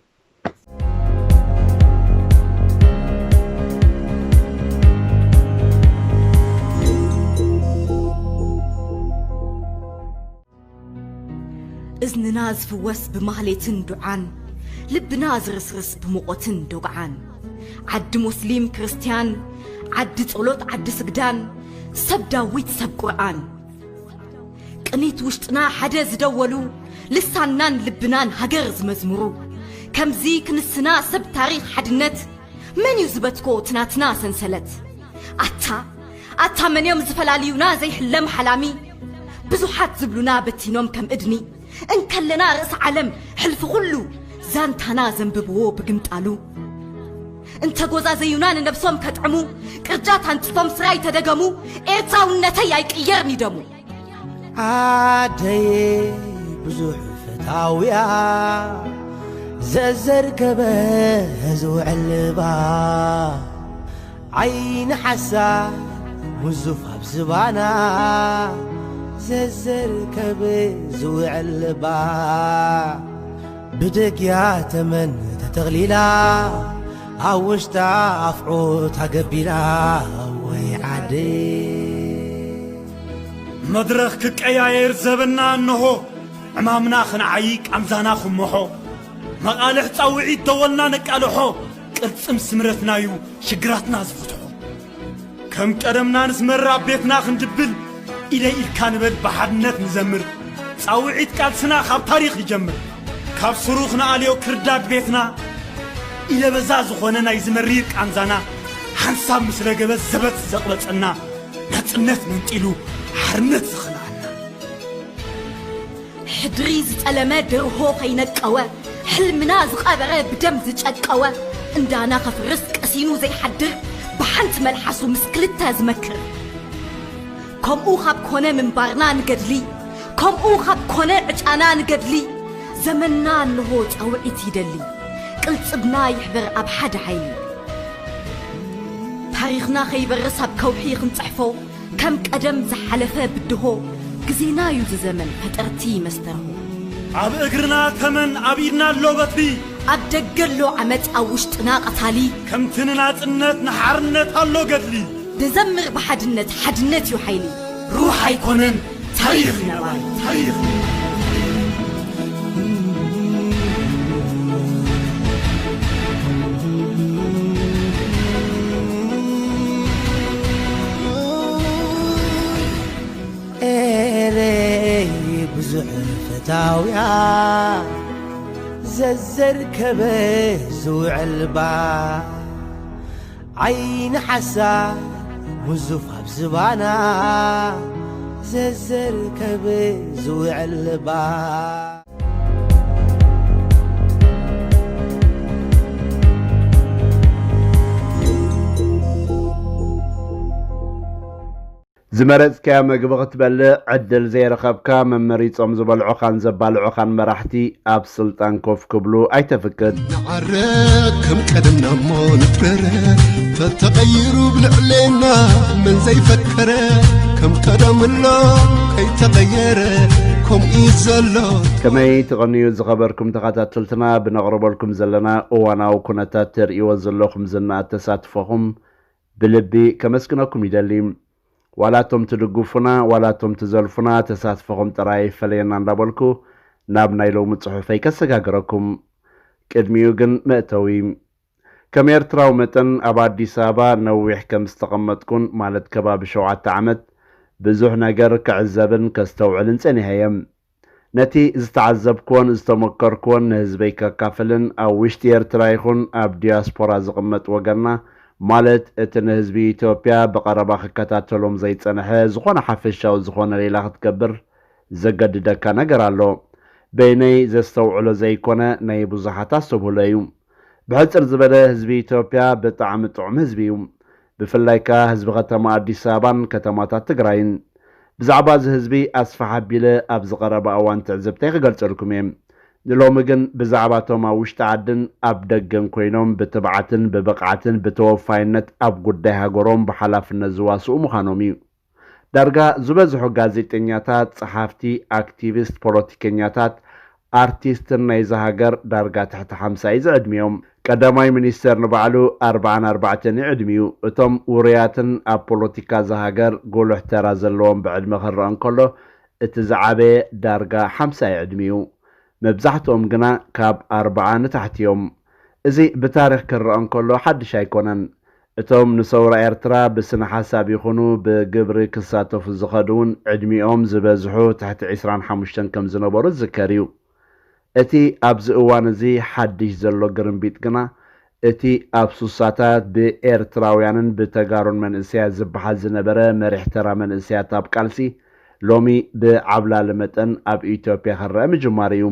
እዝንና ዝፍወስ ብማህሌትን ዱዓን፣ ልብና ዝርስርስ ብሙቖትን ዶግዓን። ዓዲ ሙስሊም ክርስትያን፣ ዓዲ ጸሎት ዓዲ ስግዳን፣ ሰብ ዳዊት ሰብ ቁርኣን። ቅኒት ውሽጥና ሓደ ዝደወሉ፣ ልሳንናን ልብናን ሃገር ዝመዝምሩ። ከምዚ ክንስና ሰብ ታሪኽ ሓድነት፣ መን እዩ ዝበትኮ እቲ ናትና ሰንሰለት? ኣታ ኣታ መን እዮም ዝፈላልዩና ዘይሕለም ሓላሚ? ብዙሓት ዝብሉና በቲኖም ከም እድኒ፣ እንከለና ርእሲ ዓለም ሕልፊ ኩሉ ዛንታና ዘንብብዎ ብግምጣሉ። እንተጎዛዘዩና ንነብሶም ከጥዕሙ፣ ቅርጫት ኣንጽፎም ስራይ ተደገሙ፣ ኤርትራውነተይ ኣይቅየርን ይደሙ። ዓደየ ብዙሕ ፈታውያ ዘዘርከበ ዝውዕልባ ዓይኒ ሓሳብ ውዙፍ ኣብ ዝባና ዘዘርከበ ዝውዕልባ ብደግያ ተመን ተተቕሊላ ኣብ ውሽጣ ኣፍዖት ኣገቢላ ወይ ዓደይ መድረኽ ክቀያየር ዘበና እንሆ ዕማምና ክንዓዪ ቃንዛና ክመሖ መቓልሕ ጻውዒት ደወልና ነቃልሖ ቅልጽም ስምረትናዩ ሽግራትና ዝፈትሖ ከም ቀደምና ንስመር ኣብ ቤትና ክንድብል ኢደይ ኢድካ ንበል ብሓድነት ንዘምር ጻውዒት ቃልስና ካብ ታሪኽ ይጀምር። ካብ ስሩኽ ንኣልዮ ክርዳድ ቤትና፣ ኢለበዛ ዝኾነ ናይ ዝመሪር ቃንዛና፣ ሓንሳብ ምስ ለገበ ዘበት ዘቕበጸና፣ ናጽነት መንጢሉ ሓርነት ዝኸልኣና። ሕድሪ ዝጠለመ ደርሆ ከይነቀወ፣ ሕልምና ዝቐበረ ብደም ዝጨቀወ፣ እንዳና ከፍርስ ቀሲኑ ዘይሓድር፣ ብሓንቲ መልሓሱ ምስ ክልተ ዝመክር። ከምኡ ካብ ኮነ ምንባርና ንገድሊ፣ ከምኡ ካብ ኮነ ዕጫና ንገድሊ። ዘመንና እንሆ ጻውዒት ይደሊ፣ ቅልጽምና ይሕበር ኣብ ሓደ ሓይሊ። ታሪኽና ከይበርስ ኣብ ከውሒ ክንጽሕፎ፣ ከም ቀደም ዝሓለፈ ብድሆ፣ ግዜና እዩ ዝዘመን ፈጠርቲ መስተርሆ። ኣብ እግርና ተመን ኣብ ኢድና ኣሎ በትሪ። ኣብ ደገ ኣሎ ዓመጽ ኣብ ውሽጥና ቀታሊ። ከምቲ ንናጽነት ንሓርነት ኣሎ ገድሊ። ንዘምር ብሓድነት ሓድነት እዩ ሓይሊ። ሩሕ ኣይኮነን ታሪኽ እዩ ነባሪ። ታሪኽ እዩ። ኤረይ ብዙሕ ፈታውያ ዘዘርከበ ዝውዕል ባ ዓይኒ ሓሳብ ውዙፍ ኣብ ዝባና ዘዘርከበ ዝውዕል ባ። ዝመረጽካዮ መግቢ ክትበልዕ ዕድል ዘይረኸብካ፣ መመሪጾም ዝበልዑኻን ዘባልዑኻን መራሕቲ ኣብ ስልጣን ኮፍ ክብሉ ኣይተፍቅድ። ንዓረ ከም ቀደምና እሞ ንፍረረ፣ ተተቐይሩ ብልዕሌና መን ዘይፈከረ፣ ከም ቀደም ኣሎ ከይተቐየረ፣ ከምኡ እዩ ዘሎ። ከመይ ትቐንዩ ዝኸበርኩም ተኸታተልትና፣ ብነቕርበልኩም ዘለና እዋናዊ ኩነታት ተርእይዎ ዘለኹም ዝነኣድ ተሳትፎኹም ብልቢ ከመስግነኩም ይደሊ። ዋላ እቶም ትድግፉና፣ ዋላ እቶም ትዘልፉና፣ ተሳትፎኹም ጥራይ ይፈለየና እንዳበልኩ፣ ናብ ናይ ሎሚ ጽሑፈይ ከሰጋግረኩም። ቅድሚኡ ግን መእተዊ። ከም ኤርትራዊ መጠን ኣብ ኣዲስ ኣበባ ነዊሕ ከም ዝተቐመጥኩን፣ ማለት ከባቢ ሸውዓተ ዓመት፣ ብዙሕ ነገር ክዕዘብን ከስተውዕልን ጸኒሐ እየ። ነቲ ዝተዓዘብክዎን ዝተመከርክዎን ንህዝበይ ከካፍልን ኣብ ውሽጢ ኤርትራ ይኹን ኣብ ዲያስፖራ ዝቕመጥ ወገንና፣ ማለት እቲ ንህዝቢ ኢትዮጵያ ብቐረባ ክከታተሎም ዘይጸንሐ ዝኾነ ሓፈሻዊ ዝኾነ ሌላ ክትገብር ዘገድደካ ነገር ኣሎ። በይነይ ዘስተውዕሎ ዘይኮነ ናይ ብዙሓት ኣስተብህሎ እዩ። ብሕጽር ዝበለ ህዝቢ ኢትዮጵያ ብጣዕሚ ጥዑም ህዝቢ እዩ። ብፍላይ ከኣ ህዝቢ ከተማ ኣዲስ ኣበባን ከተማታት ትግራይን። ብዛዕባ እዚ ህዝቢ ኣስፍሕ ኣቢለ ኣብዚ ቀረባ እዋን ትዕዝብተይ ክገልጸልኩም እየ። ንሎሚ ግን ብዛዕባ እቶም ኣብ ውሽጢ ዓድን ኣብ ደገን ኮይኖም ብትብዓትን ብብቕዓትን ብተወፋይነት ኣብ ጉዳይ ሃገሮም ብሓላፍነት ዝዋስኡ ምዃኖም እዩ። ዳርጋ ዝበዝሑ ጋዜጠኛታት፣ ጸሓፍቲ፣ ኣክቲቪስት፣ ፖለቲከኛታት፣ ኣርቲስትን ናይዛ ሃገር ዳርጋ ትሕቲ ሓምሳ እዩ ዝዕድሚኦም። ቀዳማይ ሚኒስተር ንባዕሉ ኣርብዓን ኣርባዕተን እዩ ዕድሚኡ። እቶም ውሩያትን ኣብ ፖለቲካ እዛ ሃገር ጉሉሕ ተራ ዘለዎም ብዕድመ ክረአ እንከሎ፣ እቲ ዝዓበየ ዳርጋ ሓምሳ እዩ ዕድሚኡ። መብዛሕትኦም ግና ካብ ኣርብዓ ንታሕቲ እዮም። እዚ ብታሪኽ ክረአ እንከሎ ሓድሽ ኣይኮነን። እቶም ንሰውራ ኤርትራ ብስነ ሓሳብ ይኹኑ ብግብሪ ክሳተፉ ዝኸዱ እውን ዕድሚኦም ዝበዝሑ ትሕቲ ዕስራን ሓሙሽተን ከም ዝነበሩ ዝዝከር እዩ። እቲ ኣብዚ እዋን እዚ ሓድሽ ዘሎ ግርምቢጥ ግና፣ እቲ ኣብ ሱሳታት ብኤርትራውያንን ብተጋሩን መንእሰያት ዝበሓት ዝነበረ መሪሕ ተራ መንእሰያት ኣብ ቃልሲ፣ ሎሚ ብዓብላሊ መጠን ኣብ ኢትዮጵያ ክረአ ምጅማሩ እዩ።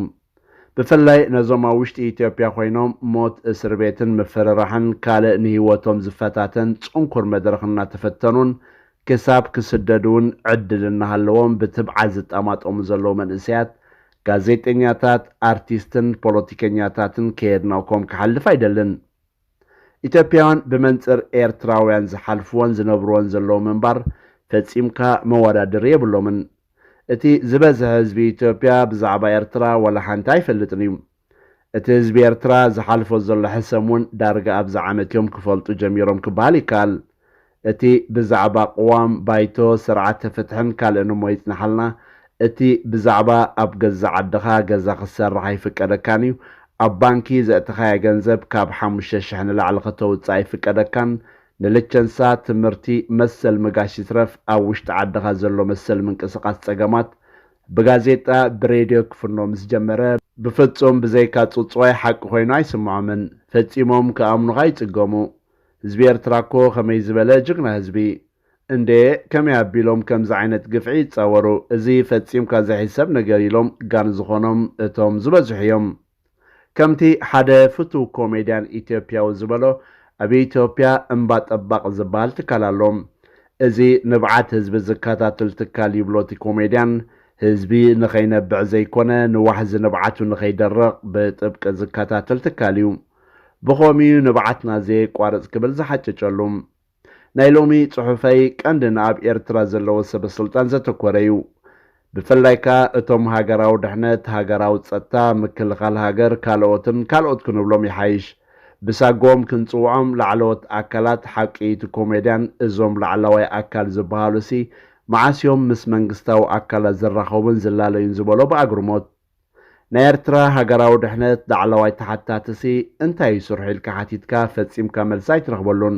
ብፍላይ ነዞም ኣብ ውሽጢ ኢትዮጵያ ኮይኖም ሞት፣ እስር ቤትን ምፍርራሕን ካልእ ንህይወቶም ዝፈታተን ጽንኩር መድረኽ እናተፈተኑን ክሳብ ክስደዱ እውን ዕድል እናሃለዎም ብትብዓት ዝጠማጠሙ ዘለዉ መንእሰያት፣ ጋዜጠኛታት፣ ኣርቲስትን ፖለቲከኛታትን ከየድነቕኩም ክሓልፍ ኣይደልን። ኢትዮጵያውያን ብመንጽር ኤርትራውያን ዝሓልፍዎን ዝነብርዎን ዘለዉ ምንባር ፈጺምካ መወዳድሪ የብሎምን። እቲ ዝበዝሐ ህዝቢ ኢትዮጵያ ብዛዕባ ኤርትራ ዋላ ሓንቲ ኣይፈልጥን እዩ። እቲ ህዝቢ ኤርትራ ዝሓልፎ ዘሎ ሕሰም እውን ዳርጋ ኣብዚ ዓመት እዮም ክፈልጡ ጀሚሮም ክበሃል ይከኣል። እቲ ብዛዕባ ቅዋም፣ ባይቶ፣ ስርዓተ ፍትሕን ካልእን እሞ ይጽንሓልና። እቲ ብዛዕባ ኣብ ገዛእ ዓድኻ ገዛ ክትሰርሕ ኣይፍቀደካን እዩ። ኣብ ባንኪ ዘእተኻያ ገንዘብ ካብ ሓሙሽተ ሽሕ ንላዕሊ ከተውጽእ ኣይፍቀደካን። ንልቸንሳ፣ ትምህርቲ፣ መሰል ምጋሽ ይትረፍ ኣብ ውሽጢ ዓድኻ ዘሎ መሰል ምንቅስቓስ ጸገማት ብጋዜጣ ብሬድዮ ክፍኖ ምስ ጀመረ፣ ብፍጹም ብዘይካ ጽውጽዋይ ሓቂ ኮይኑ ኣይስምዖምን። ፈጺሞም ክኣምኑኻ ይጽገሙ። ህዝቢ ኤርትራ እኮ ከመይ ዝበለ ጅግና ህዝቢ! እንዴ፣ ከመይ ኣቢሎም ከምዚ ዓይነት ግፍዒ ይጻወሩ? እዚ ፈጺምካ ዘይሕሰብ ነገር ኢሎም ጋን ዝኾኖም እቶም ዝበዝሑ እዮም። ከምቲ ሓደ ፍቱው ኮሜድያን ኢትዮጵያዊ ዝበሎ፣ ኣብ ኢትዮጵያ እምባ ጠባቕ ዝበሃል ትካል ኣሎ። እዚ ንብዓት ህዝቢ ዝከታተል ትካል ይብሎ እቲ ኮሜድያን፣ ህዝቢ ንኸይነብዕ ዘይኮነ ንዋሕዚ ንብዓቱ ንኸይደርቕ ብጥብቂ ዝከታተል ትካል እዩ። ብኸምኡ ንብዓትና ዘየቋርጽ ክብል ዝሓጨጨሉ። ናይ ሎሚ ጽሑፈይ ቀንዲ ንኣብ ኤርትራ ዘለዉ ሰበ ስልጣን ዘተኮረ እዩ። ብፍላይ ከኣ እቶም ሃገራዊ ድሕነት፣ ሃገራዊ ጸጥታ፣ ምክልኻል ሃገር፣ ካልኦትን ካልኦት ክንብሎም ይሓይሽ። ብሳጎም ክንጽውዖም ላዕለዎት ኣካላት ሓቂ እቲ ኮሜድያን እዞም ላዕለዋይ ኣካል ዝበሃሉሲ መዓስ እዮም ምስ መንግስታዊ ኣካላት ዝራኸቡን ዝላለዩን ዝበሎ ብኣግርሞት። ናይ ኤርትራ ሃገራዊ ድሕነት ላዕለዋይ ተሓታትሲ እንታይ ይስርሑ ኢልካ ሓቲትካ ፈጺምካ መልሲ ኣይትረኽበሉን።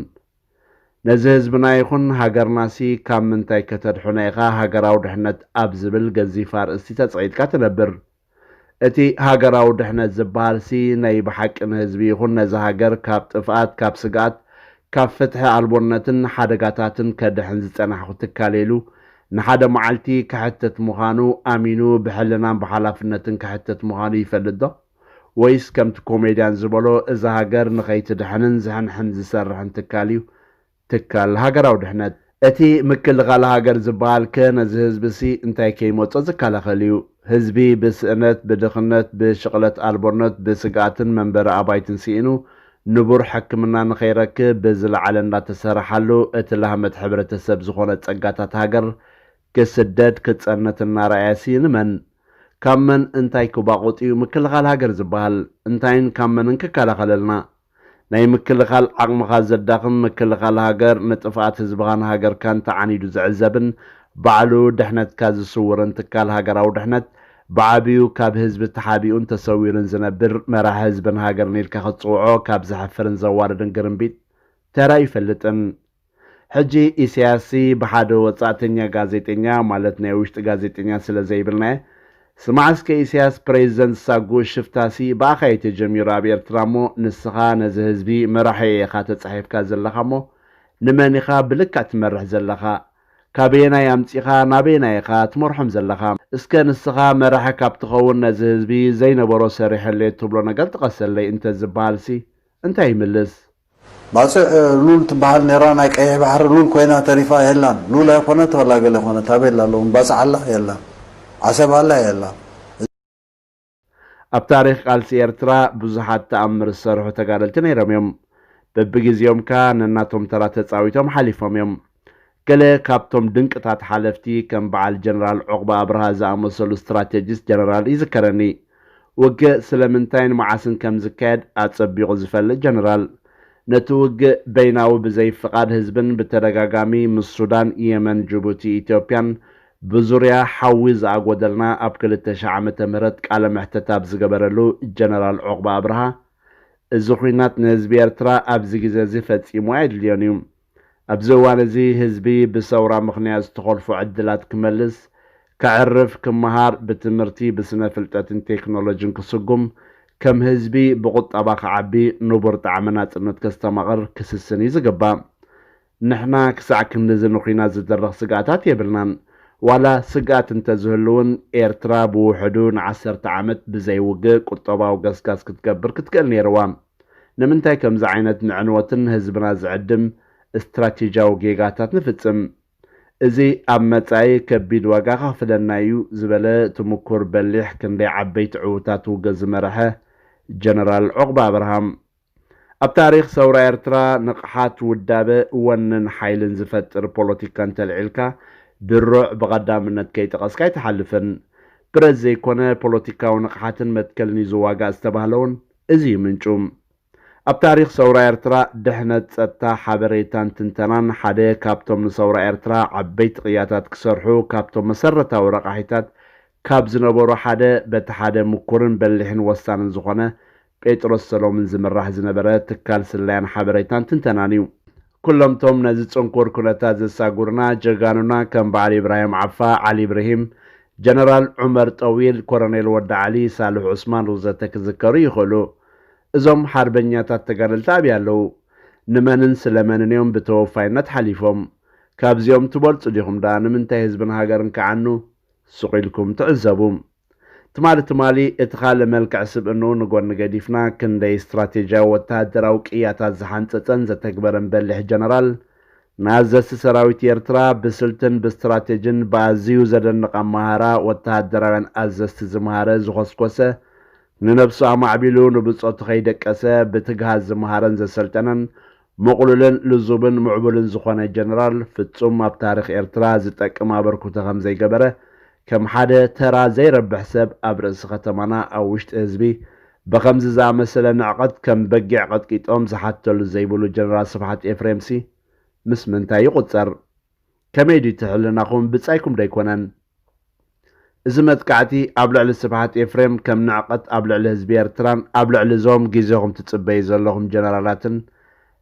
ነዚ ህዝብና ይኹን ሃገርናሲ ካብ ምንታይ ከተድሕኖ ኢኻ ሃገራዊ ድሕነት ኣብ ዝብል ገዚፍ ኣርእስቲ ተጸቒጥካ ትነብር። እቲ ሃገራዊ ድሕነት ዝበሃልሲ ናይ ብሓቂ ንህዝቢ ይኹን ነዛ ሃገር ካብ ጥፍኣት፣ ካብ ስግኣት፣ ካብ ፍትሒ ኣልቦነትን ሓደጋታትን ከድሕን ዝጸናሕኹ ትካል ኢሉ ንሓደ መዓልቲ ክሕተት ምዃኑ ኣሚኑ ብሕልናን ብሓላፍነትን ክሕተት ምዃኑ ይፈልጥ ዶ? ወይስ ከምቲ ኮሜድያን ዝበሎ እዛ ሃገር ንኸይትድሕንን ዝሕንሕን ዝሰርሕን ትካል እዩ ትካል ሃገራዊ ድሕነት? እቲ ምክልኻል ሃገር ዝበሃል ከ ነዚ ህዝቢ ሲ እንታይ ከይመጾ ዝከላኸል እዩ? ህዝቢ ብስእነት፣ ብድኽነት፣ ብሽቕለት ኣልቦነት፣ ብስግኣትን መንበሪ ኣባይትን ስኢኑ ንቡር ሕክምና ንኸይረክብ ብዝለዓለ እንዳተሰርሓሉ እቲ ላህመት ሕብረተሰብ ዝኾነ ጸጋታት ሃገር ክስደድ ክጸነት እናረኣየ ሲ ንመን ካብ መን እንታይ ክባቑጥ እዩ ምክልኻል ሃገር ዝበሃል? እንታይን ካብ መንን ክከላኸለልና? ናይ ምክልኻል ዓቕምኻ ዘዳኽም ምክልኻል ሃገር ንጥፍኣት ህዝብኻን ሃገርካን ተዓኒዱ ዝዕዘብን ባዕሉ ድሕነትካ ዝስውርን ትካል ሃገራዊ ድሕነት ብዓቢኡ ካብ ህዝቢ ተሓቢኡን ተሰዊሩን ዝነብር መራሒ ህዝብን ሃገርን ኢልካ ክትጽውዖ ካብ ዘሕፍርን ዘዋርድን ግርምቢጥ ተራ ይፈልጥን። ሕጂ ኢሳያስሲ ብሓደ ወጻእተኛ ጋዜጠኛ ማለት ናይ ውሽጢ ጋዜጠኛ ስለ ዘይብልናየ፣ ስማዕ እስከ ኢሳያስ ፕሬዚደንት ሳጉ ሽፍታሲ ብኣኻ እዩ ተጀሚሩ ኣብ ኤርትራ እሞ ንስኻ ነዚ ህዝቢ መራሒ ኢኻ ተጻሒፍካ ዘለኻ እሞ ንመን ኢኻ ብልክዕ ትመርሕ ዘለኻ? ካበየናይ ኣምጺኻ ናበየናይ ኢኻ ትመርሖም ዘለኻ? እስከ ንስኻ መራሒ ካብ ትኸውን ነዚ ህዝቢ ዘይነበሮ ሰሪሐለይ እትብሎ ነገር ጥቀሰለይ እንተ ዝበሃልሲ እንታይ ይምልስ? ባጽዕ ሉል ትበሃል ነይራ፣ ናይ ቀይሕ ባሕሪ ሉል ኮይና ተሪፋ የላን። ሉል ኣይኮነት ዋላ ገለ ኮነት ኣበይ ኣላ ኣለዉ? ባጽዕ ኣላ የላን። ዓሰብ ኣላ የላን። ኣብ ታሪኽ ቃልሲ ኤርትራ ብዙሓት ተኣምር ዝሰርሑ ተጋደልቲ ነይሮም እዮም። በብግዜኦም ከኣ ነናቶም ተራ ተጻዊቶም ሓሊፎም እዮም። ገለ ካብቶም ድንቅታት ሓለፍቲ ከም በዓል ጀነራል ዑቕባ ኣብርሃ ዝኣመሰሉ ስትራቴጂስት ጀነራል ይዝከረኒ። ውግእ ስለምንታይን መዓስን ከም ዝካየድ ኣጸቢቑ ዝፈልጥ ጀነራል። ነቲ ውግእ በይናዊ ብዘይ ፍቓድ ህዝብን ብተደጋጋሚ ምስ ሱዳን፣ የመን፣ ጅቡቲ፣ ኢትዮጵያን ብዙርያ ሓዊ ዝኣጎደልና ኣብ ክልተ ሺሕ ዓመተ ምህረት ቃለ መሕተት ኣብ ዝገበረሉ ጀነራል ዑቕባ ኣብርሃ፣ እዚ ኹናት ንህዝቢ ኤርትራ ኣብዚ ግዜ እዚ ፈጺሙ ኣየድልዮን እዩ። ኣብዚ እዋን እዚ ህዝቢ ብሰውራ ምኽንያት ዝተኾልፎ ዕድላት ክመልስ፣ ከዕርፍ፣ ክመሃር፣ ብትምህርቲ፣ ብስነ ፍልጠትን ቴክኖሎጅን ክስጉም፣ ከም ህዝቢ ብቁጠባ ክዓቢ፣ ንቡር ጣዕሚ ናጽነት ከስተማቕር ክስስን እዩ ዝግባእ። ንሕና ክሳዕ ክንድዚ ንኹናት ዝድርኽ ስግኣታት የብልናን። ዋላ ስግኣት እንተዝህልውን ኤርትራ ብውሕዱ ንዓሰርተ ዓመት ብዘይ ውግእ ቁጠባዊ ገስጋስ ክትገብር ክትክእል ነይርዋ። ንምንታይ ከምዚ ዓይነት ንዕንወትን ንህዝብና ዝዕድም ስትራቴጂያዊ ጌጋታት ንፍጽም? እዚ ኣብ መጻኢ ከቢድ ዋጋ ከኽፍለና እዩ ዝበለ ትምኩር በሊሕ ክንደይ ዓበይቲ ዕዉታት ውግእ ዝመረሐ ጀነራል ዑቕባ ኣብርሃም። ኣብ ታሪኽ ሰውራ ኤርትራ ንቕሓት ውዳበ ወንን ሓይልን ዝፈጥር ፖለቲካ እንተልዒልካ ድሩዕ ብቐዳምነት ከይጠቐስካ ኣይትሓልፍን። ብረት ዘይኮነ ፖለቲካዊ ንቕሓትን መትከልን እዩ ዝዋጋእ ዝተባህለ እውን እዚ እዩ ምንጩ። ኣብ ታሪኽ ሰውራ ኤርትራ ድሕነት፣ ጸጥታ፣ ሓበሬታን ትንተናን ሓደ ካብቶም ንሰውራ ኤርትራ ዓበይቲ ቅያታት ክሰርሑ ካብቶም መሰረታዊ ረቓሒታት ካብ ዝነበሩ ሓደ በቲ ሓደ ምኩርን በሊሕን ወሳንን ዝኾነ ጴጥሮስ ሰሎምን ዝምራሕ ዝነበረ ትካል ስለያን ሓበሬታን ትንተናን እዩ። ኩሎምቶም ነዚ ጽንኩር ኩነታት ዘሳጉርና ጀጋኑና ከም በዓል ኢብራሂም ዓፋ፣ ዓሊ ኢብራሂም፣ ጀነራል ዑመር ጠዊል፣ ኮረኔል ወዲ ዓሊ፣ ሳልሕ ዑስማን ወዘተ ክዝከሩ ይኽእሉ። እዞም ሓርበኛታት ተጋደልቲ ኣበይ ኣለዉ? ንመንን ስለመንን እዮም ብተወፋይነት ሓሊፎም? ካብዚኦም ትበልጹ ዲኹም ደኣ ንምንታይ ህዝብን ሃገርን ክዓኑ ስቕ ኢልኩም ትዕዘቡ? ትማሊ ትማሊ እቲ ካልእ መልክዕ ስብእንኡ ንጎኒ ገዲፍና፣ ክንደይ ስትራቴጂያዊ ወተሃደራዊ ቅያታት ዝሓንጸጸን ዘተግበረን በሊሕ ጀነራል፣ ንኣዘዝቲ ሰራዊት ኤርትራ ብስልትን ብስትራቴጅን ብኣዝዩ ዘደንቕ ኣመሃህራ ወተሃደራውያን ኣዘዝቲ ዝመሃረ ዝኾስኮሰ፣ ንነብሱ ኣማዕቢሉ ንብጾቱ ከይደቀሰ ብትግሃት ዝመሃረን ዘሰልጠነን፣ ምቕሉልን ልዙብን ምዕቡልን ዝኾነ ጀነራል፣ ፍጹም ኣብ ታሪኽ ኤርትራ ዝጠቅም ኣበርክቶ ከም ዘይገበረ፣ ከም ሓደ ተራ ዘይረብሕ ሰብ ኣብ ርእሲ ከተማና፣ ኣብ ውሽጢ ህዝቢ፣ ብኸምዚ ዝኣመሰለ ንዕቐት ከም በጊዕ ቀጥቂጦም ዝሓተሉ ዘይብሉ ጀነራል ስብሓት ኤፍሬምሲ ምስ ምንታይ ይቑጸር? ከመይ ድዩ እቲ ሕልናኹም? ብጻይኩም ዶ ኣይኮነን? እዚ መጥቃዕቲ ኣብ ልዕሊ ስብሓት ኤፍሬም ከም ንዕቐት ኣብ ልዕሊ ህዝቢ ኤርትራን ኣብ ልዕሊ እዞም ግዜኹም ትጽበዩ ዘለኹም ጀነራላትን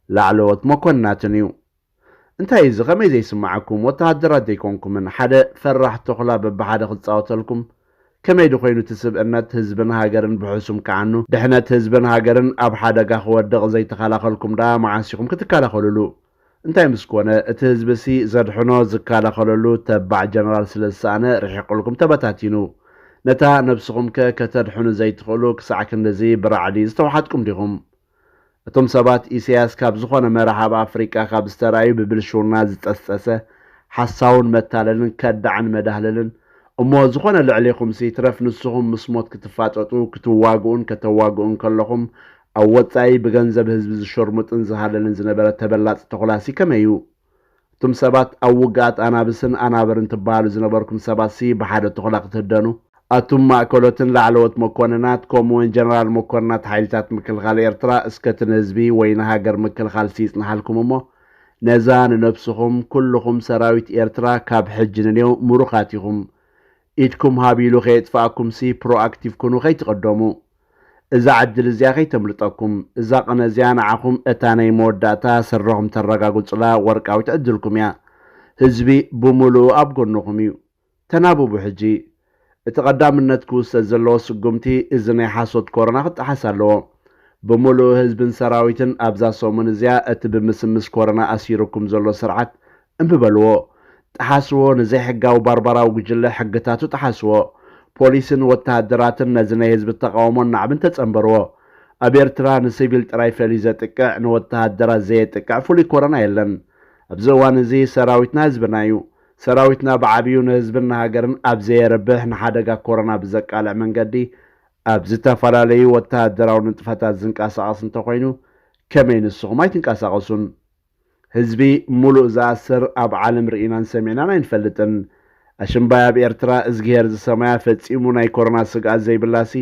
ላዕለዎት መኮንናትን እዩ። እንታይ እዚ ከመይ ዘይስምዓኩም? ወተሃደራት ዘይኮንኩምን ሓደ ፈራሕ ተኹላ በብሓደ ክጻወተልኩም? ከመይ ድኾይኑ እቲ ስብእነት ህዝብን ሃገርን ብሕሱም ክዓኑ፣ ድሕነት ህዝብን ሃገርን ኣብ ሓደጋ ክወድቕ ዘይተኸላኸልኩም ደኣ መዓስ ኢኹም ክትከላኸሉሉ? እንታይ ምስ ኮነ እቲ ህዝብሲ ዘድሕኖ ዝከላኸለሉ ተባዕ ጀነራል ስለ ዝሰኣነ ርሒቑልኩም ተበታቲኑ? ነታ ነብስኹምከ ከተድሕኑ ዘይትኽእሉ ክሳዕ ክንድዚ ብራዕዲ ዝተውሓጥኩም ዲኹም? እቶም ሰባት ኢሳያስ ካብ ዝኾነ መራሕ ኣብ ኣፍሪቃ ካብ ዝተራእዩ ብብልሽውና ዝጠስጠሰ ሓሳውን መታለልን ከዳዕን መዳህለልን እሞ ዝኾነ ልዕሌኹምሲ ይትረፍ ንስኹም ምስ ሞት ክትፋጠጡ ክትዋግኡን ከተዋግኡን ከለኹም ኣብ ወጻኢ ብገንዘብ ህዝቢ ዝሸርሙጥን ዝሃለልን ዝነበረ ተበላጺ ተኹላሲ ከመይ እዩ? እቶም ሰባት ኣብ ውግኣት ኣናብስን ኣናብርን ትበሃሉ ዝነበርኩም ሰባትሲ ብሓደ ተኹላ ክትህደኑ ኣቱም ማእከሎትን ላዕለዎት መኮንናት፣ ከምኡውን ጀነራል መኮንናት ሓይልታት ምክልኻል ኤርትራ፣ እስከ እቲ ንህዝቢ ወይ ንሃገር ምክልኻልሲ ይጽንሓልኩም እሞ፣ ነዛ ንነብስኹም፣ ኩልኹም ሰራዊት ኤርትራ ካብ ሕጂ ንኔው ምሩኻት ኢኹም። ኢድኩም ሃብ ኢሉ ከየጥፍኣኩምሲ ፕሮኣክቲቭ ኩኑ ከይትቕደሙ። እዛ ዕድል እዚኣ ከይተምልጠኩም። እዛ ቅነ እዚኣ ንዓኹም እታ ናይ መወዳእታ ስረኹም ተረጋግጹላ ወርቃዊት ዕድልኩም እያ። ህዝቢ ብምሉኡ ኣብ ጎንኹም እዩ። ተናብቡ ሕጂ። እቲ ቀዳምነት ክውሰድ ዘለዎ ስጉምቲ እዚ ናይ ሓሶት ኮሮና ክጠሓስ ኣለዎ። ብምሉኡ ህዝብን ሰራዊትን ኣብዛ ሰሙን እዚኣ እቲ ብምስምስ ኮሮና ኣሲሩኩም ዘሎ ስርዓት እምቢ በልዎ። ጠሓስዎ፣ ንዘይሕጋዊ ባርባራዊ ጉጅለ ሕግታቱ ጠሓስዎ። ፖሊስን ወተሃደራትን ነዚ ናይ ህዝቢ ተቓውሞን ናዕብን ተጸንበርዎ። ኣብ ኤርትራ ንሲቪል ጥራይ ፈልዩ ዘጥቅዕ፣ ንወተሃደራት ዘየጥቅዕ ፍሉይ ኮሮና የለን። ኣብዚ እዋን እዚ ሰራዊትና ህዝብና እዩ። ሰራዊትና ብዓብዩ ንህዝብን ንሃገርን ኣብ ዘየርብሕ ንሓደጋ ኮሮና ብዘቃልዕ መንገዲ ኣብ ዝተፈላለዩ ወተሃደራዊ ንጥፈታት ዝንቀሳቐስ እንተኾይኑ ከመይ ንስኹም ኣይትንቀሳቐሱን? ህዝቢ ሙሉእ ዝኣስር ኣብ ዓለም ርኢናን ሰሚዕናን ኣይንፈልጥን። ኣሽምባይ ኣብ ኤርትራ እዝግሄር ዝሰማያ ፈጺሙ ናይ ኮሮና ስግኣት ዘይብላሲ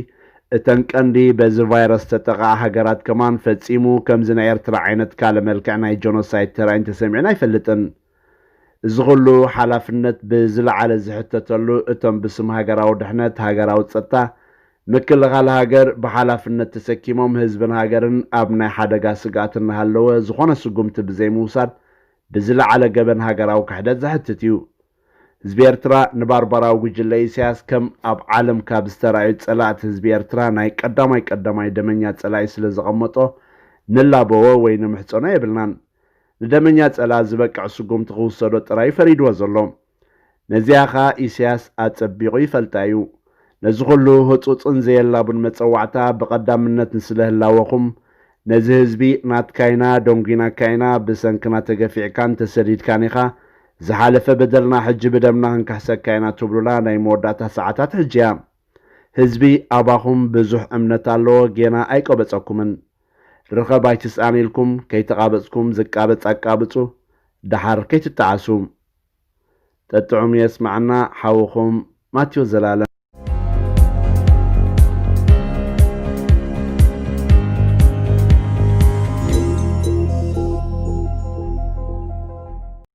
እተን ቀንዲ በዚ ቫይረስ ተጠቕዓ ሃገራት ከማን ፈጺሙ ከምዚ ናይ ኤርትራ ዓይነት ካልእ መልክዕ ናይ ጀኖሳይድ ተራእዩ እንተሰሚዕና ኣይፈልጥን። እዚ ኩሉ ሓላፍነት ብዝለዓለ ዝሕተተሉ እቶም ብስም ሃገራዊ ድሕነት፣ ሃገራዊ ጸጥታ፣ ምክልኻል ሃገር ብሓላፍነት ተሰኪሞም ህዝብን ሃገርን ኣብ ናይ ሓደጋ ስግኣት እናሃለወ ዝኾነ ስጉምቲ ብዘይምውሳድ ብዝለዓለ ገበን ሃገራዊ ክሕደት ዘሕትት እዩ። ህዝቢ ኤርትራ ንባርባራዊ ጉጅለ ኢሳያስ ከም ኣብ ዓለም ካብ ዝተራእዩ ጸላእቲ ህዝቢ ኤርትራ ናይ ቀዳማይ ቀዳማይ ደመኛ ጸላኢ ስለ ዘቐመጦ ንላበዎ ወይ ንምሕጸኖ የብልናን። ንደመኛ ጸላኢ ዝበቅዕ ስጉምቲ ክውሰዶ ጥራይ ፈሪድዎ ዘሎ። ነዚኣ ኸኣ ኢሳያስ ኣጸቢቑ ይፈልጣ እዩ። ነዚ ኩሉ ህጹጽን ዘየላቡን መጸዋዕታ ብቐዳምነት ንስለ ህላወኹም ነዚ ህዝቢ ናትካ ኢና፣ ደንጒናካ ኢና፣ ብሰንክና ተገፊዕካን ተሰዲድካን ኢኻ፣ ዝሓለፈ በደልና ሕጂ ብደምና ክንክሕሰካ ኢና ትብሉላ ናይ መወዳእታ ሰዓታት ሕጂ እያ። ህዝቢ ኣባኹም ብዙሕ እምነት ኣለዎ፣ ጌና ኣይቆበጸኩምን። ርኸብ ኣይትስኣን ኢልኩም ከይተቓበጽኩም ዝቃበጽ ኣቃብጹ፣ ደሓር ከይትጠዓሱ። ጠጥዑም የስማዕና ሓውኹም ማቴዎስ ዘላለም።